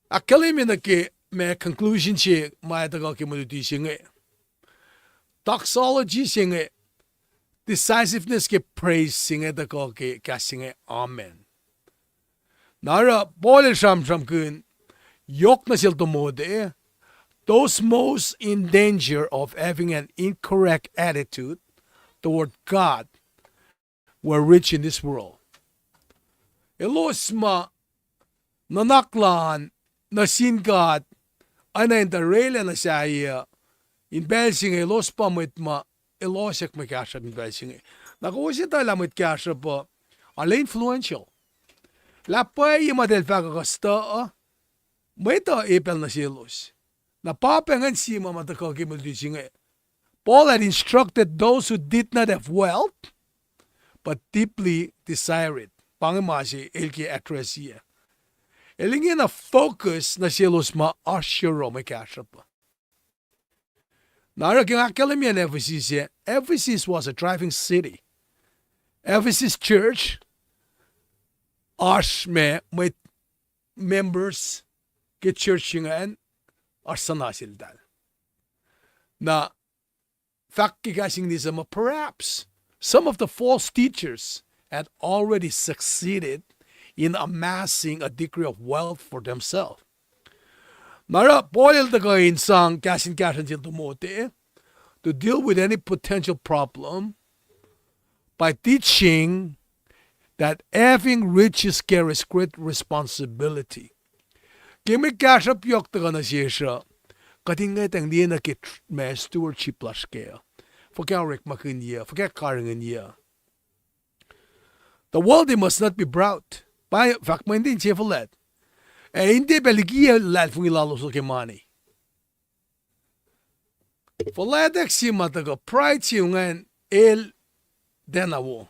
Ahkkahlwemye nuh ke ma conclusion se ma tuhkuh ke mwe luti se inge. Doxology se inge, decisiveness ke praise se inge tuhkuh ke kahs se inge, amen. Na oruh Paul el sramsramkihn yohk nuh sel Timothy, those most in danger of having an incorrect attitude toward God were rich in this world. Elos ma nuhnak lal nuh sin God, oacna in tuh orwaclah nuh sahyac uh, in pacl se inge elos pa mwet ma elosack mwe kahsruhp in pacl se inge. Na kowos etuh lah mwet kahsruhp uh, arlac influential. Lah pwacye ma eltahl fahk uh kuhtuh uh, mwet uh epacl nuh selos. Na pa pac ingacn sie ma ma tuhkuh ke mwe luti se inge. Paul had instructed those who did not have wealth, but deeply desire it. Pa inge ma se el ke address-i ah. El ingena focus nuh selos ma oasr yohrohl mwe kahsruhp uh. Na oruh ke nga ahkkahlwemye Ephesus ah, Ephesus was a thriving city. Ephesus church, oasr ma, mwet members ke church ingacn, oasr suhna seltahl. Na fahk ke kahs English muh, perhaps some of the false teachers had already succeeded in amassing a degree of wealth for themselves. Na oruh Paul el tuhkuh in sang kahs in kahsruh nuh sel Timothy to deal with any potential problem by teaching that having riches carries great responsibility. Ke mwe kahsruhp yohk tuhkuh nuh sesr uh, kuht in ngwetacng liye nuh ke tr-, ma stewardship lasr kac uh. Fuhkah orekmakihnyuc, fuhkah karihngihnyuc. The wealthy must not be proud. Pa fahk muh in tiac fuhlwact. Ac in tiac pac likiyac luhlahlfongi lalos uh ke mani. Fuhlwactack se ma tuhkuh pride se ingacn el tiacna wo.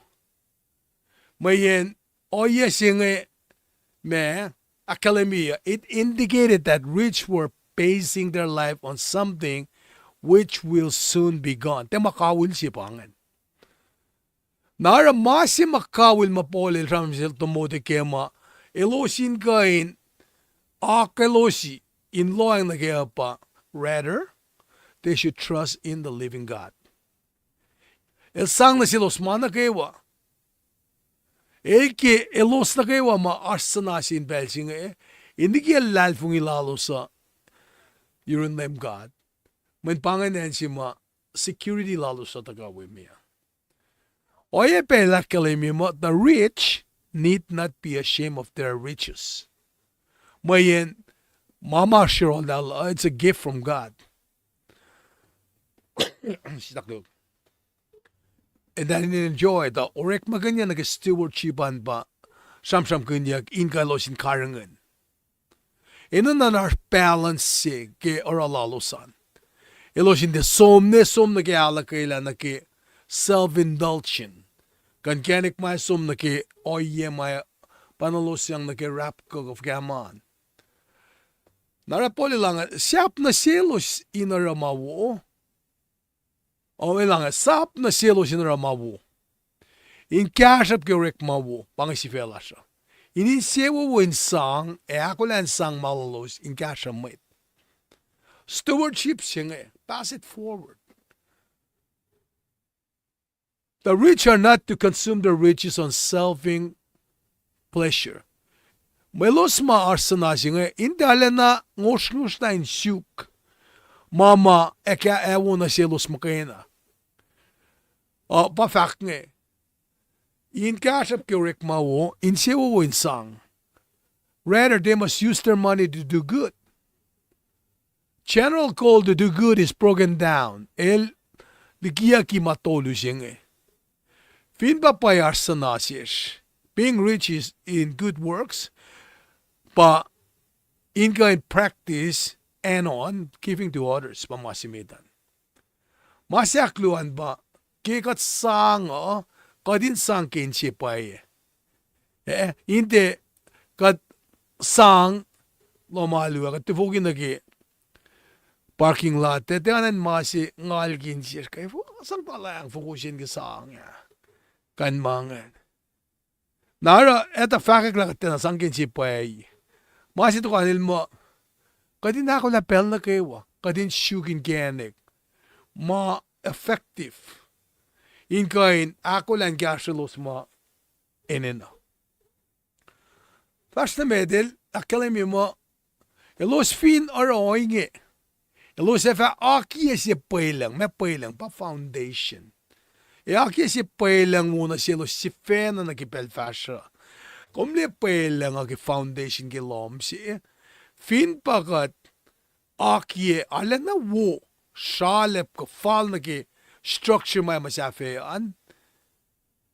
Mweyen ohiyac se inge ma ahkkahlwemye uh, it indicated that rich were basing their life on something which will soon be gone. Tiac ma kawihl se pa ingacn. Na oruh ma se ma kawihl ma Paul el sramsram sel Timothy ke ma, elos in kuh in akihlosi in lohacng nuh kac uh pa, rather, they should trust in the living God. El sang nuh selos ma nuh kwewa. El ke elos nuh kwewa ma oasr suhna se in pacl se inge, in likiyac luhlahlfongi lalos uh yurin Leum God. Mweyen pa ingacn acn se ma security lalos uh tuhkuh we me. Oacyacpac el ahkkahlwemye muh, the rich need not be ashamed of their riches. Mweyen ma ma oasr yohrohl lal uh, it's a gift from God. Sitaklu. And then in enjoy tuh orekmakihnyuck nuh ke stewardship an pa sramsramkihnyuck in kuh elos in karihngihn. Enenuh na oasr balance se ke oruh lalos an. Elos in tiac som ne som nuh ke ahluhkwelah nuh ke self-indulgence. Kuh inkacnek ma som nuh ke ohiyac ma pa na elos sang nuh ke rapkuh kuh fuhkah ma an. Na oruh Paul el ange, sahp nuh selos in oruh ma wo. O, el ange, sahp nuh selos in oruh ma wo. In kahsruhp ke orekma wo, pa inge sifac lasr uh. In insewowo in sang, ac ahkolah in sang ma lalos in kahsruh mwet. Stewardship se inge, pass it forward. The rich are not to consume their riches on selfing pleasure. Mwe elos ma oasr suhna se inge, in tiac arulacna ngosrngosr na in suk ma ma ac wo nuh selos muhkwena. Uh, pa fahk inge, in kahsruhp ke orekma wo, insewowo in sang. Rather, they must use their money to do good. General call to do good is broken down. El likiyucki ma tolu se inge. Fin pa pwacye oasr suhna sesr, being rich is in good works, pa in kuh in practice and on giving to others, pa ma se met an. Ma se ahkluo an pa, ke kuht sang uh, kuht in sang ke inse pwacye. Eh, in tiac kuht sang lohm alu ah, kuht tifoki nuh ke parking lot, tiac, tiac anacn ma se ngal ke inse, kuh sang palang fokosyen ke sang ah. Kuh in ma ingacn. Na oruh etuh fahkwack lah kuht tiacna sang ke inse pwacye. Ma se tokol el muh, kuht in ahkolah pacl nuh kwewa, kuht in suk inkacnek ma effective in kuh in ahkolah in kahsrwelos ma enenuh. Fahsr nuh met el ahkkahlwemye muh, elos fin oruh ohinge, elos ac fah akiyac se pwelucng, ma pwelucng pa foundation. Ac akiyac se pwelucng wo nuh selos sifacna nuh ke pacl fahsruh. Kom liye pwelucng uh ke foundation ke lohm se. Fin pa kuht akiyac arulacna wo, sralap kuh fal nuh ke structure ma muhsaheack an,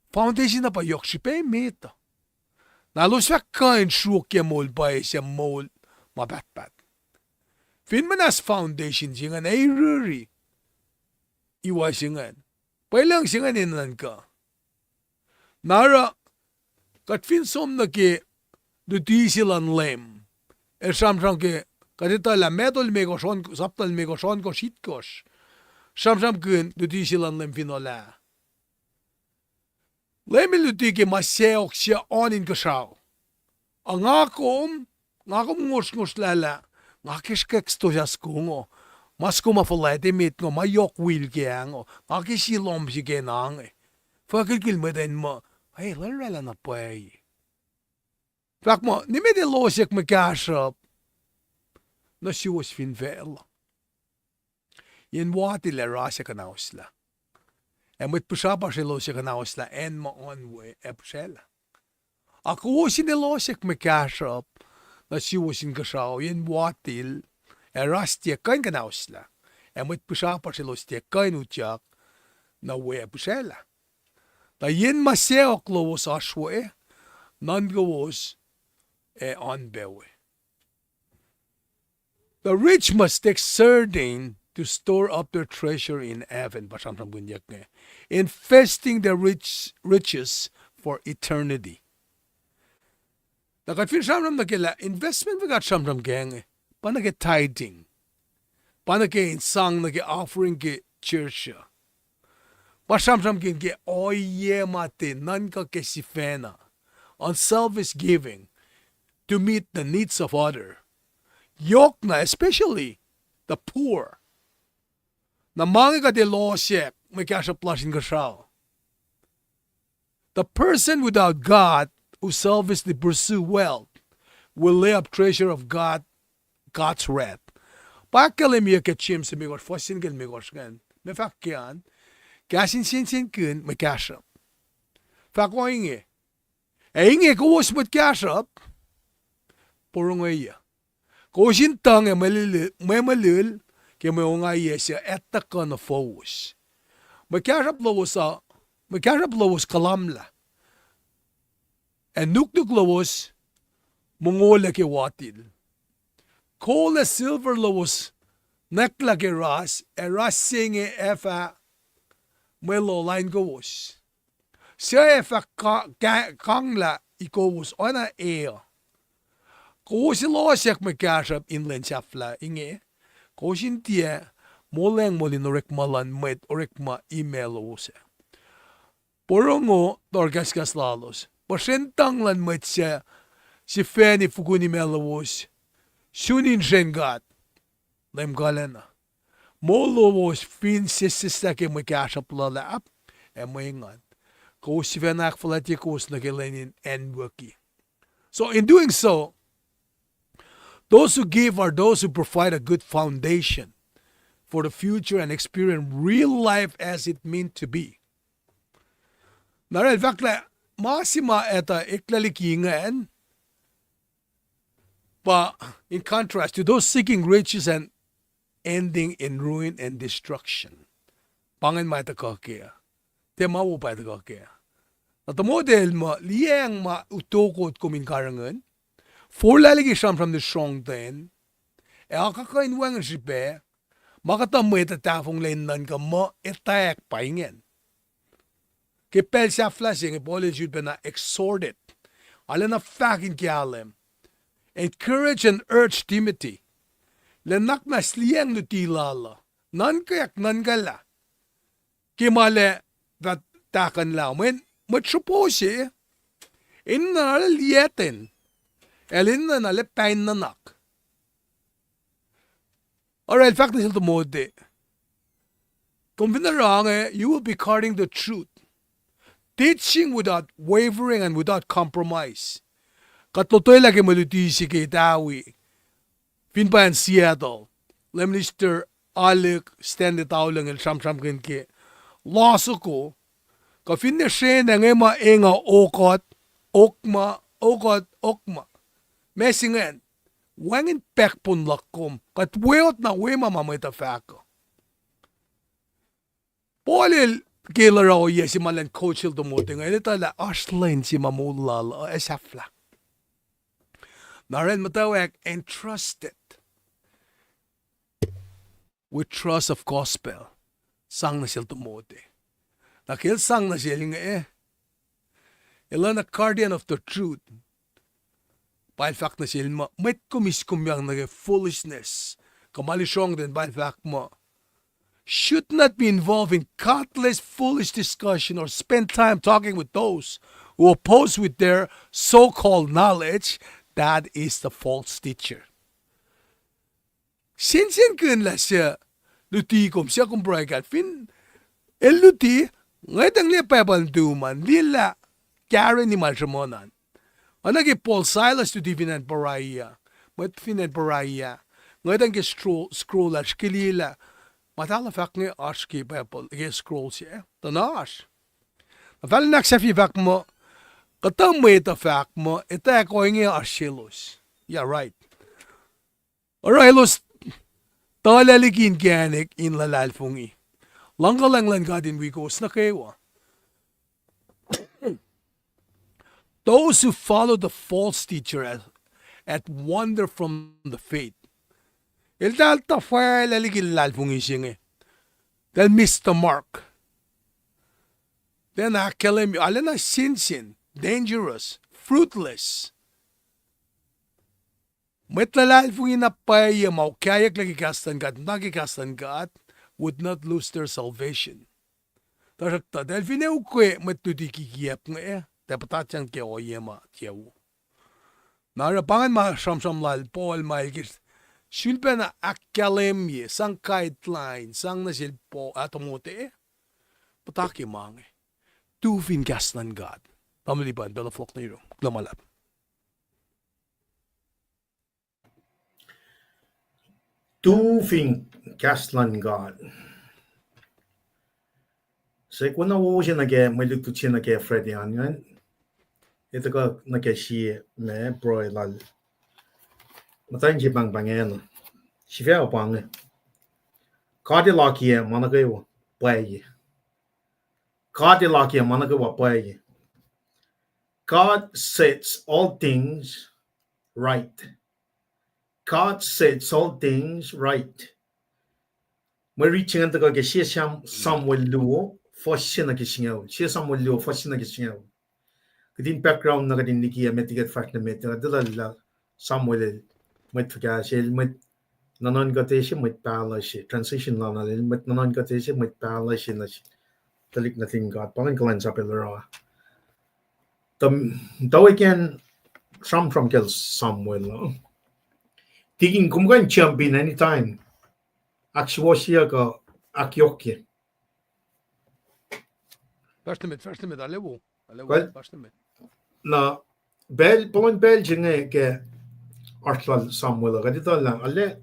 foundation uh pa yohk srihpac emet uh. Na elos fah kuh in sruokyac moul pwacye se moul ma pahtpaht. Fin muhnahs foundation se ingacn ac riri, iwa se ingacn, pwelucng se ingacn enenuh in kuh. Na oruh, kuht fin som nuh ke luti se luhn Leum, el sramsram ke, kuht etuh lah Matthew limekohsr, sapta limekohsr, ohnkohsr, itkohsr, sramsramkihn luti se luhn Leum fin olah. Leum el luti ke ma sacohk se oan inkuhsrao. Ac nga kom, nga kom ngosrngosrlah lah, nga ke srihkwack stosah soko ingo, ma soko ma fuhlwact emet ingo, ma yohk wil ke ah ingo, nga ke sie lohm se ke na inge. Fuhkilkil mwet an muh, e, lal oraclah na pwacye. Fahk muh, nimet elos ac mwe kahsruhp nuh suwos fin facluh. Yen watil ac ras ac kuhnahoslah. Ac mwet pihsrapasr elos ac kuhnahoslah acn ma oan we ac pihsraclah. Ac kowos in elos ac mwe kahsruhp nuh suwos inkuhsrao, yen watil ac ras tiac kuh in kuhnahoslah. Ac mwet pihsrapasr elos tiac kuh in utyak nuh we ac pihsraclah. Tuh yen ma sacohk lowos oasr we, nuhnkowos ac oan pac we. The rich must take certain to store up their treasure in heaven, pa sramsramkihnyuck inge. Investing their rich, riches for eternity. Na kuht fin sramsram nuh ke lah investment we kuht sramsram kac inge, pa nuh ke tithing. Pa nuh ke in sang nuh ke offering ke church uh. Pa sramsramkihn ke ohiyac ma tiac nuhnkuh ke sifacna. Unselfish giving to meet the needs of other. Yohk na, especially the poor. Na ma inge kuht elos ac mwe kahsruhp lasr inkuhsrao. The person without God who selfishly pursue wealth will lay up treasure of God, God's wrath. Pa ahkkahlwemye ke James limekohsr, fuhs se nuh ke limekohsr ingacn. Meac fahk ke an, kahs in sensenkihn mwe kahsruhp. Fahk ohinge. Ac inge kowos mwet kahsruhp, porongeyuc. Kowos in tuhng ac mwe, mwe mlihil ke mwe ongaiyac suc etuh kuh nuh fowos. Mwe kahsruhp lowos uh, mwe kahsruhp lowos kuhlahmlah. Ac nuknuk lowos mongolac ke watil. Kol ac silver lowos nwacklah ke ras, ac ras se inge ac fah mwe loh lain kowos. Suc ac fah ka-, ka-, kanglah ikowos oacna e uh. Kowos elos ac mwe kahsruhp in lwen sahflah inge, kowos in tiac molacng mol in orekma luhn mwet orekma imac lowos ac. Porongo tohrkahskahs lalos. Puhsren tuhng luhn mwet suc sifacna fokihn imac lowos sun insrwen God. Leum kuhlacna. Moul lowos fin sesseslah ke mwe kahsruhp luhlahp ac mwe engan, kowos sifacna ahkfuhlwactye kowos nuh ke lwen in acnwucki. So, in doing so, those who give are those who provide a good foundation for the future and experience real life as it meant to be. Na el fahk lah ma se ma etuh eklac liki ingacn, pa in contrast to those seeking riches and ending in ruin and destruction. Pa ingacn ma etuh kuh kac. Tiac ma wo pa etuh kuh kac. Na tuh motel muh liyacacng ma utokot kom in karihngihn, forlah liki sramsram nuh srongten, ac akuhkuhin wacngihn srihpac, ma kuhtuh mwet uh tahfonglac in nuhnkuh muh etwacack pa ingacn. Ke pacl sahflah se inge Paul el sifilpacna exhorted, arulacna fahk in kahlwem, encourage and urge Timothy, lah nuhnak muhnahs liyacacng luti lal uh, nuhnkweyuck nuhnkwaclah ke ma lac fah tahkuhnlah. Mweyen mwet sropo se enenuh na liyacten, el enenuh na lacpain nuhnak. Oruh el fahk nuh sel Timothy, kom fin oruh inge, you will be guarding the truth, teaching without wavering and without compromise. Kuht lotwelah ke mwe luti se ke Tawi, fin pa acn Seattle, Lay Minister Alik Stanley Taulung el sramsramkihn ke lasoko, kuh finne srena inge ma enga okot, okma, okot, okma. Ma se ingacn, wacngihn packbone luhk kom. Kuht weot na we ma ma mwet uh fahk uh. Paul el ke el oruh ohiyac se ma elan coach el Timothy inge, el etuh lah oasr lwen se ma moul lal uh ac sahflah. Na oruh el muhtwacwacack entrusted with trust of gospel, sang nuh sel Timothy. Na ke el sang nuh sel inge, el oacna guardian of the truth. Pa el fahk nuh sel muh, mwet kom eis kom yang nuh ke foolishness, kuh ma lusrongten, pa el fahk muh, should not be involved in godless, foolish discussion or spend time talking with those who oppose with their so-called knowledge, that is the false teacher. Sensenkihn lah suc luti kom, suc kom pruhe kac. Fin el luti, ngwetacng liye Bible nuhtum an, liye lah kahreni ma el sruhmuhn an. Oacna ke Paul Silas luti fin acn Beroea, mwet fin acn Beroea, ngwetacng ke scroll, scroll ah srihke liye lah, ma tuh fahk inge oasr ke Bible, ke scroll se, tuh na oasr. Na fal in ahksahfye fahk muh, kuhtuh mwet uh fahk muh, etuh ohinge oasr selos. Yeah, right. Oruh elos tuhlac liki inkacnek in luhlahlfongi luhngkuhlwacng luhn God in wi kowos nuh kwewa. Those who follow the false teacher at, at wander from the faith. Eltahl tuhfahlah liki luhlahlfongi se inge. They'll miss the mark. Then ahkkahlwemye, arulacna sensen, dangerous, fruitless. Mwet luhlahlfongi na pwacye ma ukayak liki kahs luhn God, na ke kahs luhn God, would not lose their salvation. Tuhsruhktuh, eltahl finne ukwe mwet luti kikiacp inge, tuh puhtatyang ke ohiyac ma tiac wo. Na oruh pa ingacn ma sramsram lal Paul ma el ke sulpacna ahkkahlwemye, sang guideline, sang nuh sel Paul, ah, Timothy, puhta ke ma inge. Tu fin kahs luhn God. Tamuhlwel Lipan, pacl uh fohlohk nuh yurum. Kuloh ma luhlahp. Tu fin kahs luhn God. Se kona wo se nuh ke mwe lutlut se nuh ke Friday an ingacn. Etuh kuh nuh ke sie ma pruhe lal muhtwacn se pahngpahng acn uh. Sifac uh pa inge. God El akiyac ma nuh kwewa pwacye. God El akiyac ma nuh kwewa pwacye. God sets all things right. God sets all things right. Mwe rit se ingacn tuhkuh ke sie Sam-, Samuel luo, fuhs se nuh ke singucul. Sie Samuel luo, fuhs se nuh ke singucul. Kuht in background na kuht in likiyac met liki kuht fahsr nuh met, kuht etuh lah Samuel el mwet fuhkah se, el mwet nuhnuhnkuh se, mwet pahluh se, transition lal na el mwet nuhnuhnkuh se, mwet pahluh se nuh tuhlihk nuhtin God. Pa ingacn kuhlwacnsap el oruh. Tuh, tuh we can sramsram kacl Samuel uh. Tikin, kom kuh in jump in anytime. Ahksuwohsye kuh ahkyohkye. Fahsr nuh met, fahsr nuh met, alewo, alewo, fahsr nuh met. Na, pacl, puhlan pacl se inge ke oasr lal Samuel uh, kuht etuh lah, ale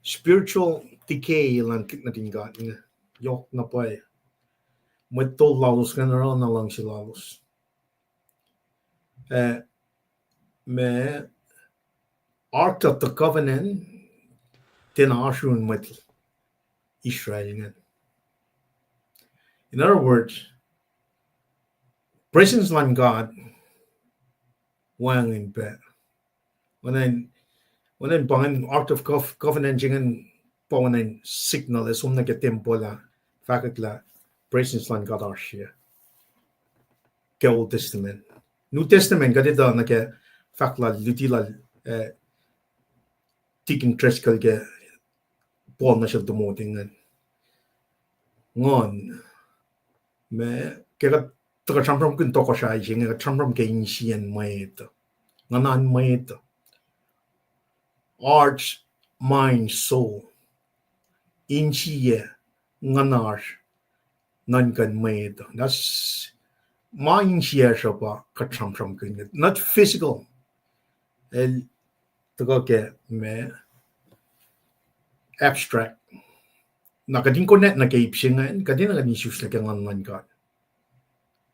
spiritual decay luhn tuhlihk nuhtin God inge, yohk na pwacye. Mwet tol lalos ingacn oruh na luhngse lalos. Eh, ma Ark of the Covenant, tiacna oasr yurin mwet Israel ingacn. In other words, presence luhn God wacngihn pac. Oacna, oacna pa ingacn Ark of Cov-, Covenant se ingacn pa oacna signal ac som nuh ke tempuhl ah, fahkwack lah presence luhn God oasr sie. Ke Old Testament. New Testament, kuht etuh nuh ke fahk lal, luti lal, eh, Tikin Driscoll ke Paul nuh sel Timothy ingacn. Nguhn. Ma, ke kuht tuhkuh sramsramkihn tohkohsrahi se inge, kuht sramsram ke insiyacn mwet. Nguhnan mwet. Heart, mind, soul. Insiyac, nguhnasr, nuhnkuhn mwet. That's ma insiyacsr uh pa kuht sramsramkihn, not physical. El tuhkuh ke ma abstract. Na kuht in connect nuh ke ip se ingacn, kuht in, kuht in isuslac ke Nguhn luhn God.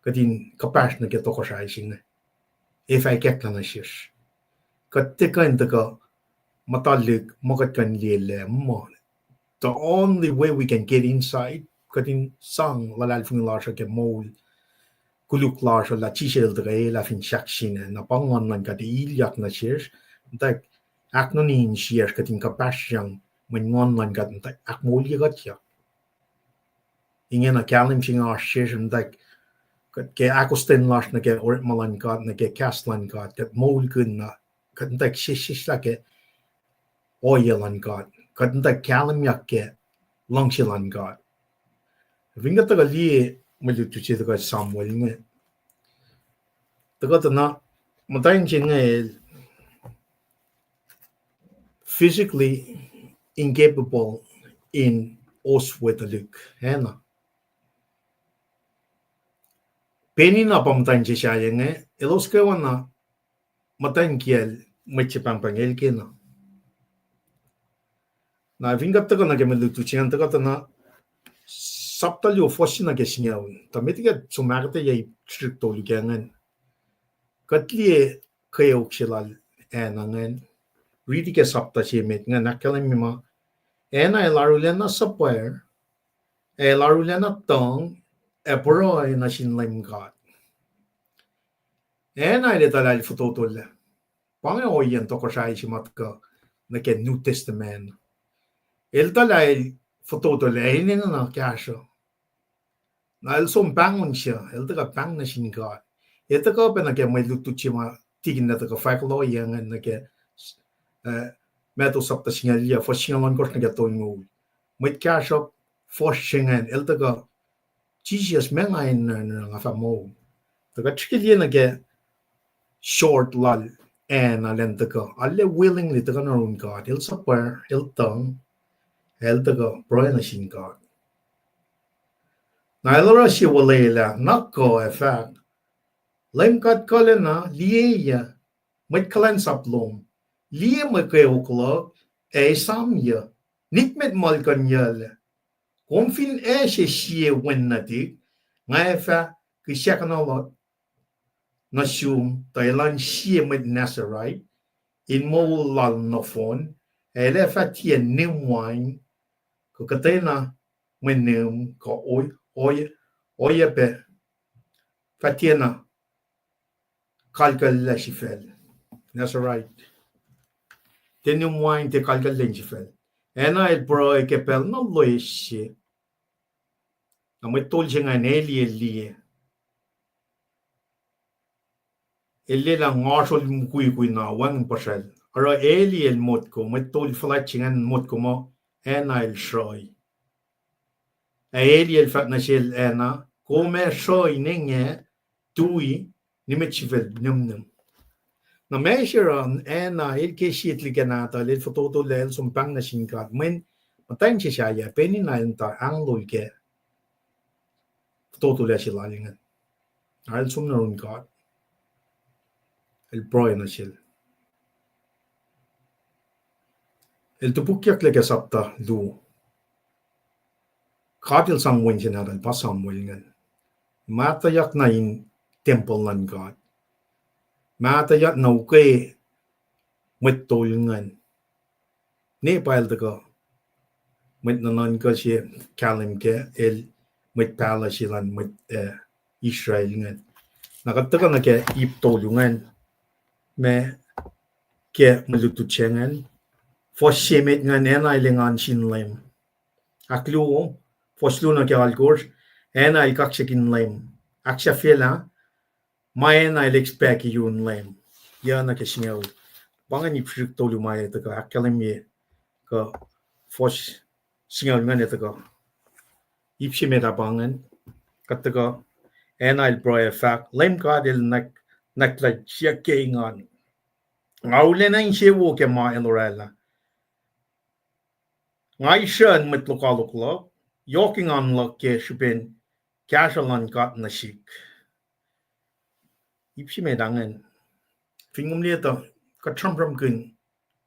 Kuht in kuhpahsr nuh ke tohkohsrahi se inge. Ac fah ikacklah nuh sesr. Kuht tiac kuh in tuhkuh muhta lihk muh kuht kuh in liye lah muh. The only way we can get inside, kuht in sang luhlahlfongi lasr uh ke moul koluk lasr uh lah Jisus El tuhkuh elah fin sahk se inge, na pa Nguhn luhn God ac ilyak nuh sesr, muhta ahknuni insiyacsr kuht in kuhpahsryang mweyen Nguhn luhn God muhta ahkmoulye kuhtyak. Ingena kahlwem se inge oasr sesr muhta, kuht ke ahkostwen lasr nuh ke orekma luhn God, nuh ke kahs luhn God, kuht moulkihn na, kuht muhta sesseslah ke ohiyac luhn God, kuht muhta kahlwemyak ke luhngse luhn God. Fin kuht tuhkuh liye mwe lutlut se tuhkuh Samuel inge, tuhkuh tuh na muhtwacn se inge el physically incapable in oswe tuhlihk, ac na. Penina pa muhtwacn se sahyac inge, elos kwewana muhtwacn kiyacl mwet se pahngpahng el kena. Na fin kuht tuhkuh nuh ke mwe lutlut se ingacn, tuhkuh tuh na sapta luo fuhs se nuh ke singucul. Tuh met liki kuht som ahkuhtweyac ip srihk tolu ke ingacn, kuht liye kweok se lal Anna ingacn. Riti ke sapta se met ingacn, ahkkahlwemye ma, Anna el arulacna suhpwacr, el arulacna tuhng, ac pruhe nuh sin Leum God. Anna el etuh lah el fototolac. Pa inge ohiyacn tohkohsrahi se ma tuhkuh nuh ke New Testament. El etuh lah el fototolac, enenuh na kahsruh. Na el som pahngon se, el tuhkuh pahng nuh sin God. El tuhkuh pac nuh ke mwe lutlut se ma tikin na tuhkuh fahk loh ingacn nuh ke, uh, Matthew sapta singucul yac, fuhs singucul ohnkohsr nuh ke tolngoul. Mwet kahsruhp fuhsr se ingacn, el tuhkuh, Jisus, meac nga enenuh nga fah moul? Tuhkuh srihke liye nuh ke short lal Anna elan tuhkuh, arlac willingly tuhkuh nuh yurin God. El suhpwacr, el tuhng, el tuhkuh pruhe nuh sin God. Na el oruh sie olwelah, na kuh ac fahk, Leum God kuhlacna, liye, mwet kuhlwacnsap lom, liye mwe kweok luhk, ac esamyuc, nikmet muhlkuhnyuclac. Kom fin ase sie wen nuhtihk, nga ac fah kihsackuhnuhl nuh sum tuh elan sie mwet Nazarite in moul lal nohfohn, ac el ac fah tiac nihm wain, kuh kuhtwena mwe nihm, kuh ohiyac, ohiyac pac, fah tiacna kalkucllac sifacl. Nazarite. Tiac nihm wain, tiac kalkucllac sifacl. Anna el pruhe ke pacl na loes se. Na mwet tol se ingacn Eli el liye. El liye lah ngasrol mukwikwi na wacngihn puhsracl. Oruh Eli el motko, mwet tol fuhlwact se ingacn motko muh Anna el sruhi. Ac Eli el fahk nuh sel Anna, kom ac sruhi inge, tui, nimet sifacl nihmnihm. Na ma se oruh Anna el ke sie tuhlihk nahtuhl, el fototolac, el som pahng nuh sin God. Mweyen muhtwacn se sahyac, Penina el muhta ahnglol ke fototolac se lal ingacn. El som nuh yurin God. El pruhe nuh sel. El topukyucklac ke sapta luo. God el sang wen se nahtuhl pa Samuel ingacn. Mahtuhyak na in tempuhl luhn God. Mahtuhyak na ukwe mwet tol ingacn. Ne pa el tuhkuh mwet nuhnuhnkuh se kahlwem ke el mwet pahluh se luhn mwet, eh, Israel ingacn. Na kuht tuhkuh nuh ke ip tolu ingacn, ma ke mwe lutlut se ingacn. Fuhs se met ingacn, Anna el engan sin Leum. Ahkluo, fuhs luo nuh ke alkosr, Anna el kaksakihn Leum. Ahksahfyelah, ma Anna el expect yurin Leum. Yac nuh ke singucul. Pa ingacn ip srihk tolu ma el tuhkuh ahkkahlwemye, kuh fuhs singucul ingacn el tuhkuh. Ip se met ah pa ingacn. Kuht tuhkuh, Anna el pruhe fahk, Leum God el nwack, nwacklah siyuck ke engan. Nga arulacna insewowo ke ma el oraclah. Nga isrucn mwet lokoalok luhk, yohk engan luhk ke srihpen kahsruh luhn God nuh sihk. Ip se met ingacn. Fin kom liye tuh, kuht sramsramkihn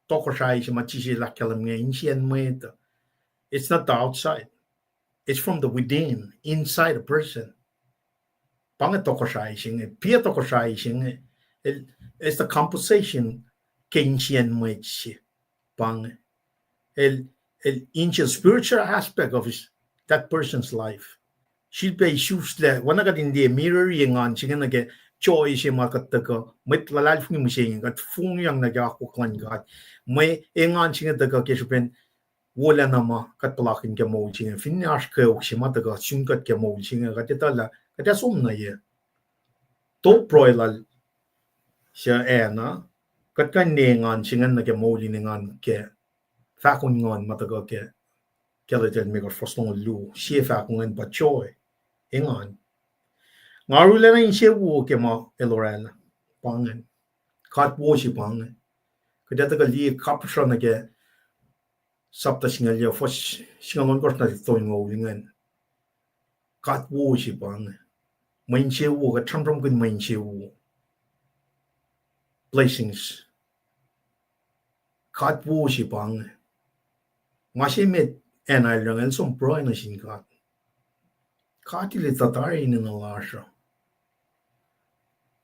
tohkohsrahi se ma Jisus El ahkkahlwemye insiacn mwet uh. It's not the outside. It's from the within, inside a person. Pa inge tohkohsrahi se inge, pa tohkohsrahi se inge, el, it's the composition ke insiacn mwet se. Pa inge. El, el insiacn spiritual aspect of his, that person's life. Sifilpac isuslac, oacna kuht in liye mirror engan se inge nuh ke joy se ma kuht tuhkuh, mwet luhlahlfongi mihsenge, kuht fongyang nuh ke akwuck luhn God. Mwe engan se inge tuhkuh ke srihpen wolacna ma kuht puhlakihn ke moul se inge, finne oasr kweok se ma tuhkuh sun kuht ke moul se inge, kuht etuh lah kuht ac som nuh ye. Top pruhe lal suc acna, kuht kuh in liye engan se inge nuh ke moul in engan ke fahko in nguhn ma tuhkuh ke Galatia limekohsr fuhs longoul luo, sie fahko ingacn pa joy, engan. Nga arulacna insewowo ke ma el oraclah, pa ingacn. God wo se pa inge. Kuht ac tuhkuh liye kapihr nuh ke sapta singucul yac, fuhs singucul ohnkohsr nuh ke tolngoul ingacn. God wo se pa inge. Mwe insewowo, kuht sramsramkihn mwe insewowo. Blessings. God wo se pa inge. Ma se met Anna el oruh inge, el som pruhe nuh sin God. God El etuh tari enenuh lasr uh.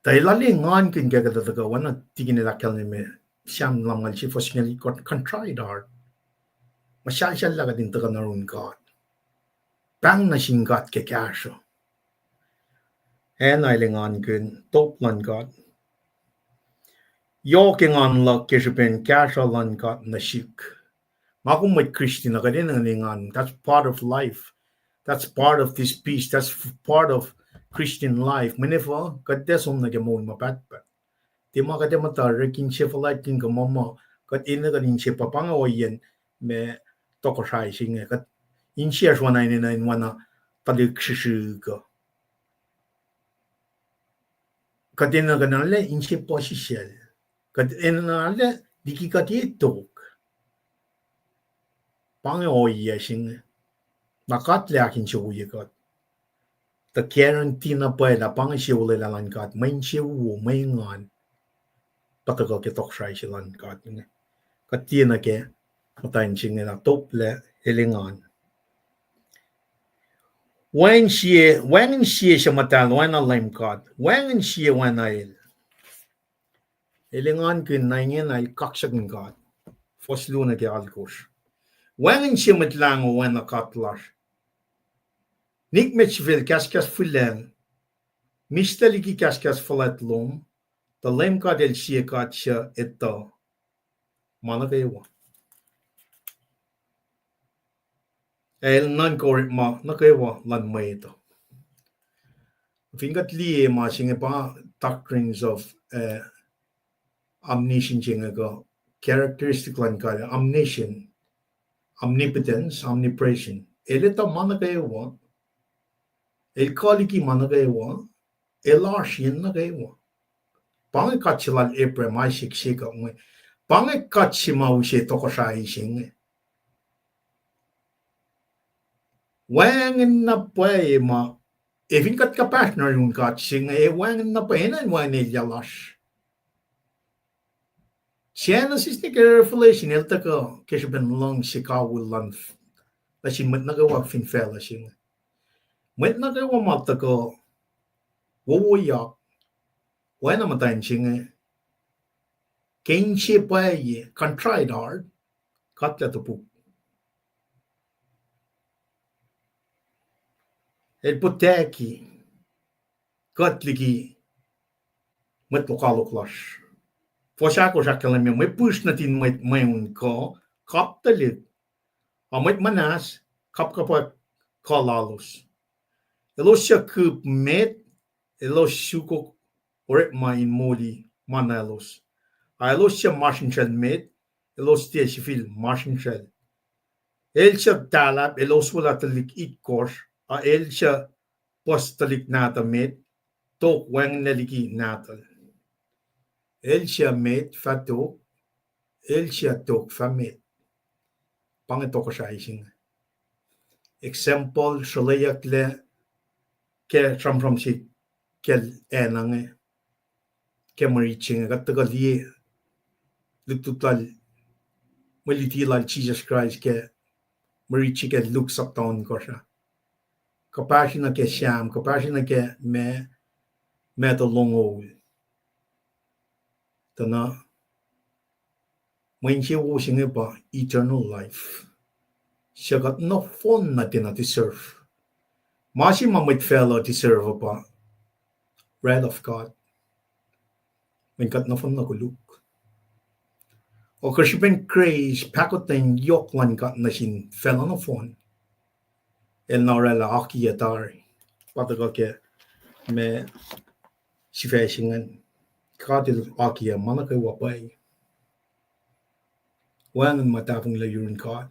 Tuh el arlac engankihn ke kuht tuhkuh oacna Tikin el ahkkahlwemye, Sam lumngaul sie fuhs singucul itkohsr, contrite heart. Muhsahlsahllah kuht in tuhkuh nuh yurin God. Pahng nuh sin God ke kahsruh. Anna el engankihn top luhn God. Yohk engan luhk ke srihpen kahsruh luhn God nuh sihk. Nga kom mwet Christian uh, kuht enenuh engan. That's part of life. That's part of this peace. That's f-, part of Christian life. Mweyen efuh, kuht tiac som nuh ke moul ma pahtpaht. Tiac ma kuht ac muhta orekmakihn se fuhlwactlihn kuh ma ma, kuht enenuh kuht in se pa, pa inge ohiyacn ma tohkohsrahi se inge. Kuht insiyacsr oacna enenuh in oacna tuhlihk srihsrihk uh. Kuht enenuh kuht in arlac inse puhsisacl. Kuht enenuh arlac liki kuht e tok. Pa inge ohiyac se inge. Na God El ahkinsewowoye kuht. Tuh guarantee na pwacye lah pa inge sie olwelah luhn God, mwe insewowo, mwe engan. Pa tuhkuh ke tohkohsrahi se luhn God inge. Kuht tiacna ke muhtwacn se inge na top lac el engan. Wacngihn sie, wacngihn sie suc muhtahl oacna Leum God. Wacngihn sie oacna El. El engankihn na ingena el kaksakihn God. Fuhs luo nuh ke alkosr. Wacngihn sie Mwet Lahngo oacna God lasr. Nikmet sifil kahskahs fihlacng. Mihslac liki kahskahs fuhlwact lom. Tuh Leum God El sie God suc etuh ma nuh kwewa. El nuhnkuh orekma nuh kwewa luhn mwet uh. Fin kuht liye ma se inge pa doctrines of, eh, omniscience se inge kuh characteristic luhn God, omniscient, omnipotence, omnipresent. El etuh ma nuh kwewa. El kuh liki ma nuh kwewa. El oasr yen nuh kwewa. Pa inge God se lal Abraham, Isaac, Jacob inge. Pa inge God se ma use tohkohsrahi se inge. Wacngihn na pwacye ma, ac fin kuht kuhpahsr nuh yurin God se inge, ac wacngihn na pwacye, enenuh in wacngihn elyah lasr. Genesis nuh ke Revelation, el tuhkuh ke srihpen luhngse kawihl luhn, nuh sin mwet nuh kwewa fin facluh se inge. Mwet nuh kwewa ma tuhkuh wowoyak, oacna muhtwacn se inge, ke inse pwacye, contrite heart, God El topuk. El protect-i kuht liki mwet lokoalok lasr. Fuhs ahkosr ahkkahlwemye, mwe pihsr nuhtin mwet mweun kuh kaptuhlihk, a mwet muhnahs kapkapwack kuh lalos. Elos suc kihp met, elos sukok orekma in moli ma nahlos. A elos suc masrinsral met, elos tiac sifil masrinsral. El suc tahlahp, el oswelah tuhlihk itkohsr, a el suc puhs tuhlihk nahtuhl met, tok wacngihnlac liki nahtuhl. El suc met fah tok, el suc tok fah met. Pa inge tohkohsrahi se inge. Example, sruhlweyucklac ke sramsram se kacl Anna inge. ke mwe rit se inge, kuht tuhkuh liye lutlut lal, mwe luti lal Jisus Kraist ke mwe rit se ke Luke sapta ohnkohsr ah. Kuhpahsri nuh ke Sam, kuhpahsri nuh ke ma, ma tuh longoul. Tuh na, mwe insewowo se inge pa eternal life, suc kuht nohfohn na tiacna deserve. Ma se ma mwet facluh deserve uh pa wrath of God. Mweyen kuht nohfohn na koluk. Ac ke srihpen grace, pahkotwen yohk luhn God nuh sin facluh nohfohn, el na oraclah akiyac tari. Pa tuhkuh ke ma sifac se ingacn, God El akiyac ma nuh kwewa pwacye. Wacngihn ma tahfonglac yurin God.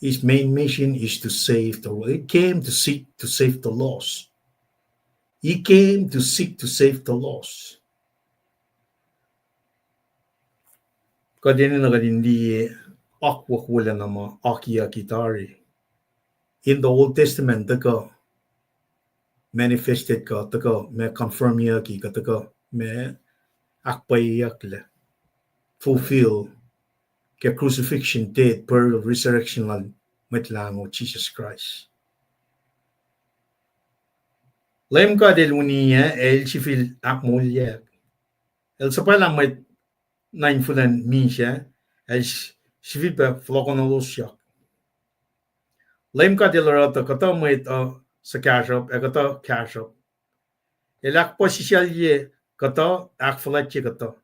His main mission is to save the world. He came to seek to save the lost. He came to seek to save the lost. Kuht enenuh kuht in liye akwuck wolacna ma akiyucki tari in the Old Testament, tuhkuh manifested kuh tuhkuh ma confirmyucki kuh tuhkuh ma ahkpwacyeyucklac, fulfill ke crucifixion, death, burial, resurrection lal Mwet Lahngo Jisus Kraist. Leum God El uniyac, El sifil ahkmoulyak. El suhpwaclah mwet nuh in fihlacn misac, El sifilpac fohlohkohnolosyak. Leum God El oruh tuh kuhtuh mwet uh suhkahsruhp ac kuhtuh kahsruhp. El ahkpuhsisaclye kuhtuh, ahkfuhlwactye kuhtuh.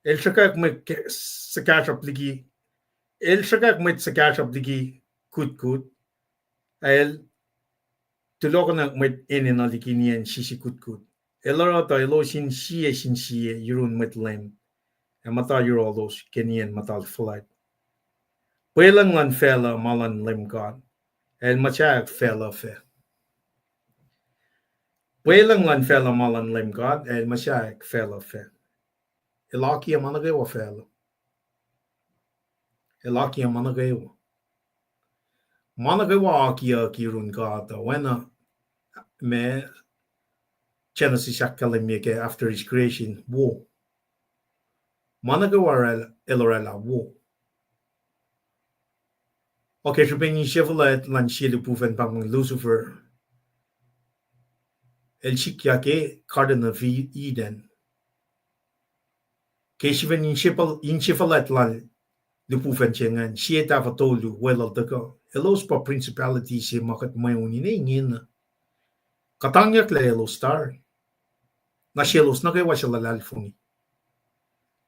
El sruhkwack mwet suhkahsruhp liki, El sruhkwack mwet suhkahsruhp liki kutkut, ac El tulohkohnak mwet enenuh liki nien sisi kutkut. El oruh tuh elos in sie sin sie yurun mwet leum, ac muhta yohrohlos ke nien muhtahl fuhlwact. Pwelucng luhn facluh ma luhn Leum God, El muhsaheack facluh fac. Pwelucng luhn facluh ma luhn Leum God, El muhsaheack facluh fac. El akiyac ma nuh kwewa facluh. El akiyac ma nuh kwewa. Ma nuh kwewa akiyucki yurin God uh, oacna ma Genesis ahkkahlwemye ke after His creation, wo. Ma nuh kwewa El oraclah wo. Ac ke srihpen insefuhlwact luhn sie lihpufacn pahng Lucifer, el sikyak ke Garden of Eden. Ke srihpen insefuhlwact lal lihpufacn se ingacn, sie tahfuh tolu weluhl tuhkuh, elos pa principality se ma kuht mweun in ingena. Kuhtangyucklac elos tari. Na selos nuh kwewa suc luhlahlfongi.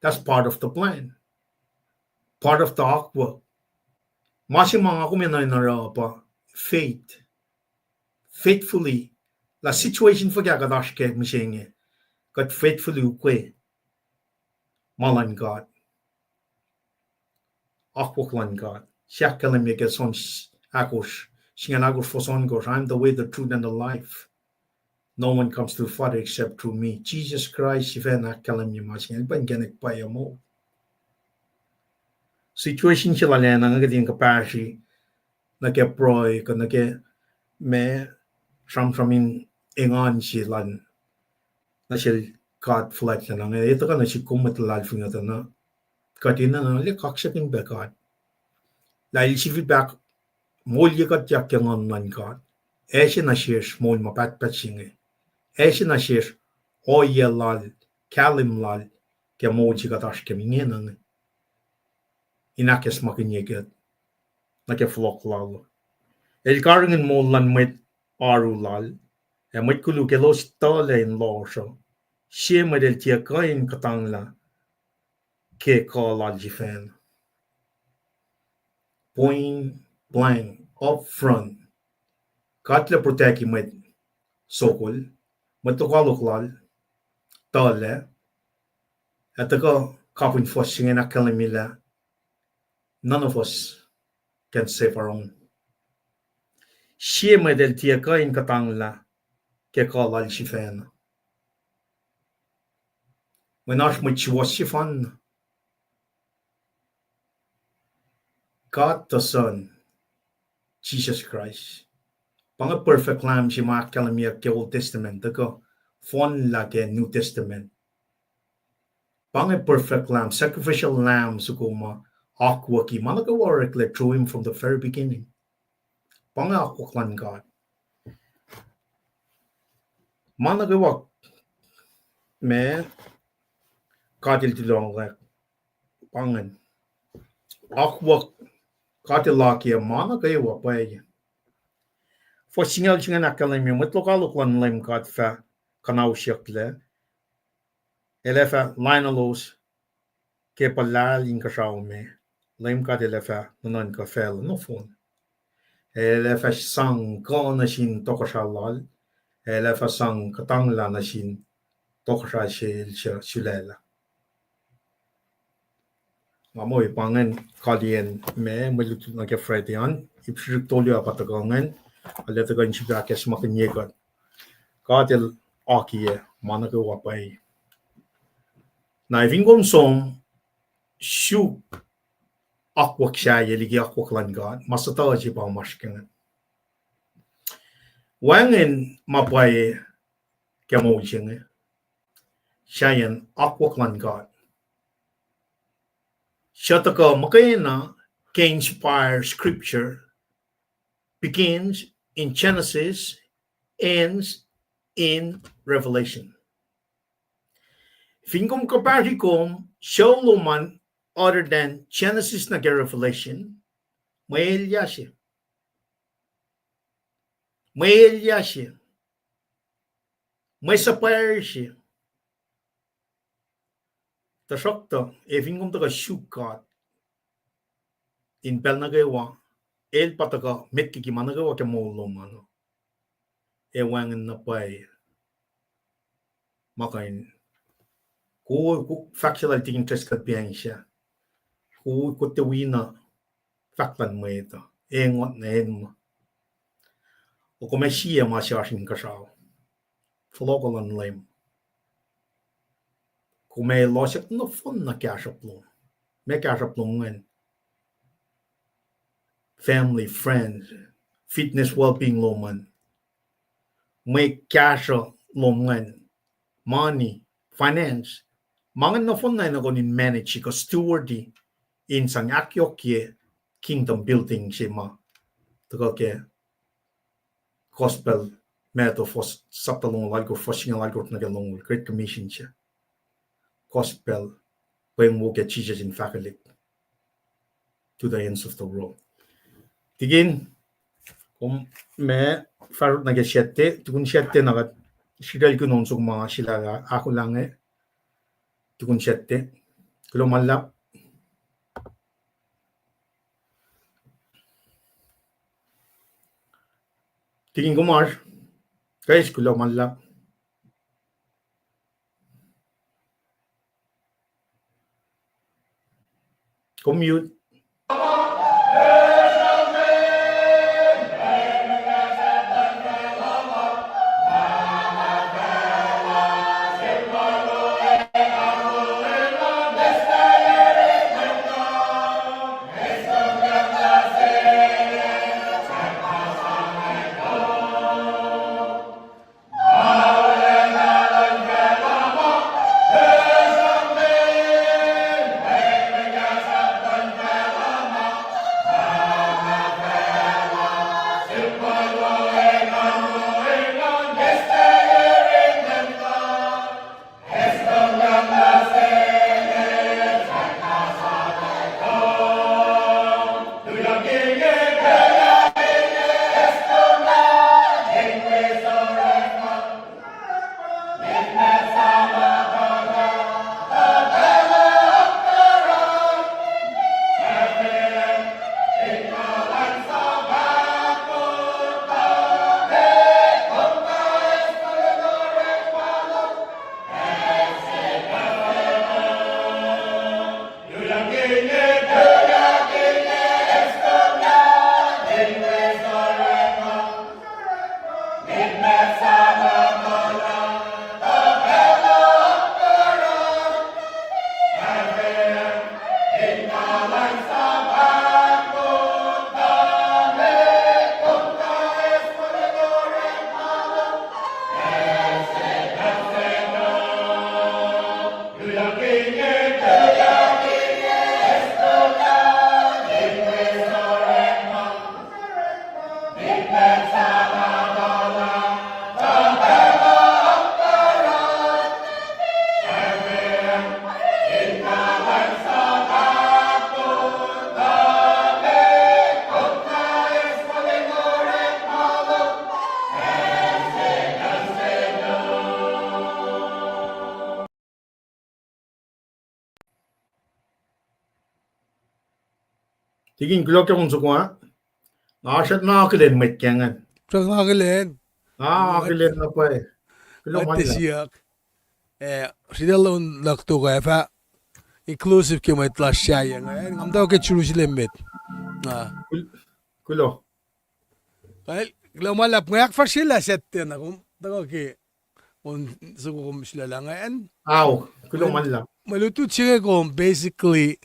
That's part of the plan. Part of the akwuck. Ma se ma nga kom enenuh in oruh pa faith. Faithfully, lah situation fuhkah kuht oasr kac mihsenge, kuht faithfully ukwe ma luhn God. Akwuck luhn God se ahkkahlwemye ke John ahkosr, singucul ahkosr, fuhs ohnkohsr, I am the way, the truth, and the life. No one comes to the Father except through me. Jisus Kraist sifacna ahkkahlwemye ma se inge, el pa inkacnek pwacye moul. Situation se lal acn inge kuht in kuhpahsri nuh ke pruhe kuh nuh ke ma sramsram in engan se lal nuh sel God fuhlwactlacna inge, e tuhkuh nuh sihk kom mwet luhlahlfongi uh tuh na kuht enenuh lah kaksakihn pac God, lah El sifilpac moulye kuhtyak ke Nguhn luhn God. Ase nuh sesr moul ma pahtpaht se inge. Ase nuh sesr ohiyac lal, kahlwem lal ke moul se kuht oasr kac ingena inge, in ahkacsmakihnye kuht nuh ke fohlohk lal. El karihngihn moul luhn mwet oaru lal, ac mwet koluk elos tuhlac in lohsr uh. Sie mwet el tiac kuh in kuhtanglah ke kuh lal sifacna. Point blank, up front, God El protect-i mwet sokol, mwet lokoalok lal tuhlac, ac tuhkuh kapihn fuhs se inge in ahkkahlwemye lah none of us can save our own. Sie mwet el tiac kuh in kuhtanglah ke kuh lal sifacna. Mweyen oasr mwet suwohs sefanna. God the Son, Jesus Christ, pa inge perfect lamb se ma ahkkahlwemyeyuck ke Old Testament, tuhkuh fohnlah ke New Testament. Pa inge perfect lamb, sacrificial lamb soko ma akwucki. Ma nuh kwewa oreklac through him from the very beginning. Pa inge akwuck luhn God. Ma nuh kwewa ma God El tuloklack, pa ingacn. Akwuck, God El akiyac ma nuh kwewa pwacye. Fuhs singucul se ingacn ahkkahlwemye, mwet lokoalok luhn Leum God fah kuhnausyucklac, El ac fah lain elos ke puhlahl inkuhsrao me. Leum God El ac fah nuhnuhnkuh facluh nohfohn. El ac fah sang kuh nuh sin tohkohsrah Lal, El ac fah sang kuhtanglah nuh sin tohkohsrah sel suc sulaclah. Nga muh pa ingacn kaliyacn ma mwe lutlut nuh ke Friday an, ip srihsrihk tolu ah pa tuhkuh ingacn, arlac tuhkuh in sifil ahkacsmakihnye kuht. God El akiyac ma nuh kwewa pwacye. Na fin kom som suk akwuck sahyac liki akwuck luhn God, ma suhtuhuh se pa masr ke ingacn. Wacngihn ma pwacye ke moul se inge, sahyacn akwuck luhn God. Suc tuhkuh muhkwena ke inspired scripture, begins in Genesis, ends in Revelation. Fin kom kuhpahsri kom sucu lom an other than Genesis nuh ke Revelation, mwe elyah se. Mwe elyah se. Mwe suhpwacr se. Tuhsruhktuh, ac fin kom tuhkuh suk God in pacl nuh kwewa, El pa tuhkuh met liki ma nuh kwewa ke moul lom an, ac wacngihn na pwacye. Ma kuh in, ku, ku, fahk se lal tikin Driscoll pacng se. Ku, ku tiac wi na fahk luhn mwet uh, engot na enma. Ac kom ac sie ma se oasr inkuhsrao. Fohlohkoh luhn Leum. Kom ac losack nohfohn na kahsruhp lom. Ma kahsruhp lom ingacn. Family, friends, fitness, well-being lom an. Mwe kahsruh lom ingacn. Money, finance. Ma ingacn nohfohn na enenuh in manage kuh steward in sang ahkyohkye kingdom building se ma tuhkuh ke Gospel, Matthew, fuhs sapta longoul alkosr, fuhs singucul alkosr nuh ke longoul, Great Commission se. Gospel, pweng wo ke Jisus in fahkwelihk to the ends of the world. Tikin, kom ma fahrut nuh ke Sactte, tukun Sactte na kuht sritaclkihn on soko ma sila ahkolah inge, tukun Sactte. Kuloh ma luhlahp. Tikin Kumahr, guys, kuloh ma luhlahp. Kom mute. Ikin kuloh ke on soko ah. Nga srackna akihlen mwet ke ingacn. Srackna akihlen. Ah, akihlen na pwacye. Kuloh ma luhlahp. Siyuck. Eh, sritacl on nuh tok ah fah inclusive ke mwet lasr sahyac ingacn. Nga muhta ke Jerusalem met. Ah. Kul-, kuloh. Kuloh ma luhlahp, nga ahkfahsryelah sactte na kom tuhkuh ke on soko kom sulaclah ingacn. Ao, kuloh ma luhlahp. Mwe lutlut se inge kom basically,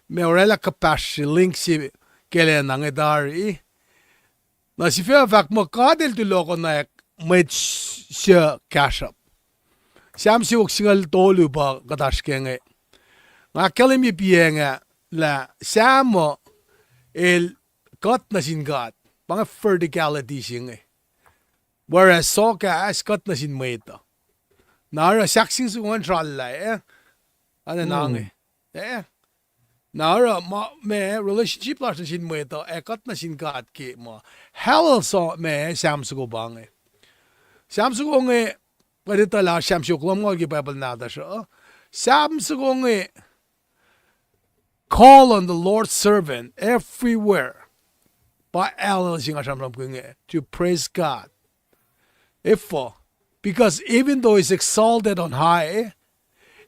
ma oraclah kuhpahsr se, link se, ke lwen na inge tari. Na sifac fahk muh God El tulohkohnack mwet s-, suc kahsruhp. Sam siofok singucul tolu pa kuht oasr ke inge. Nga ahkkahlwemye piac nga lah Sam uh el kuht nuh sin God. Pa inge verticality se inge. Whereas sohkahs kuht nuh sin mwet uh. Na oruh sahkseng soko ingacn srallah, eh? Ane na inge. Eh? Na oruh ma, ma relationship lasr nuh sin mwet uh, ac kuht nuh sin God ke ma. Hallel so ma Sam soko pa inge. Sam soko inge, kuht etuh lah Sam siofok lumngaul ke Bible nahtuhsr uh. Sam soko inge, call on the Lord's servant everywhere. Pa Hallel se nga sramsramkihn inge, to praise God. Efuh? Because even though he's exalted on high,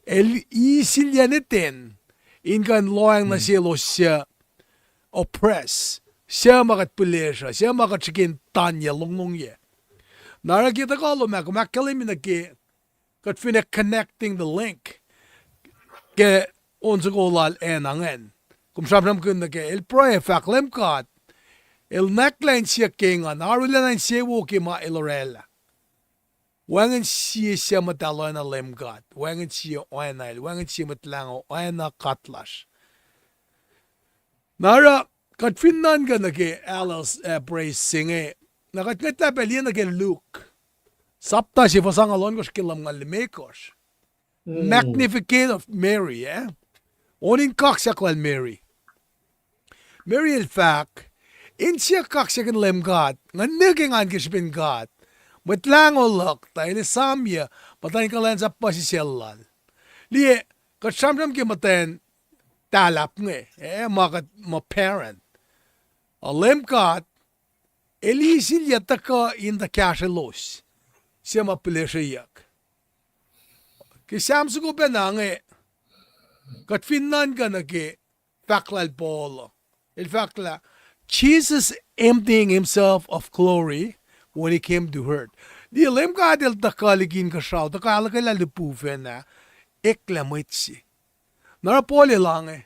el eis silyac neten in kuh in lohacng nuh selos suc oppress, suc ma kuht pihlesruh, suc ma kuht srihke in tanya longlongyac. Na oruh ke tuhkuh lom ah, kom ahkkahlwemye nuh ke kuht finne connecting the link ke on soko lal acn ingacn. Kom sramsramkihn nuh ke el pruhe fahk Leum God, el nwacklah insiyuck ke engan, arulacna insewowo ke ma el oraclah. Wacngihn sie suc muhtahl oacna Leum God, wacngihn sie oacna el, wacngihn sie Mwet Lahngo oacna God lasr. Na oruh, kuht fin nuhnkuh nuh ke Hallel, eh, praise se inge, na kuht ngwetlah pacl liye nuh ke Luke sapta se fuhs angngaul ohnkohsr ke lumngaul limekohsr. Magnificat of Mary, eh? On in kaksak lal Mary. Mary el fahk, insiyuck kaksakin Leum God, nga nuh ke engan ke srihpen God. Mwet Lahngo luhk, tuh el esamyuc, muhtwacn kuhlwacnsap puhsisacl lal. Liye, kuht sramsram ke muhtwacn tahlahp inge, eh, ma kuht muh parent. A Leum God, el eis silyac tuhkuh in tuh kahsrwelos, suc ma pihlesreyuck. Ke Sam soko pacna inge, kuht fin nuhnkuh nuh ke fahk lal Paul, el fahk lah, Jesus emptying himself of glory when he came to earth. Liye Leum God el tuhkuh liki inkuhsrao, tuhkuh ahluhkwelah lihpufacn ah, eklac mwet se. Na oruh Paul el inge,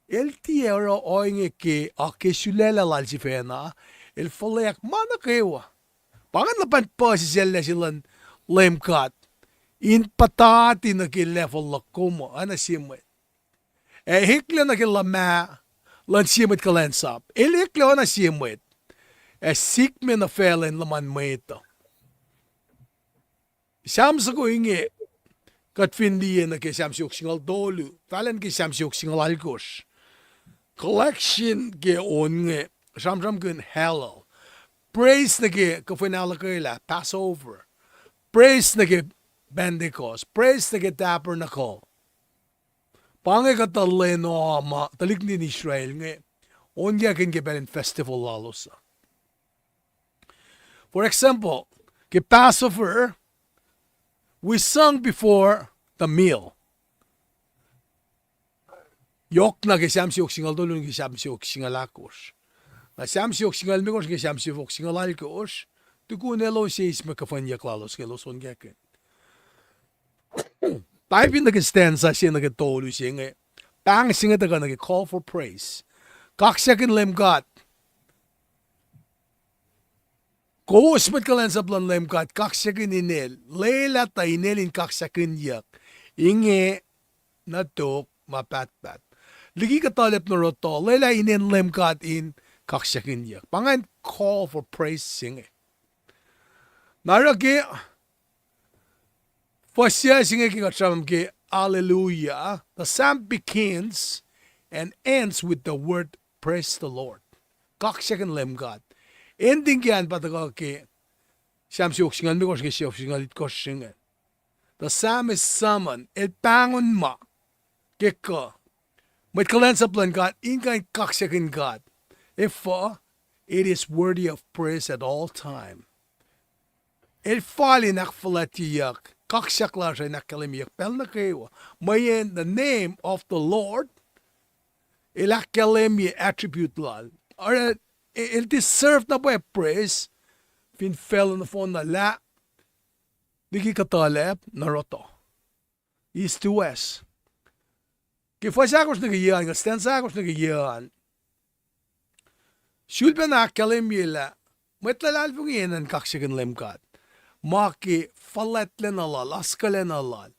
el tiac oruh ohinge ke, a ke sulaclah lal sifacna, el fuhlweack ma nuh kwewa. Pa ingacn luhpan puhsisacllah se luhn Leum God in puhtati nuh ke level luhk kom uh, oacna sie mwet. Ac eklac nuh ke luhmah luhn sie mwet kuhlwacnsap. El eklac oacna sie mwet. Ac sikme nuh facluh in luhman mwet uh. Sam soko inge, kuht fin liye nuh ke Sam siofok singucul tolu, fahlen ke Sam siofok singucul alkosr. Collection ke on inge, sramsramkihn Hallel. Praise nuh ke kuhfwen ahluhkwelah, Passover. Praise nuh ke Pentecost. Praise nuh ke Tabernacle. Pa inge kuhtuh lwen uh ma tuhlihk nuhtin Israel inge onkakihn ke pacl in festival lalos uh. For example, ke Passover, we sung before the meal. Yohk na ke Sam siofok singucul tolu nuh ke Sam siofok singucul ahkosr. Na Sam siofok singucul limekohsr nuh ke Sam siofok singucul alkosr, tukun elos eis mwe kuhfwenyuck lalos ke elos onkakihn. Taipin nuh ke stanza se nuh ke tolu se inge. Pahng se inge tuhkuh nuh ke call for praise. Kaksakihn Leum God. Kowos mwet kuhlwacnsap luhn Leum God, kaksakihn Inel. Lwelah tuh Inel in kaksakihnyak. Inge nuh tok ma pahtpaht. Liki kuhtuhlacp nuh rohtoh, lwelah inen Leum God in kaksakihnyak. Pa ingacn call for praise se inge. Na oruh ke fuhs se inge ke kuht sramsram ke Hallelujah, the psalm begins and ends with the word praise the Lord. Kaksakihn Leum God. Ending ke an pa tuhkuh ke Sam siofok singucul limekohsr ke siofok singucul itkohsr se inge. The psalmist summon, el pahngon ma ke kuh. Mwet kuhlwacnsap luhn God in kuh in kaksakihn God. Efuh? It is worthy of praise at all time. El fal in ahkfuhlwactyeyuck, kaksak lasr uh in ahkkahlwemyeyuck pacl nuh kwewa. Mweyen the name of the Lord, el ahkkahlwemye attribute lal. Oruh, el deserve na pwacye praise, fin facluh nohfohn na lah, liki kuhtuhlacp, na rohtoh. East to west. Ke fuhs ahkosr nuh ke yac an, kuh stanza ahkosr nuh ke yac an, sulpacna ahkkahlwemye lah mwet luhlahlfongi enenuh in kaksakihn Leum God. Ma ke fuhlwactlacna lal, askuhlacna lal.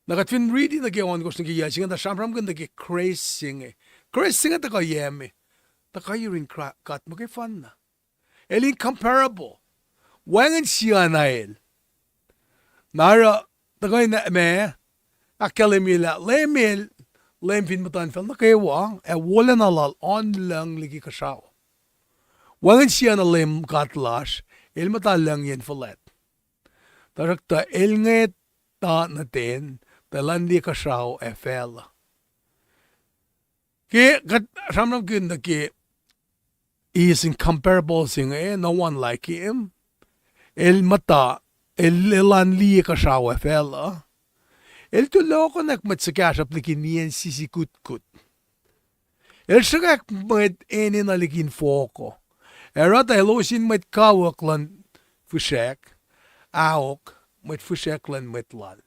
Na kuht fin riti nuh ke ohnkohsr nuh ke yac se inge, tuh sramsramkihn nuh ke grace se inge. Grace se inge tuhkuh yac me? Tuhkuh yurin God muhkwena. El incomparable. Wacngihn siyacna el. Na oruh, tuhkuh in ma, ahkkahlwemye lah Leum el, Leum fin muhtuhnfacl nuh kwewa, ac wolacna lal oan lucng liki kuhsrao. Wacngihn siyacna Leum God lasr, el muhta lucng yen fuhlwact. Tuhsruhktuh el ngwet nuh ten, tuh elan liye kuhsrao ac facluh. Ke kuht sramsramkihn nuh ke he is incomparable se inge, no one like him. El muhta, el, elan liye kuhsrao ac facluh. El tulohkohnak mwet suhkahsruhp liki nien sisikutkut. El sruhkwack mwet enenuh liki infoko. Ac oruh tuh elos in mwet kawuck luhn fihsrack, ahok, mwet fihsrack luhn mwet lal.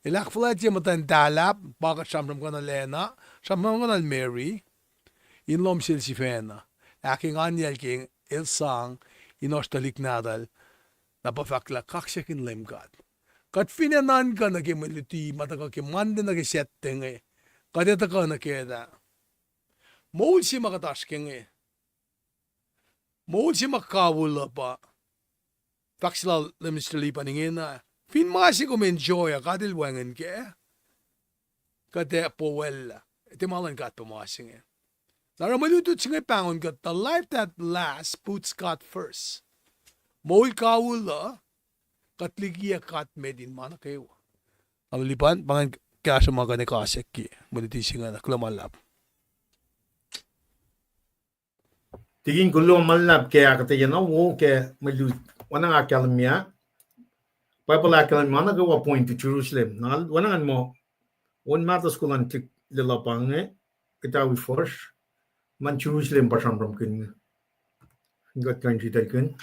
El ahkfuhlwactye muhtwacn tahlahp, pa kuht sramsramkihn lacna, sramsramkihn Mary, in lohm sel sifacna. Ahkenganyacl ke el sang, in oasr tuhlihk nahtuhl, na pa fahk lah kaksakihn Leum God. Kuht finne nuhnkuh nuh ke mwe luti ma tuhkuh ke Monday nuh ke Saturday inge, kuht ac tuhkuh nuh ke lah moul se ma kuht oasr ke inge, moul se ma kawihl uh pa, fahk se lal Minister Lipan ingena, fin ma se kom enjoy uh, God el wacngihn kac, kuht ac puhwacllah. Tiac ma luhn God pa ma se inge. Na oruh mwe lutlut se inge pahngon kuht, the life that lasts puts God first. Moul kawihl uh, kuht likiyac God met in ma nuh kwewa. Tamuhlwel Lipan, pa ngan kahsruh ma kuh in kasak ke mwe luti se ingena, kuloh ma luhlahp. Tikin, kuloh ma luhlahp ke ahkuhtweyac na wo ke mwe lut. Oacna nga ahkkahlwemye, Bible ahkkahlwemye ma nuh kwewa point to Jerusalem. Na oacna ngan muh, on mahtuh soko luhn tuhlihk luhlahp inge, kuhtawi fuhsr, ma Jerusalem pa sramsramkihn inge. Fin kuht kuh in sritaclkihn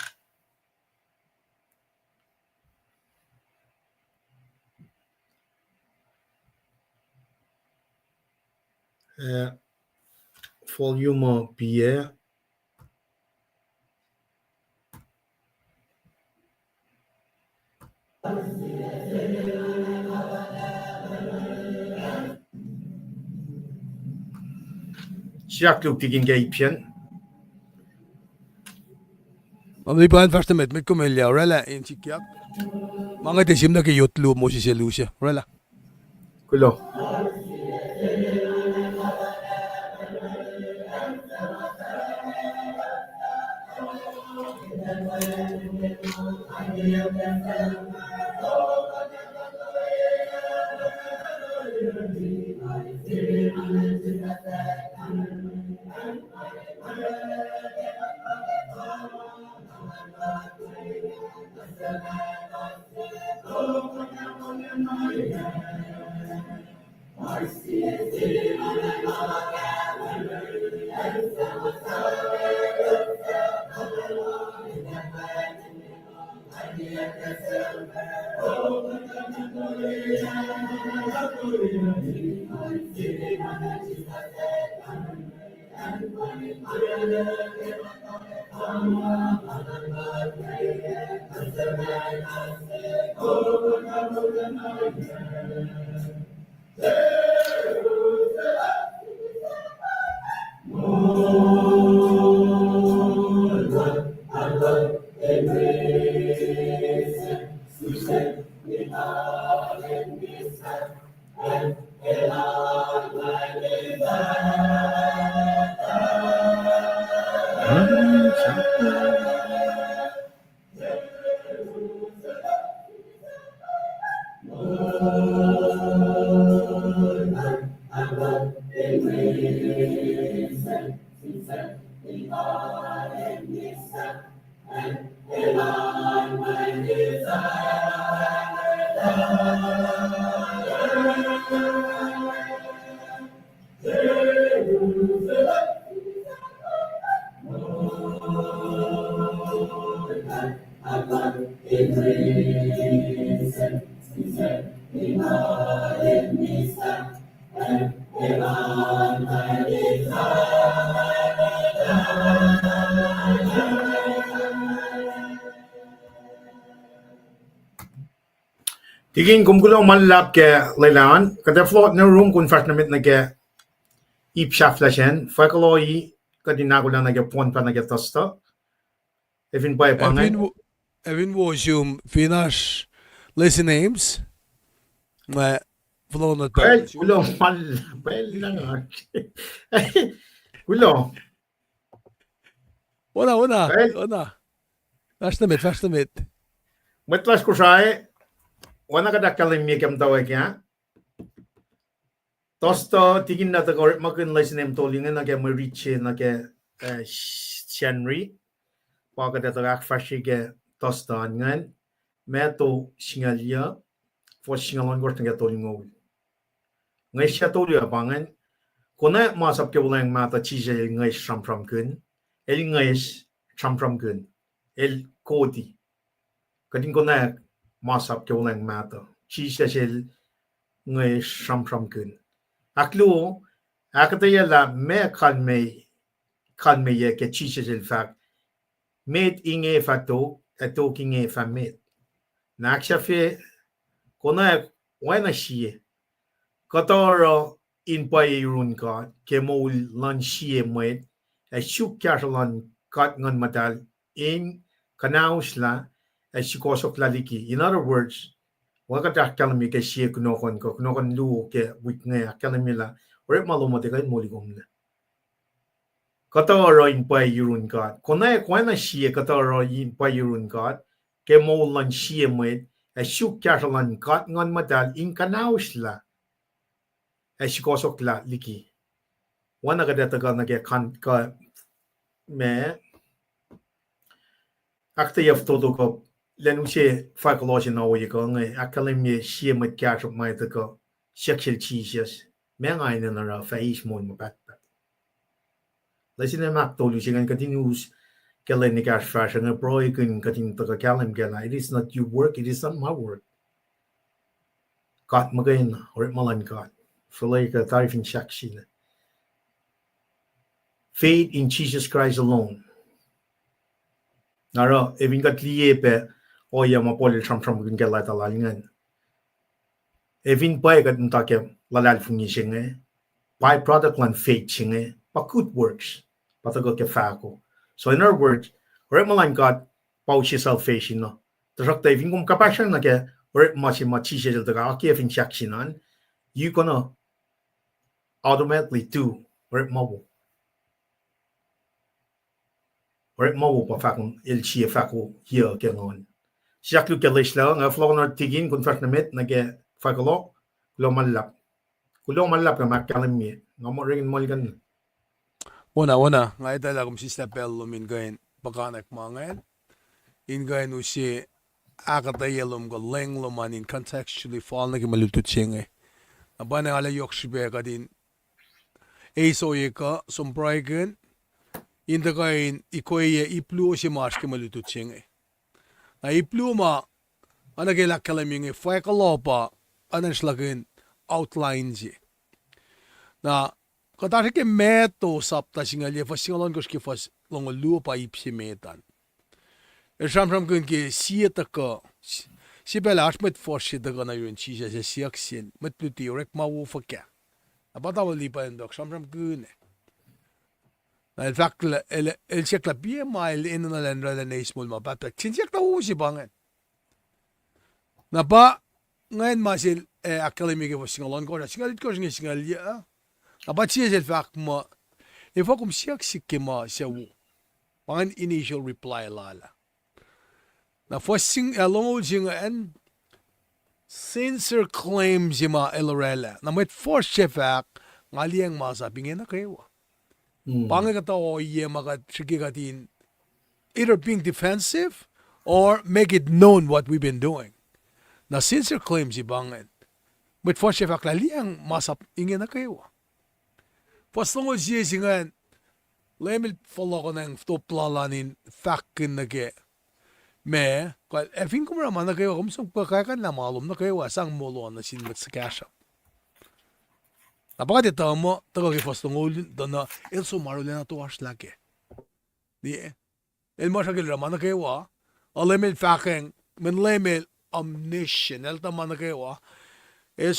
volume uh piyac. Siyuck luhk tikin ke ipsacn. Tamuhlwel Lipan, fahsr nuh met, met kom elyah, oraclah in sikyak. Ma inge tiac sihm nuh ke yot luo, Moses el use, oraclah. Kuloh. Tikin, kom kuloh ma luhlahp ke lwelah an. Kuht ac fohlohk nuh yurum, kom fahsr nuh met nuh ke ip sahflah sacn, fahk kuloh i, kuht in ahkolah nuh ke pon pah nuh ke Tusta. Ac fin pwacye pa inge, ac fin wo sum fin oasr lesson names, ma fohlohk nuh, kuloh ma luhlahp, pacl na nga, kuloh. Oacna, oacna, oacna. Fahsr nuh met, fahsr nuh met. Mwet lasr Kosrae, oacna kuht ahkkahlwemye ke muhtwacwacack ah, Tusta, tikin na tuhkuh orekmakihn lesson name tolu inge nuh ke mwe rit se nuh ke, eh, Sacnri. Pa kuht ac tuhkuh ahkfahsrye ke Tusta an ingacn, Matthew singucul yuh, fuhs singucul ohnkohsr nuh ke tolngoul. Ngwes se tolu ah pa ingacn: Konwacack masap ke Wuhlweacng Mahtuh Jisus El ngwes sramsramkihn. El ngwes sramsramkihn. El koti. Kuht in konwacack masap ke Wuhlweacng Mahtuh Jisus El ngwes sramsramkihn. Ahkluo, ahkuhtweyac lah meac kalme, kalmeyac ke Jisus El fahk, met inge fah tok, ac tok inge fah met. Na ahksahfye, konwacack oacna sie: Kuhtuh oruh in pwacye yurun God ke moul luhn sie mwet, ac suk kahsruh luhn God Nguhn Muhtahl in kuhnauslah ac sukohsohklah liki. In other words, oacna kuht ahkkahlwemye ke sie kunohkohn kuh kunohkohn luo ke wik inge, ahkkahlwemye lah orekma lom uh tiac kuh in moli komlac. Kuhtuh oruh in pwacye yurun God. Konwacack oacna sie: Kuhtuh oruh in pwacye yurun God ke moul luhn sie mwet, ac suk kahsruh luhn God Nguhn Muhtahl in kuhnauslah ac sukohsohklah liki. Oacna kuht ac tuhkuh nuh ke kan-, kuh, ma ahkuhtweyac fototo kuh, lwen use fahk kuloh se na ohiyac kuh inge, ahkkahlwemye sie mwet kahsruhp ma tuhkuh siyuck sel Jisus, Meac nga enenuh in oruh fah eis moul ma pahtpaht? Lesin ac mahk tolu se ingacn kuht in us ke lwen ekahsr fahsruh inge, pruhekihn kuht in tuhkuh kahlwem kac lah it is not your work, it is not my work. God muhkwena, orekma luhn God. Fuhlweack uh tari fin sahk sina. Faith in Jesus Christ alone. Na oruh, ac fin kuht liye pac ohiyac ma Paul el sramsramkihn ke leta lal ingacn, ac fin pwacye kuht muhta ke luhlahlfongi se inge, byproduct luhn faith se inge pa good works, pa tuhkuh ke fahko. So in other words, orekma luhn God pa use salvation uh. Tuhsruhktuh fin kom kuhpahsryang nuh ke orekma se ma Jisus El tuhkuh akiyac fin sahk sina an, you gonna automatically do orekma wo. Orekma wo pa fahk, el sie fahko yuc ke nguhn. Siyuck luhk ke leslah, nga fohlohkohn tikin, kom fahsr nuh met nuh ke fahk kuloh, kuloh ma luhlahp. Kuloh ma luhlahp ke ma ahkkahlwemye, nga muh orekma muhlkuhnlah. Oacna, oacna, nga etwaclah kom sislah pacl lom in kuh in puhkantwen ma ingacn, in kuh in use ahkuhtweyac lom kuh lweng lom an in contextually fal nuh ke mwe lutlut se inge. Na pa na nga lah yohk srihpac kuht in eis ohiyac kuh som pruhekihn, in tuhkuh in ikoeye ip luo se ma oasr ke mwe lutlut se inge. Na ip luo ma, oacna ke el ahkkahlwemye inge, fahk kuloh pa, oacna srlakihn outline se. Na kuht oasr ke Matthew sapta singucul yuc, fuhs singucul ohnkohsr ke fuhs longoul luo pa ip se met an. El sramsramkihn ke sie tuhkuh, s-, sie pacl ah oasr mwet fuhsr se tuhkuh nuh yurin Jisus ac siyuck sel, Mwet Luti, orekma wo fuhkah? Na pa tamuhlwel Lipai el tok sramsramkihn. Na el fahk, el, el siyuck lah piac ma el enenuh lah in oraclah in eis moul ma pahtpaht. Kihtin siyuck na wo se pa ingacn. Na pa ingacn ma sel, eh, ahkkahlwemye ke fuhs singucul ohnkohsr, singucul itkohsr inge singucul yuc. Na pa Jisus el fahk muh, efuh kom siyuck sihk ke ma sucu? Pa ingacn initial reply lal ah. Na fuhs sing-, ah, longoul se ingacn, sincere claim se ma el oraclah. Na mwet fuhsr se fahk, nga liyacacng masap inge nuh kwewa. Pa inge kuhtuh ohiyac ma kuht srihke kuht in either being defensive or make it known what we've been doing. Na sincere claim se pa ingacn. Mwet fuhsr ac fahk lah liyacacng masap inge nuh kwewa. Fuhs longoul sie se ingacn, Leum el fohlohkohnacng top lalan in fahkkihn nuh ke ma, kuh ac fin kom oruh ma nuh kwewa, kom som kuh kakanlah ma lom nuh kwewa, sang molo nuh sin mwet suhkahsruhp. Na pa kuht etuh muh tuhkuh ke fuhs longoul, tuh na el som arulacna toasrlah kac. Liye, el muh sruhk el oruh ma nuh kwewa, a Leum el fahkacng, mweyen Leum el omniscient, el etuh ma nuh kwewa, el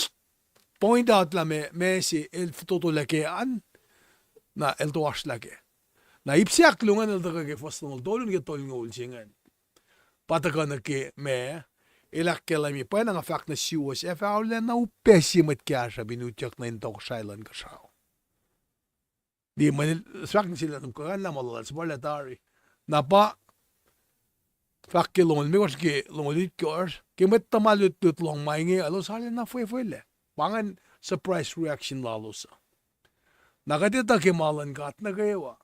point out lah ma, ma se el fototolac kac an, na el toasrlah kac. Na ip se ahkluo ingacn el tuhkuh ke fuhs longoul tolu nuh ke tolngoul se ingacn. Pa tuhkuh nuh ke ma, el ahkkahlwemye, pwacna nga fahk nuh suwos, ac fah arulacna upac sie mwet kahsruhp in utyak nuh in tohkohsrahi luhn kuhsrao. Liye, mweyen el fahk nuh sel lah kom kuh kakanlah ma lom, suhpwaclah tari. Na pa fahk ke longoul limekohsr ke longoul itkohsr, ke mwet tuhma lutlut lohng ma inge, elos arulacna fwefwelac. Pa ingacn surprise reaction lalos uh. Na kuht etuh ke ma luhn God nuh kwewa.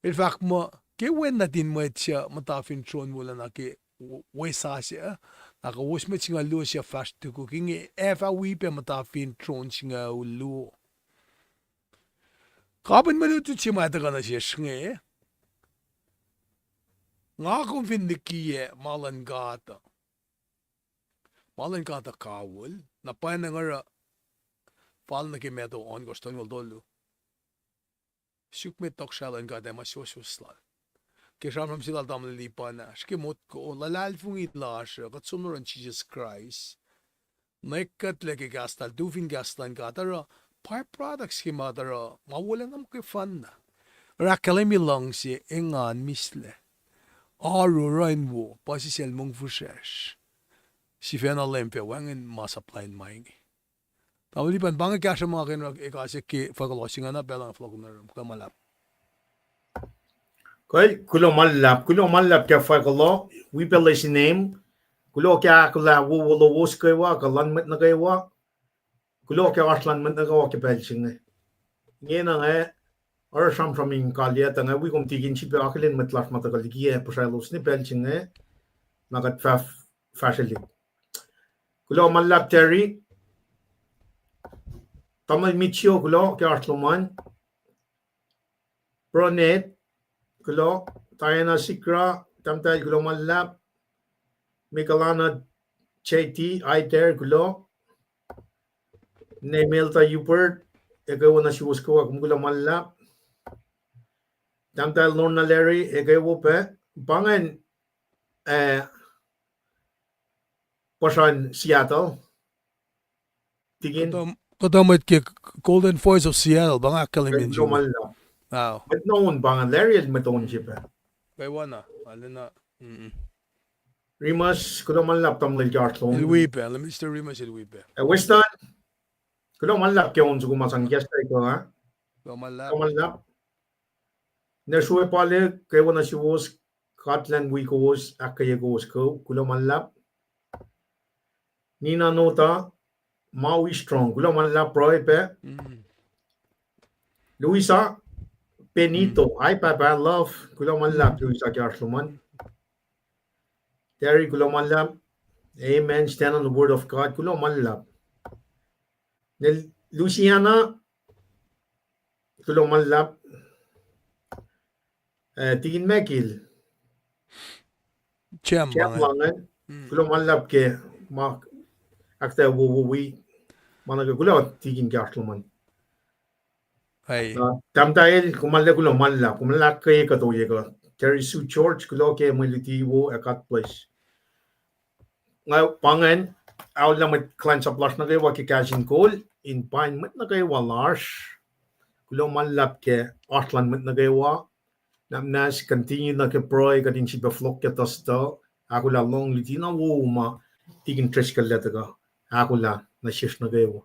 El fahk muh, ke wen nuhtin mwet suc muhta fin tron wolacna ke w-, we sasuc, na kowos mwet singucul luo suc fahsr tukuk inge, ac fah wi pac muhta fin tron singucul luo. Kapihn mwe lutlut se ma tuhkuh nuh sesr inge, nga kom fin likiyac ma luhn God uh. Ma luhn God uh kawihl, na pwacnwacng oruh fal nuh ke Matthew ohnkohsr tolngoul tolu. Suk met tohkohsrahi luhn God ac ma suwohswohs lal. Ke sramsram se lal tamuhlwel Ipan ah, srihke motko, luhlahlfongi lasr uh, kuht som nuh yurin Jisus Kraist. Nwe kuhtlac ke kahs lal, tu fin kahs luhn God, oruh byproducts ke ma oruh, ma wolacna muhkwena. Oruh ahkkahlwemye luhngse, engan, mihslac. Oaru, oruh in wo, puhsisacl, mongfihsrwacsr. Sifacna Leum fah wacngihn masap Lal in ma inge. Tamuhlwel Ipan, pa inge kahsruh ma ke ekasack ke fahk kuloh se ingena pacl nga fohlohk nuh yurum. Kuloh ma luhlahp. Kuh, kuloh ma luhlahp, kuloh ma luhlahp ke fahk kuloh, wi pac lesin em, kuloh ke ahkolah wowo lowos kwewa, kuh luhn mwet nuh kwewa, kuloh ke oasr luhn mwet nuh kwewa ke pacl se inge. Ingena nga oruh sramsram in kalyei tuh nga wi kom tikin srihpac akihlen mwet lasr ma tuhkuh liki ac puhsralos nuh pacl se inge, na kuht fah fahsrwelihk. Kuloh ma luhlahp Terry, tamuhlwel Mitchio, kuloh ke oasr lom an. Bronet, kuloh, Diana Sikra, tahmtahel kuloh ma luhlahp, Mikalana J T, Aider, kuloh, Nemelta Hubert, ekuh wo nuh suwos kwewa, kom kuloh ma luhlahp. Tahmtahel Lorna Larry, ekuh wo pac, pa ingacn, eh, puhsren Seattle. Tikin. Kuhtuh, kuhtuh mwet ke Golden Voice of Seattle, pa nga ahkkahlwemye. Kuloh ma luhlahp. Mwet nohfohn pa ingacn, Larry el mwet nohfohn se pac. Kwewana, alena. Remus, kuloh ma luhlahp tamuhlwel ke oasr lom. El wi pac, Mister Remus el wi pac. Eh, Weston, kuloh ma luhlahp ke on soko ma sang kahs kuh, ah? Kuloh ma luhlahp. Kuloh ma luhlahp. Nurse Wepale, kwewana suwos, God Elan wi kowos, ahkkweye kowos, kuloh ma luhlahp. Nina Nota, Maui Strong, kuloh ma luhlahp pruhe pac. Luisa Benito, hi pahpah, love, kuloh ma luhlahp Luisa ke oasr lom an. Terry, kuloh ma luhlahp. Amen, stand on the word of God, kuloh ma luhlahp. Nel Luciana, kuloh ma luhlahp. Eh, Tikin Mekil. Cem Langen. Kuloh ma luhlahp ke ma ahkta wowo wi. Ma nuh ke kuloh tikin ke oasr lom an. Tahmtahel, kom arlac kuloh ma luhlahp, kom arlac ahkkweye kuht ohiyac kuh. Terry Sue George, kuloh ke mwe luti wo ac God bless. Nga pa ingacn, aollah mwet kuhlwacnsap lasr nuh kwewa ke kahs in kol, in pain mwet nuh kwewa lasr. Kuloh ma luhlahp ke oasr luhn mwet nuh kwewa. Nuhnak muhnahs continue nuh ke pruhe, kuht in sifilpac fohlohk ke Thursday, ahkolah lohng luti na wo ma Tikin Driscoll el tuhkuh ahkolah nuh sesr nuh kwewa.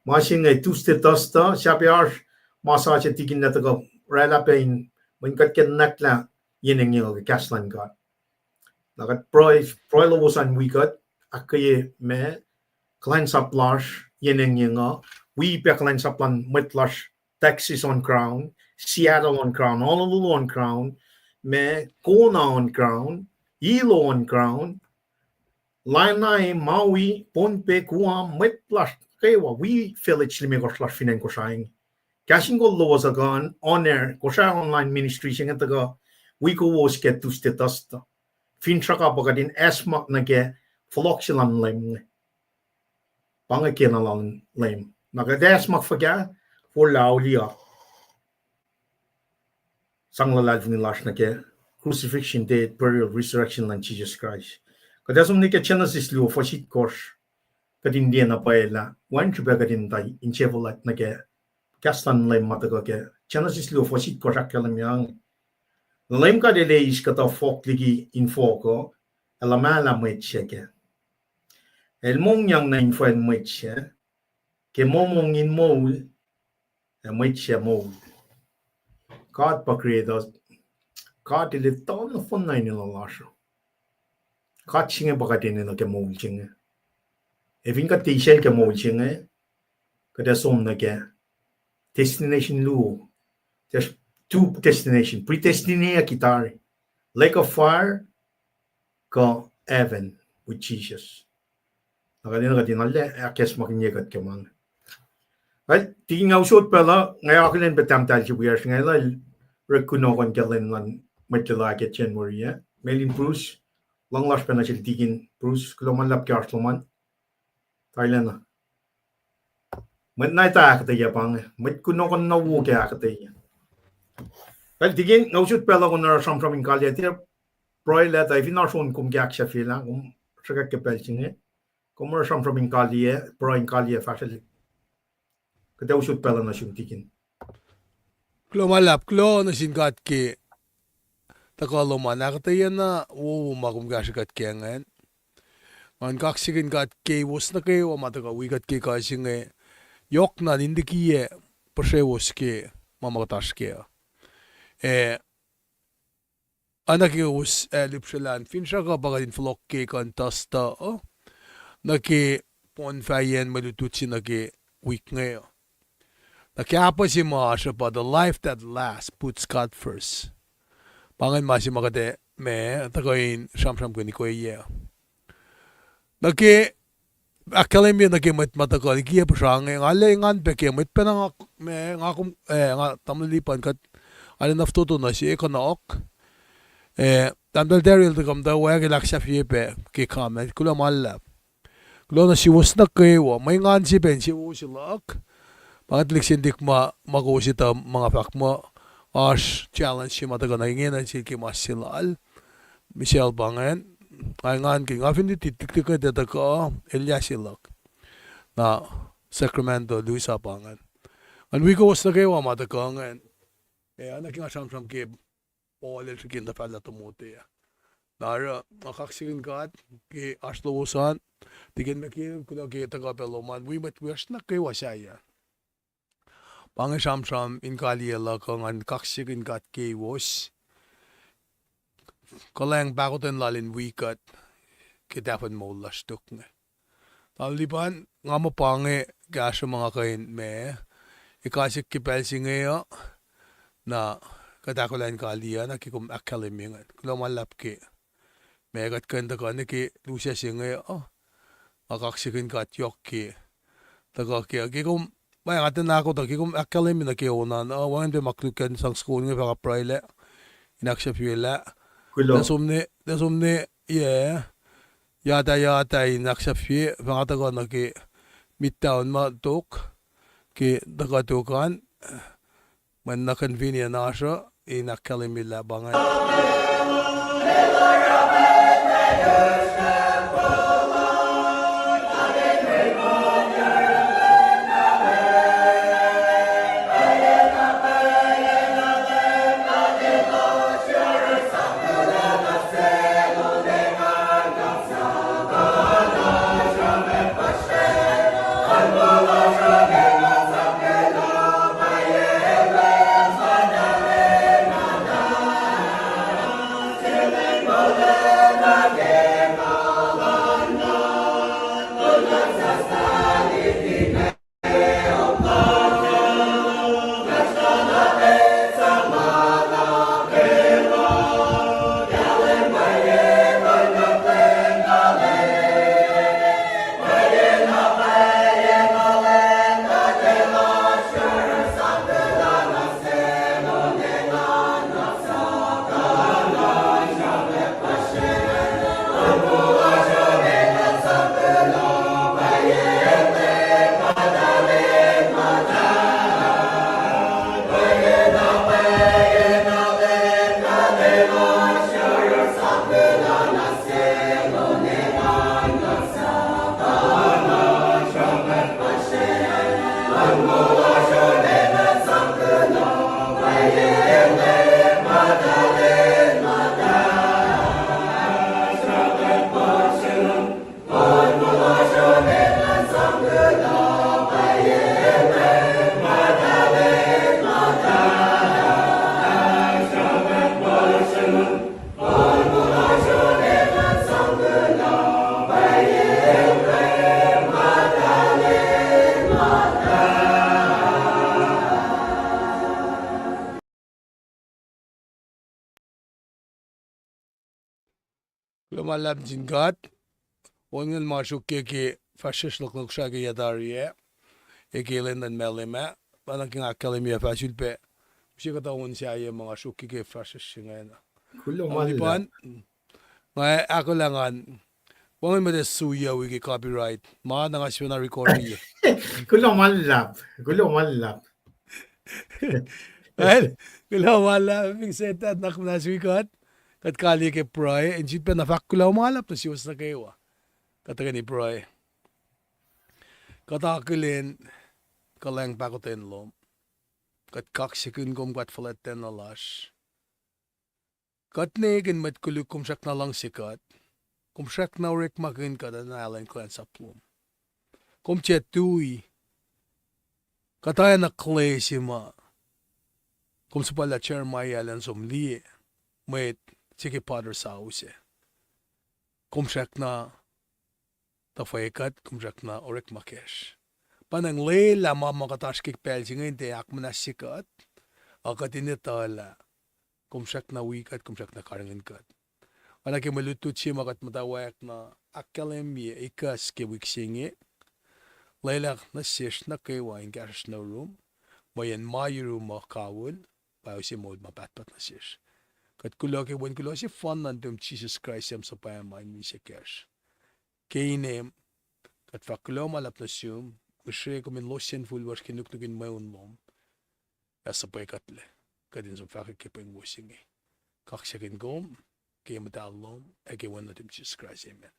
Ma se inge Tuesday, Thursday, sahp oasr ma sasuc Tikin el tuhkuh oraclah pac in, mweyen kuht ke nwacklah yen engyeng ke kahs luhn God. Na kuht pruhe, pruhe lowos an wi kuht, ahkkweye ma kuhlwacnsap lasr yen engyeng uh, wi pac kuhlwacnsap luhn mwet lasr Texas on ground, Seattle on ground, Honolulu on ground, ma Kona on ground, Hilo on ground, Lanai, Maui, Pohnpei, Guam, mwet lasr kwewa, wi village limekohsr lasr fin acn Kosrae inge. Kahs in kol lowos uh kuh in on air, Kosrae Online Ministry se inge tuhkuh wi kowos ke Tuesday, Thursday. Finsrak uh pa kuht in acsmak nuh ke fohlohk se luhn Leum inge. Pa inge kena luhn Leum. Na kuht acsmak fuhkah? Forlah auliyak. Sang luhlahlfongi lasr nuh ke crucifixion, death, burial, resurrection luhn Jisus Kraist. Kuht ac som nuh ke Genesis luo, fuhs itkohsr. Kuht in tiacna pwacye lah wacngihn srihpac kuht in tuh insefuhlwact nuh ke kahs luhn Leum ma tuhkuh ke Genesis luo, fuhs itkohsr ahkkahlwemye inge. Na Leum God El eis kuhtuh fohk liki infohk uh, ac luhmahlah mwet se kac. El mongyang nuh infacl mwet se, ke momong in moul, ac mwet se moul. God pa creator, God El etuh nohfohn na enenuh lasr uh. God se inge pa kuht enenuh ke moul se inge. Ac fin kuht tiac isacl ke moul se inge, kuht ac som nuh ke destination luo. There's two destination, predestineyucki tari. Lake of fire, kuh heaven with Jesus. Na kuht enenuh kuht in arlac ahkacsmakihnye kuht ke ma inge. Well, tikin nga usot pacl uh, nga akihlen pac tahmtahel se wiyacsr inge lah el orek kunohkohn ke lwen luhn mwet luhlahlfongi ke January ah. Melin Bruce, luhngse lasr pac nuh sel tikin Bruce, kuloh ma luhlahp ke oasr lom an. Tailacna. Mwet na etuh ahkuhtweyac pa inge, mwet kunohkohn na wo ke ahkuhtweyac. Well, tikin nga usot pacl uh kom oruh sramsram in kaliyac, tiac pruhe lah tuh fin oasr on kom ke ahksahfyelah, kom sruhkwack ke pacl se inge. Kom oruh sramsram in kaliyac, pruhe in kaliyac fahsrwelihk. Kuht ac usot pacl uh nuh sum tikin. Kuloh ma luhlahp, kuloh nuh sin God ke tuhkuh lom an ahkuhtweyac na wowo ma kom kahsrwe kuht ke ingacn. Ngan kaksakihn God ke kowos nuh kwewa ma tuhkuh wi kuht ke kuh se inge, yohkna in likiyac puhsrewos ke ma ma kuht oasr kac uh. Eh, oacna ke kowos ac lihpsrelah an, finsrak uh pa kuht in fohlohk ke kuh in Thursday uh, nuh ke Bonfire mwe lutlut se nuh ke wik inge uh. Na kahpah se ma oasr uh pa The Life That Lasts Puts God First. Pa ingacn ma se ma kuht ac, ma, tuhkuh in sramsramkihn ikoyac. Nuh ke ahkkahlwemye nuh ke mwet ma tuhkuh likiyac puhsra inge, nga arlac engan pac ke mwet pacna nga, ma, nga kom, eh, nga tamuhlwel Lipan kuht arlac na fototo nuh se kunohkohn. Eh, tahmtahel Daryl tuhkuh muhta wacngihn ahksahfye pac ke comment, kuloh ma luhlahp. Kuloh nuh suwos nuh kwewa, mwe engan se pac insewowo se luhk. Pa inge tuhlihk siyuck ma, ma kowos etuh ma nga fahk muh, oasr challenge se ma tuhkuh nuh ingena sel ke mas se lal. Michelle pa ingacn, nga engan ke, nga fin luti lihk tuhkuh, elyah se luhk. Na Sacramento, Lusa pa ingacn. Ngan wi kowos nuh kwewa ma tuhkuh ingacn. Eh, oacna ke nga sramsram ke Paul el srihke in tuhfahlah Timothy ah. Na oruh, nga kaksakihn God ke oasr lowos an, tikin Mekil, kuloh ke tuhkuh pac lom an, wi mwet wiyacsr nuh kwewa sahyac. Pa inge sramsram in kaliyac luhk uh, ngan kaksakihn God keiwos. Kuhlwacng pahkotwen lal in wi kuht ke tahfuhn moul lasr tok inge. Tamuhlwel Lipan, nga muh pa inge kahsruh ma nga kuh in ma, ikacsik ke pacl se inge uh, na kuht ahkolah in kaliyac, na ke kom ahkkahlwemye ingacn. Kuloh ma luhlahp ke ma kuht kuh in tuhkuh nuh ke Lusa se inge uh, nga kaksakihn God yohk ke tuhkuh ke, ke kom, ma nga tiacna ahkotwen, ke kom ahkkahlwemye nuh ke on an uh, wacngihn pac ma koluk ke sang soko inge fah nga pruhelah in ahksahfyelah. Kuloh. Tuh som ne, tuh som ne, yac, yata, yata in ahksahfye, fah nga tuhkuh nuh ke Midtown ma tok, ke tuhkuh tok an, mweyen na convenient oasr uh in ahkkahlwemye lah pa ingacn. Kuloh ma luhlahp nuh sin God. Wacngihn ma sruokyac ke fahsrwesr luhk nuh srah ke yac tari ah, ac ke lwen luhn Malem ah, pa nuh ke nga ahkkahlwemye fahsr sulpac, use kuhtuh on sahyac ma nga sruokyac ke fahsrwesr ingacn. Kuloh ma luhlahp. Nga ahkolah ngan, wacngihn mwet ac suyac wi ke copyright ma na nga sifacna recordiye. Kuloh ma luhlahp. Kuloh ma luhlahp. Kuloh ma luhlahp, ming setat nak muhnahs wi kuht. Kuht kaliyac ke pruhe, in sifilpac na fahk kuloh ma luhlahp nuh suwos nuh kwewa. Kuht tuhkweni pruhe. Kuht akihlen kuhlwacng pahkotwen lom. Kuht kaksakihn kom, kuht fuhlwactlacna lasr. Kuht ne ke mwet koluk, kom srackna luhngse kuht. Kom srackna orekmakihn kuht in alu in kuhlwacnsap lom. Kom tiac tui kuht oacna clay se ma kom suhpwaclah Jeremiah elan som liye mwet se ke potter's house ah. Kom srackna tuhfwe kuht, kom srackna orekma kacsr. Pa na lwelah ma ma kuht oasr ke pacl se inge in tiac ahkmuhnahsye kuht, a kuht in etuh lah kom srackna wi kuht, kom srackna karihngihn kuht. Oacna ke mwe lutlut se ma kuht muhtwacwacack na ahkkahlwemye ekuhs ke wik se inge, lwelah nuh sesr nuh kwewa in kahsruhsr nuh yurum, mweyen ma yurum uh kawihl, pa use moul ma pahtpaht nuh sesr. Kuht kuloh ke Wen kuloh sefanna nuhtum, Jisus Kraist, Leum suhpwacma ac misac kacsr. Ke inem, kuht fahk kuloh ma luhlahp nuh sum, mihsre kom in losyacn fihl lasr ke nuknuk in mweun lom, ac suhpwekuhtlac kuht in som fahkwack ke pweng wo se inge. Kaksakihn kom ke muhtahl lom ac ke Wen nuhtum Jisus Kraist, amen.